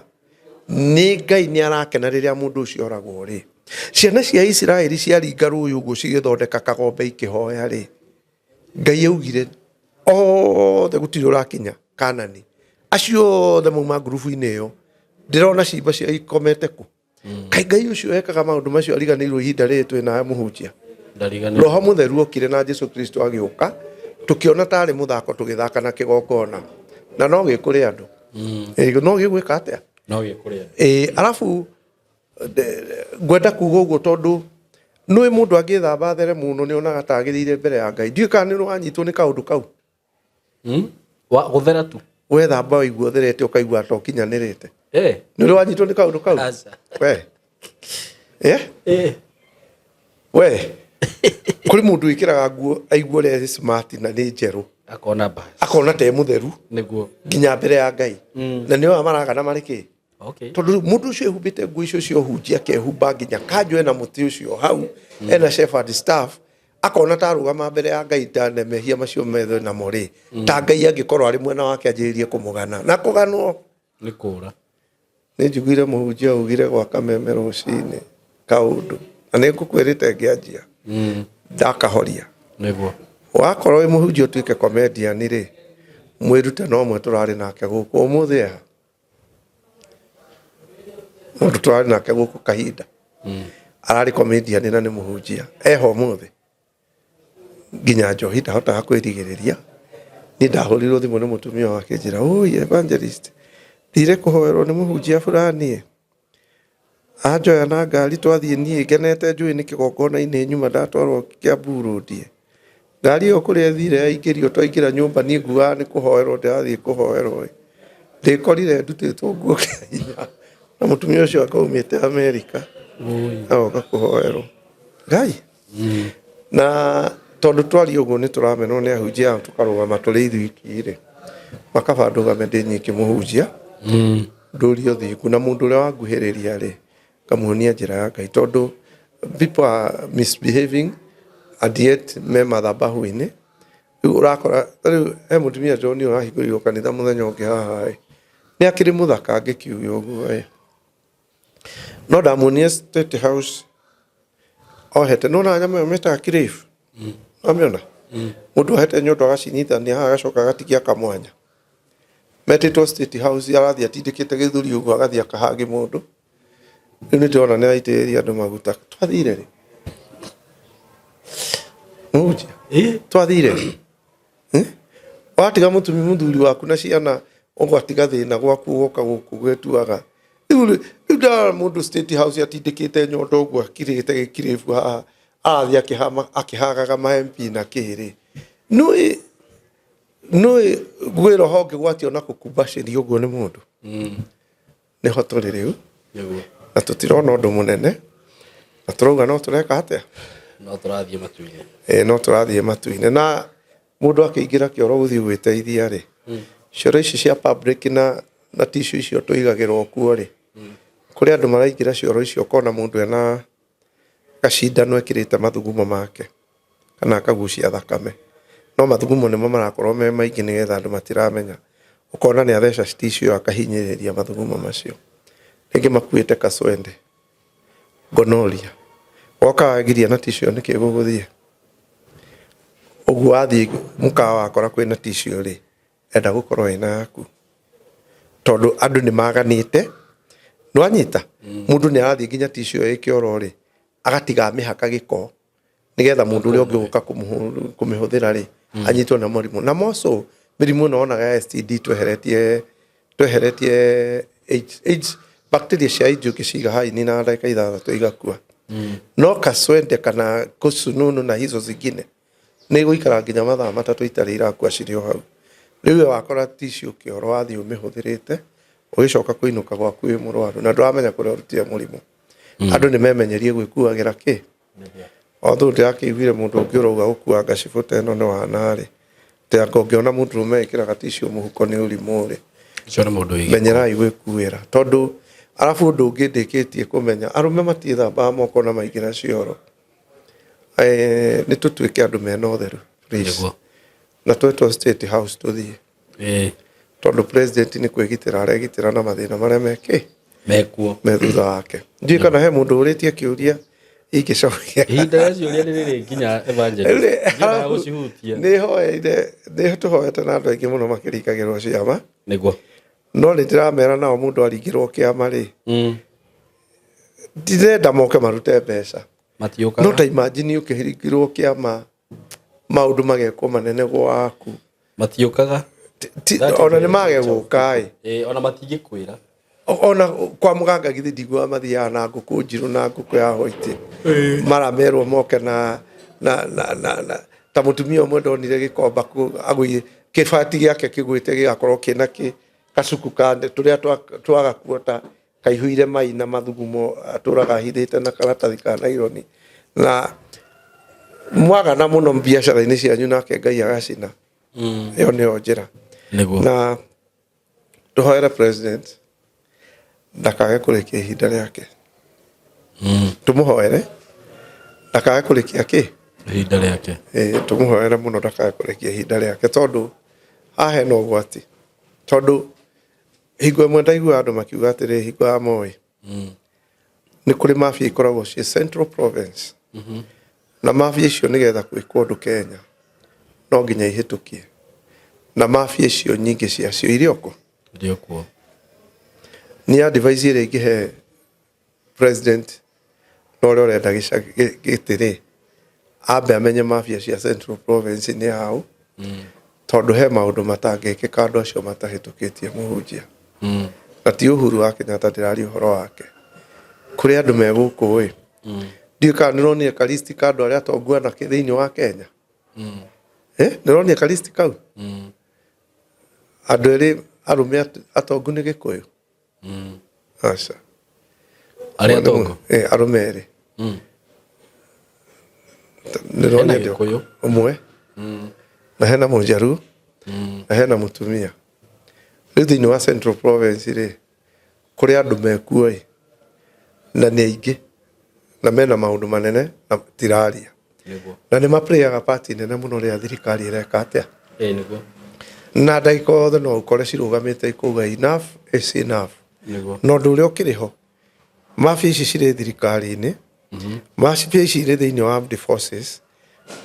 A: nĩ Ngai nĩ arakena rĩrĩa mũndũ ũcio oragwo rĩ, ciana cia Isiraeli ciaringa rũĩ ũguo cigĩthondeka kagombe ikĩhoya rĩ, Ngai augire othe gũtirĩ ũrakinya Kanani, acio othe mauma ngurubu-inĩ ĩyo, ndĩrona cimba cia ikomete kũ? Kaĩ Ngai ũcio ekaga maũndũ macio ariganĩirwo ihinda rĩrĩ twĩ nawe mũhunjia?
B: Ndariganĩirwo.
A: Roho mũtheru okire na Jesu Kristo agĩũka, tũkĩona tarĩ mũthako tũgĩthaka na kĩgongona, na no gĩkũrĩ andũ. Ĩ, no gĩgwĩka atĩa?
B: No gĩkũrĩ andũ.
A: Ĩ, arabu ngwenda kuga ũguo tondũ nũĩ mũndũ angĩthamba there mũno nĩ onaga ta agĩrĩire mbere ya Ngai. Ndiũĩ kana nĩ wanyitwo nĩ kaũndũ kau.
B: Wa gũthera tu.
A: Wethamba waigua ũtherete ũkaigua ta ũkinyanĩrĩte.
B: Eh.
A: Nĩ ũrĩ wanyitwo nĩ kaũndũ kau?
B: Aca.
A: We. Eh?
B: Eh.
A: We. Kũrĩ mũndũ wĩkĩraga nguo aigua ũrĩa ĩ smart na nĩ njerũ.
B: Akona bas.
A: Akona ta e mũtheru.
B: Nĩguo.
A: Nginya mbere ya Ngai. Na nĩo aya maragana marĩ kĩ?
B: Okay.
A: Tondũ rĩu mũndũ ũcio ehumbĩte nguo icio cia ũhunjia akehumba nginya kanjũ ena mũtĩ ũcio hau, ena shepherd staff, akona ta arũgama mbere ya Ngai ta na mehia macio methe namo rĩ, ta Ngai angĩkorwo arĩ mwena wake anjĩrĩrie kũmũgana na kũganwo.
B: Nĩ kũra.
A: Nĩ njiguire mũhunjia augire gwa kameme rũcinĩ kaũndũ na nĩ ngũkwĩrĩte ngĩanjia ndakahoria.
B: Nĩguo.
A: Wakorwo wĩ mũhunjia ũtuĩke comedian rĩ, mwĩrute no ũmwe tũrarĩ nake gũkũ ũmũthĩ eha. Mũndũ tũrarĩ nake gũkũ kahinda ararĩ comedian na nĩ mũhunjia eho ũmũthĩ nginya njohi ndahotaga kwĩrigĩrĩria. Niĩ ndahũrirwo thimũ nĩ mũtumia wake njĩra, ũi evangelist, thire kũhoerwo nĩ mũhunjia fulani ĩ, anjoya na ngari twathiĩ niĩ ngenete njũĩ nĩ kĩgongona-inĩ nyuma ndatwarwo Kiambu Road ĩ. Ngari ĩyo kũrĩa ĩthire yaingĩrio twaingĩra nyũmba niĩ ngugaga nĩ kũhoerwo ndĩrathiĩ kũhoerwo ĩ. Ndĩkorire ndutĩtwo nguo kĩa hinya na mũtumia ũcio anga aumĩte Amerika agoka kũhoerwo. Ngai! Na tondũ twaria ũguo nĩ tũramenwo nĩ ahunjia aya tũkarũgama tũrĩ ithuiki rĩ, makaba ndũgame ndĩ nyiki mũhunjia, ndũrie ũthingu na mũndũ ũrĩa wanguhĩrĩria rĩ, ngamuonia njĩra ya Ngai tondũ people are misbehaving and yet me mathabahu-inĩ. Rĩu ũrakora, ta rĩu he mũtumia ndĩronire ũrahingũrĩirwo kanitha mũthenya ũngĩ haha ĩ, nĩ akĩrĩ mũthaka ngĩkiuga ũguo ĩ, no ndamuonire State House. Ohete nona nyama ĩyo metaga kirĩbu, wamĩona? Mũndũ ohete nyondo agacinyitania haha, agacoka agatigia kamwanya. Metĩtwo State House, arathiĩ atindĩkĩte gĩthũri ũguo, agathiĩ akahagi mũndũ. Rĩu nĩ ndĩrona nĩ araitĩrĩria andũ maguta. Twathire rĩ? Mũhunjia, twathire rĩ? Eh? Watiga mũtumi mũthuri waku na ciana, ũgatiga thĩna gwaku, ũgoka gũkũ gwĩtuaga. Rĩu ndĩrona mũndũ State House atindĩkĩte nyondo ũguo, akirĩte gĩkirĩbu haha, arathiĩ akĩhagaga ma MP na kĩrĩ. Nũĩ nũĩ gwĩ roho ũngĩgwatio na kũkumbacĩrio ũguo nĩ mũndũ. Nĩho tũrĩ rĩu.
B: Nĩguo.
A: Na tũtirona ũndũ mũnene, na tũrauga no tũreka atĩa?
B: No tũrathiĩ matu-inĩ.
A: Ĩĩ, no tũrathiĩ matu-inĩ. Na mũndũ akĩingĩra kĩoro gũthiĩ gwĩteithia rĩ, cioro ici cia public na tissue icio tũigagĩrwo kuo rĩ, kũrĩ andũ maraingĩra cioro icio ũkona mũndũ ena gacindano ekĩrĩte mathugumo make kana akagucia thakame, no mathugumo nĩmo marakorwo me maingĩ nĩgetha andũ matiramenya. Ũkona nĩ atheca tissue ĩyo akahinyĩrĩria mathugumo macio. Rĩngĩ makuĩte kaswende, gonorrhea. Woka wagiria na tissue ĩyo nĩkĩ gũgũthiĩ? Ũguo wathiĩ mũkawa wakora kwĩna tissue rĩ, enda gũkorwo ĩna yaku. Tondũ andũ nĩ maganĩte, nĩwanyita? Mũndũ nĩ arathiĩ nginya tissue ĩyo ĩ kĩoro rĩ, agatiga amĩhaka gĩko, nĩgetha mũndũ ũrĩa ũngĩ ũgũka kũmĩhũthĩra rĩ, anyitwo na mũrimũ. Na moco mĩrimũ ĩno wonaga ya STD tweheretie AIDS, AIDS, bacteria cia AIDS ũngĩciga haha ininaga ndagĩka 6 igakua. No kaswende kana kũcununu na hizo zingine nĩ igũikara nginya mathaa 3 itarĩ irakua cirĩ o hau. Rĩu we wakora tissue kĩoro wathiĩ ũmĩhũthĩrĩte, ũgĩcoka kũinũka gwaku wĩ mũrwaru na ndũramenya kũrĩa ũrutire mũrimũ. Andũ nĩ memenyerie gwĩkuagĩra kĩ? Although ndĩrakĩiguire mũndũ ũngĩ ũrauga gũkua ngacibũ ta ĩno nĩ wana rĩ, atĩ anga ũngĩona mũndũrũme ekĩraga tissue mũhuko nĩ ũrimũ rĩ.
B: Ũcio nĩ mũndũ wĩ gĩko.
A: Menyerai gwĩkuĩra, tondũ arabu ũndũ ũngĩ ndĩkĩtie kũmenya, arũme matiĩthambaga moko na maingĩra cioro. Nĩ tũtuĩke andũ mena ũtheru please.
B: Nĩguo.
A: Na twetwo State House tũthiĩ. Tondũ president nĩ kwĩgitĩra aregitĩra na mathĩna marĩa mekĩ
B: Mekuo.
A: Me thutha wake. Ndiũĩ kana he mũndũ ũrĩtie kĩũria ingĩcokia.
B: Ihinda rĩa ciũria nĩ rĩrĩ nginya evangelist. Ndiendaga gũcihutia.
A: Nĩ hoeire, nĩ tũhoete na andũ aingĩ mũno makĩringagĩrwo ciama.
B: Nĩguo.
A: No nĩ ndĩramera nao mũndũ aringĩrwo kĩama rĩ, ndirenda moke marute mbeca.
B: Matiũkaga.
A: No ta imagine ũkĩringĩrwo kĩama, maũndũ magekwo manene gwaku.
B: Matiũkaga.
A: Ona nĩ mage gũka ĩ.
B: Ona matingĩkwĩra.
A: Ona kwa mũganga githĩ ndiguaga mathiaga na ngũkũ njirũ na ngũkũ ya white. Maramerwo moke na na na na na ta mũtumia ũmwe ndonire gĩkomba agũire kĩbati gĩake kĩgwĩte gĩgakorwo kĩna kĩ gacuku ka tũrĩa twagakuo ta kaihũire mai na mathugumo, atũraga ahithĩte na karatathi ka naironi. Na mwagana mũno biacara-inĩ cianyu nake Ngai agacina. Ĩyo nĩyo njĩra.
B: Nĩguo.
A: Na tũhoere president ndakage kũrĩkia ihinda rĩake. Tũmũhoere ndakage kũrĩkia kĩ?
B: Ihinda rĩake.
A: Ĩĩ, tũmũhoere mũno ndakage kũrĩkia ihinda rĩake, tondũ haha hena ũgwati. Tondũ hingo ĩmwe ndaigua andũ makiuga atĩrĩ, hingo ya Moi, nĩ kũrĩ mafia ikoragwo ciĩ Central Province. Na mafia icio nĩgetha gwĩkwo ũndũ Kenya no nginya ihĩtũkie. Na mafia icio nyingĩ ciacio irĩ o kũ?
B: Irĩ o kuo.
A: Nĩ advice ĩrĩa ingĩhe president na ũrĩa ũrenda gĩtĩ rĩ, ambe amenye mafia cia Central Province nĩ hau, tondũ he maũndũ matangĩkĩka andũ acio matahĩtũkĩtie mũhunjia. Na ti Uhuru wa Kenyatta ndĩraria ũhoro wake. Kũrĩ andũ me gũkũ ĩ. Ndiũĩ kana nĩ ũronire ka list ka andũ arĩa atongu anake thĩinĩ wa Kenya. Nĩ ũronire ka list kau? Andũ erĩ arũme atongu nĩ Gĩkũyũ. Aca.
B: Arĩa atongu?
A: Arũme erĩ. Ndĩronire
B: Hena Gĩkũyũ.
A: Ũmwe. Na hena Mũnjaruo. Na hena mũtumia. Rĩu thĩinĩ wa Central Province rĩ, kũrĩ andũ mekuo ĩ, na nĩ aingĩ, na mena maũndũ manene na tiraria.
B: Nĩguo.
A: Na nĩ maplayaga part nene mũno rĩrĩa thirikari ĩreka atĩa.
B: Ĩĩ, nĩguo.
A: Na ndagĩka yothe no ũkore cirũgamĩte ikauga enough is enough.
B: Nĩguo.
A: Na ũndũ ũrĩa ũkĩrĩ ho, mafia ici cirĩ thirikari-inĩ, Mafia ici irĩ thĩinĩ wa armed forces,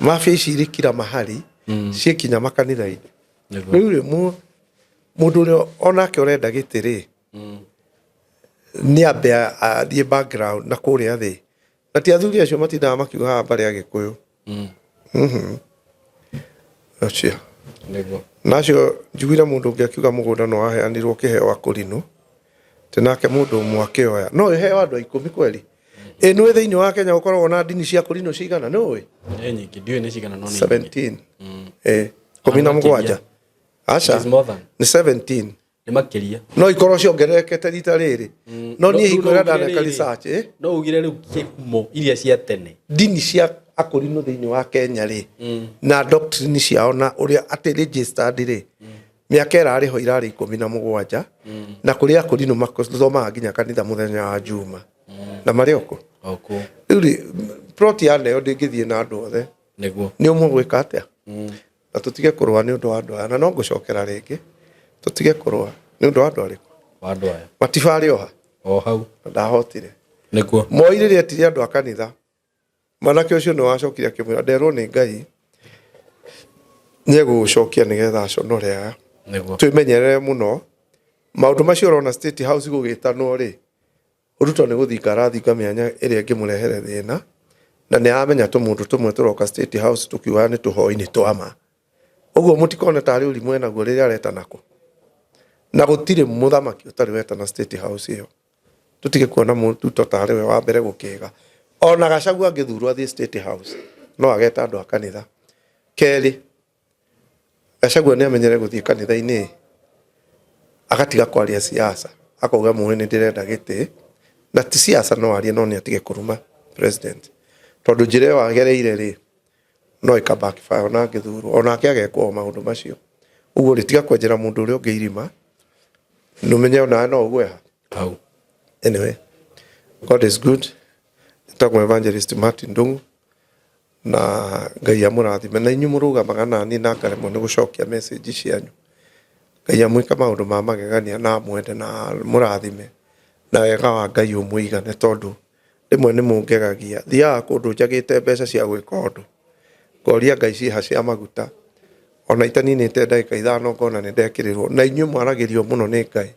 A: mafia ici irĩ kila mahali, ciĩ kinya makanitha-inĩ.
B: Nĩguo.
A: Rĩu rĩ, mũndũ ũrĩa onake ũrenda gĩtĩ rĩ, nĩ ambe athiĩ background na kũrĩa thĩ, na ti athuri acio matindaga makiuga haha mbarĩ ya Gĩkũyũ. Acio
B: Nĩguo.
A: Na acio njiguire mũndũ ũngĩ akiuga mũgũnda no waheanirwo kĩheo akũrinũ, tĩ nake mũndũ ũmwe akĩoya no ĩheo andũ a 10 kweri. Ĩ nĩ thĩinĩ wa Kenya gũkoragwo na ndini cia kũrinũ cigana, nĩ ũĩ?
B: Nĩ nyingĩ, ndiũĩ nĩ cigana, no nĩ nyingĩ.
A: 17, 17. Aca.
B: It is more than.
A: Nĩ 17.
B: Nĩ makĩria.
A: No ikorwo ciongererekete rita rĩrĩ, no niĩ hingo ĩrĩa ndaneka research,
B: No ugire rĩu kĩhumo iria cia tene.
A: Ndini cia akũrinũ thĩinĩ wa Kenya rĩ, na doctrine ciao na ũrĩa atĩ registered rĩ, mĩaka ĩrarĩ ho irarĩ 17, na kũrĩ akũrinũ mathomaga nginya kanitha mũthenya wa Juma na marĩ oko.
B: Oko.
A: Rĩu rĩ, plot ya neo ndĩngĩthiĩ na andũ othe.
B: Nĩguo.
A: Nĩ ũmwe gwĩka atĩa na tũtige kũrũa nĩ ũndũ wa andũ aya, na no ngũcokera rĩngĩ, tũtige kũrũa nĩ ũndũ wa andũ arĩkũ?
B: Wa andũ aya.
A: Matibarĩ oha.
B: O hau.
A: Na ndahotire.
B: Nĩguo.
A: Moi rĩrĩa etire andũ a kanitha, mwanake ũcio nĩ wacokire akĩmwĩra, nderwo nĩ Ngai nĩ egũgũcokia nĩgetha aconore aya.
B: Nĩguo.
A: Twĩmenyerere mũno maũndũ macio ũrona State House gũgĩtanwo rĩ, Ruto nĩ gũthinga arathinga mĩanya ĩrĩa ĩngĩmũrehere thĩna, na nĩ aramenya tũmũndũ tũmwe tũroka State House tũkiugaga nĩ tũhoi nĩ twama. Ũguo mũtikone tarĩ ũrimũ enaguo rĩrĩa aretana kũ, na gũtirĩ mũthamaki ũtarĩ wetana State House ĩyo. Tũtige kuona Ruto tarĩ we wa mbere gũkĩga. Ona Gachagua angĩthurwo athiĩ State House, no ageta andũ a kanitha. Kerĩ, Gachagua nĩ amenyere gũthiĩ kanitha-inĩ, agatiga kwaria siasa, akauga mũĩ nĩ ndĩrenda gĩtĩ, na ti siasa no arie, no nĩ atige kũruma president, tondũ njĩra ĩyo agereire rĩ, no ĩka backfire ona angĩthurwo, onake agekwo o maũndũ macio. Ũguo rĩ, tiga kwenjera mũndũ ũrĩa ũngĩ irima, nũmenye onawe no ũgwe ha.
B: Hau.
A: Anyway, God is good. Njĩtagwo Evangelist Martin Ndung'u, na Ngai amũrathime, na inyuĩ mũrũgamaga nani na ngaremwo nĩ gũcokia message cianyu. Ngai amwĩke maũndũ ma magegania na amwende na amũrathime, na wega wa Ngai ũmũigane, tondũ rĩmwe nĩ mũngegagia. Thiaga kũndũ njagĩte mbeca cia gwĩka ũndũ, ngoria Ngai ciĩha cia maguta, ona itaninĩte ndagĩka 5 ngona nĩ ndekĩrĩrwo. Na inyuĩ mwaragĩrio mũno nĩ Ngai,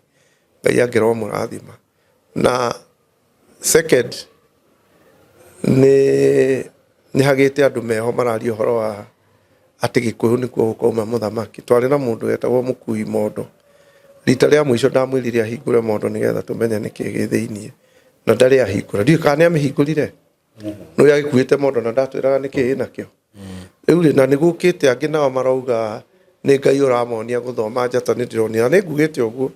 A: Ngai angĩrwo mũrathima. Na second, nĩ hagĩte andũ meho mararia ũhoro wa atĩ Gĩkũyũ nĩkuo gũkauma mũthamaki. Twarĩ na mũndũ wetagwo Mũkui Mondo. Rita rĩa mũico ndamwĩrire ahingũre mondo nĩgetha tũmenye nĩkĩ gĩ thĩiniĩ, na ndarĩ ahingũra. Ndiũĩ kana nĩ amĩhingũrire. No agĩkuĩte mondo na ndatwĩraga nĩkĩ ĩnakĩo. Rĩu rĩ, na nĩ gũkĩte angĩ nao marauga nĩ Ngai ũramonia gũthoma njata, nĩ ndĩronire. Na nĩ ngugĩte ũguo,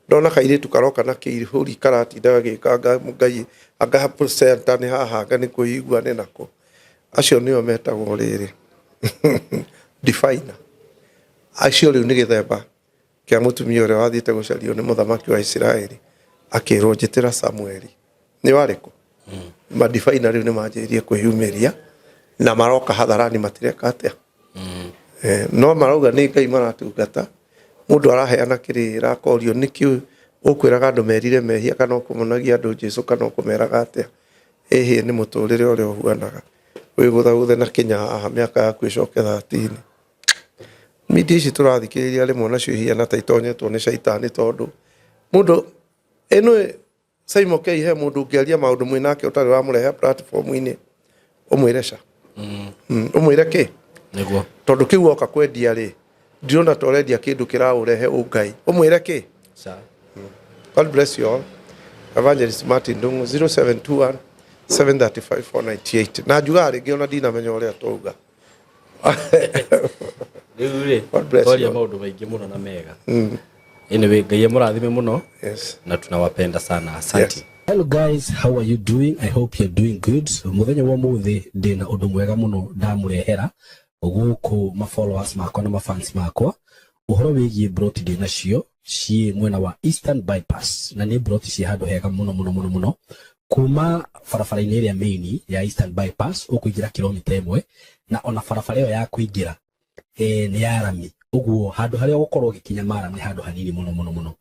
A: ndona kairĩtu karoka na kĩihũri karatinda gagĩka Ngai anga center nĩ haha, anga nĩ kwĩigua nĩ nako. Acio nĩo metagwo rĩrĩ diviner. Acio rĩu nĩ gĩthemba kĩa mũtumia ũrĩa wathiĩte gũcario nĩ mũthamaki wa Isiraeli, akĩrwo njĩtĩra Samueli. Nĩ warĩkũ? Madivaina rĩu nĩ manjĩrĩirie kwĩyumĩria na maroka hadharani, matireka atĩa? No marauga nĩ Ngai maratungata. Mũndũ araheana kĩrĩra akorio nĩkĩ ũkwĩraga andũ merire mehia, kana ũkũmonagia andũ Jesu, kana ũkũmeraga atĩa? Ĩhĩ, nĩ mũtũrĩre ũrĩa ũhuanaga wĩgũthagũthe na kĩnya haha, mĩaka yaku ĩcoke 13. Media ici tũrathikĩrĩria rĩmwe nacio ihiana ta itonyetwo nĩ caitani, tondũ mũndũ ĩno Simon K, he mũndũ ũngĩaria maũndũ mwĩ nake ũtarĩ wamũrehe platform-inĩ, ũmwĩre ca, ũmwĩre kĩ?
B: Nĩguo.
A: Tondũ kĩu woka kwendia rĩ, ndirona ta ũrendia kĩndũ kĩraũrehe ũngai, ũmwĩre kĩ?
B: Ca.
A: God bless you all. Evangelist Martin Ndung'u, 0721 735 498. Na njugaga rĩngĩ ona ndinamenya ũrĩa twauga.
B: Rĩu rĩ,
A: God bless
B: twaria
A: you all.
B: maũndũ maingĩ mũno na mega. Anyway, Ngai amũrathime mũno na tunawapenda sana. Asante.
A: Yes.
B: Hello guys, how are you doing? I hope you're doing good. Muthenya wa muthi ndina undu mwega muno ndamurehera guku ma followers makwa na ma fans makwa, uhoro wigie broti ndi nacio ciĩ mwena wa Eastern Bypass, na nĩ broti ciĩ handũ hega mũno mũno mũno mũno. Kuma barabara-inĩ ĩrĩa main ya Eastern Bypass ũkũingĩra kilomita 1, na ona barabara ĩyo ya kũingĩra nĩ ya rami, ũguo handũ harĩa ũgũkorwo ũgĩkinya maram nĩ handũ hanini mũno mũno mũno.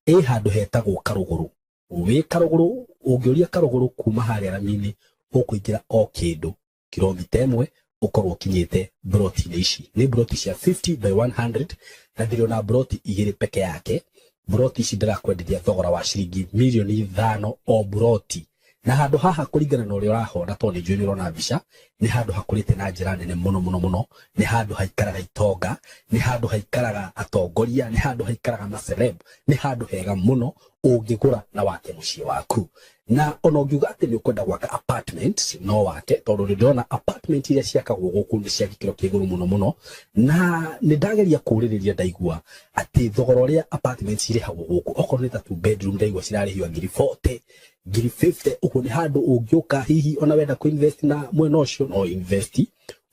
B: Ĩ handũ hetagwo Karũgũrũ. Wĩ Karũgũrũ, ũngĩũria Karũgũrũ kuma harĩa rami-inĩ, Ũkũingĩra o kĩndũ kilomita 1 ũkorwo ũkinyĩte broti-inĩ ici. Nĩ broti cia 50 by 100 na ndĩrĩ broti 2 peke yake. Broti ici ndĩrakwenderia thogora wa ciringi mirioni 5 o broti. Na handũ haha kũringana na ũrĩa ũrahona, tondũ nĩ njũĩ nĩ ũrona mbica, nĩ handũ hakũrĩte na njĩra nene mũno mũno mũno. Nĩ handũ haikaraga itonga, nĩ handũ haikaraga atongoria, nĩ handũ haikaraga maceleb, nĩ handũ hega mũno ũngĩgũra na wake mũciĩ waku. Na ona ũngiuga atĩ nĩ ũkwenda gwaka apartment no wake, tondũ nĩ ndĩrona apartment iria ciakagwo gũkũ nĩ cia gĩkĩro kĩa igũrũ mũno mũno. Na nĩ ndageria kũũrĩrĩria, ndaigua atĩ thogora ũrĩa apartment cirĩhagwo gũkũ, okorwo nĩ ta 2 bedroom, ndaigua cirarĩhio ngiri 40, ngiri 50. Ũguo nĩ handũ ũngĩũka hihi ona wenda kũ invest na mwena ũcio no invest.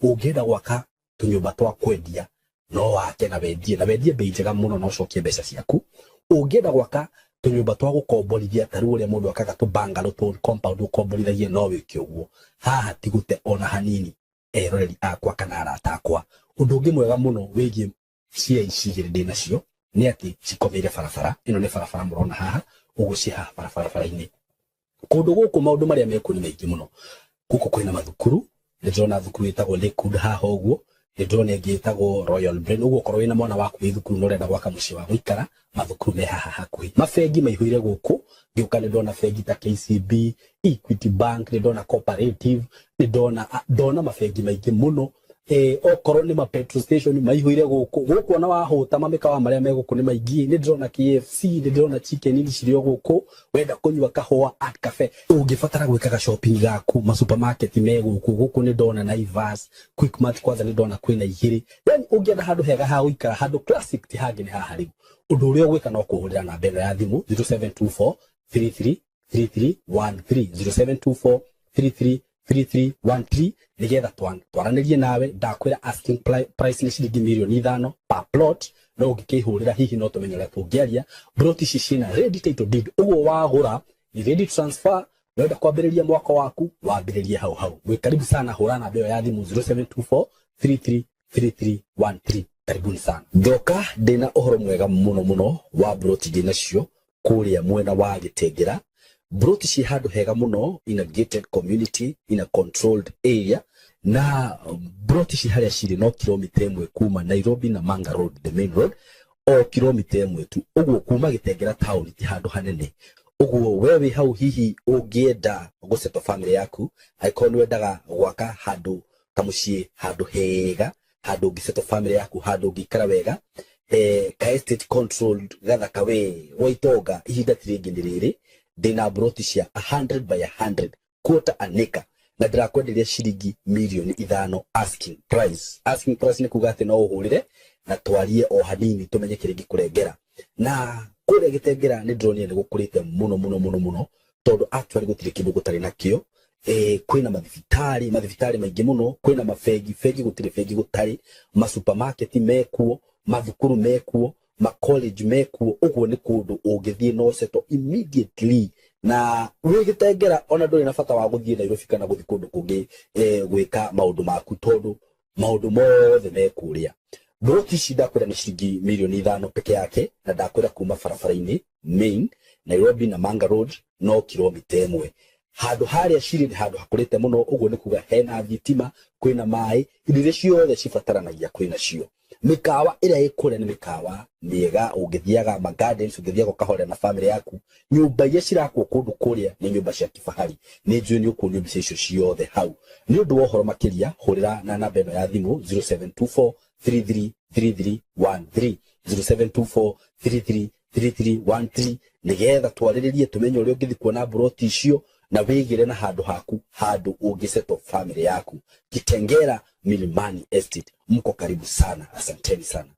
B: Ũngĩenda gwaka tũnyũmba twa kwendia no wake na wendie, na wendie bei njega mũno na ũcokie mbeca ciaku. Ũngĩenda gwaka tũnyũmba twa gũkomborithia, ta rĩu ũrĩa mũndũ akaga tũ bungalow, tũ compound ũkomborithagie, no wĩke ũguo. Haha ti gũte ona hanini, eroreri akwa kana arata akwa. Ũndũ ũngĩ mwega mũno wĩgiĩ cia ici igĩrĩ ndĩ nacio nĩ atĩ cikomeire barabara. Ĩno nĩ barabara mũrona haha ũguo, ciĩ haha barabara-inĩ. Kũndũ gũkũ maũndũ marĩa mekuo nĩ maingĩ mũno. Gũkũ kwĩna mathukuru, nĩ ndĩrona thukuru ĩtagwo Lakewood haha ũguo, nĩ ndĩrona ĩngĩ ĩtagwo Royal Brain. Ũguo okorwo wĩna mwana waku wĩ thukuru na ũrenda gwaka mũciĩ wa gũikara, mathukuru me haha hakuhĩ. Mabengi maihũire gũkũ, ngĩũka nĩ ndona bengi ta KCB, Equity Bank, nĩ ndona Cooperative, nĩ ndona mabengi maingĩ mũno. Okorwo nĩ ma petrol station maihũire gũkũ. Gũkũ ona wahũta, mamĩkawa marĩa me gũkũ nĩ maingĩ. Nĩ ndĩrona KFC, nĩ ndĩrona Chicken Inn cirĩ o gũkũ. Wenda kũnyua kahũa, Art Cafe. Ũngĩbatara gwĩkaga shopping gaku, ma supermarket me gũkũ. Gũkũ nĩ ndona Naivas, Quickmart, kwanza nĩ ndona kwĩna 2. Yani ũngĩenda handũ hega ha gũikara, handũ classic, ti hangĩ nĩ haha. Rĩu ũndũ ũrĩa ũgwĩka no kũhũrĩra namba ĩno ya thimũ 0724 33 3313, 0724 33 3313, nigetha twaranĩrie nawe. Ndakwĩra asking price nĩ ciringi mirioni 5 per plot, no ũngĩkĩhũrĩra hihi no tũmenye ũrĩa tũngĩaria. Plot ici ciĩna ready title deed, ũguo wagũra ni ready transfer. Wenda kwambĩrĩria mwaka waku, wambĩrĩrie hau hau. Mwĩ karibu sana, hũra namba ĩyo ya thimũ 0724 33 3313. Karibuni sana. Ndoka ndĩna ũhoro mwega mũno mũno wa broti ndĩ nacio kũrĩa mwena wa Gĩtengera. Broti ciĩ handũ hega mũno, in a gated community, in a controlled area. Na broti ci harĩa cirĩ no kilomita 1 kuma Nairobi na Manga Road, the main road, o kilomita 1 tu. Ũguo kuma Gĩtengera town ti handũ hanene. Ũguo we wĩ hau, hihi ũngĩenda gũsettle family yaku, angĩkorwo nĩ wendaga gwaka handũ kamũciĩ, handũ hega, handũ ũngĩsettle family yaku, handũ ũngĩikara wega, ka estate controlled gathaka we gwa itonga, ihinda ti rĩngĩ nĩ rĩrĩ. Ndĩna broti cia 100 by 100, quarter an acre, na ndĩrakwenderia ciringi mirioni 5 asking price. Asking price nĩ kuga atĩ no ũhũrĩre na twarie o hanini tũmenye kĩrĩa ingĩkũrengera. Na kũrĩa Gĩtengera nĩ ndĩronire nĩ gũkũrĩte mũno mũno mũno mũno, tondũ actually gũtirĩ kĩndũ gũtarĩ nakĩo. Kwĩna mathibitarĩ, mathibitarĩ maingĩ mũno, kwĩna mabengi, bengi gũtirĩ bengi gũtarĩ, ma supermarket mekuo, mathukuru mekuo, ma college mekuo. Ũguo nĩ kũndũ ũngĩthiĩ no settle immediately na wĩ Gĩtengera, ona ndũrĩ na bata wa gũthiĩ Nairobi kana gũthiĩ kũndũ kũngĩ gwĩka maũndũ maku, tondũ maũndũ mothe me kũrĩa. Broti ici ndakwĩra nĩ ciringi mirioni 5 peke yake, na ndakwĩra kuma barabara-inĩ main Nairobi na Manga Road no kilomita 1. Handũ harĩa cirĩ nĩ handũ hakũrĩte mũno, ũguo nĩ kuga hena thitima, kwĩna maĩ, indo iria ciothe cibataranagia kwĩna cio. Mĩkawa ĩrĩa ĩ kũrĩa nĩ mĩkawa mĩega, ũngĩthiaga ma gardens, ũngĩthiaga ũkahorera na family yaku. Nyũmba iria cirakwo kũndũ kũrĩa nĩ nyũmba cia kifahari. Nĩ njũĩ nĩ ũkuonio mbica icio ciothe hau. Nĩ ũndũ wa ũhoro makĩria, hũrĩra na namba ĩno ya thimũ 0724 33 3313, 0724 33 3313, nigetha twarĩrĩrie tũmenye ũrĩa ũngĩthiĩ kuona mburoti icio na wĩgĩre na handũ haku, handũ ũngĩsettle family yaku. Kitengera Milimani Estate, mko karibu sana. Asanteni sana.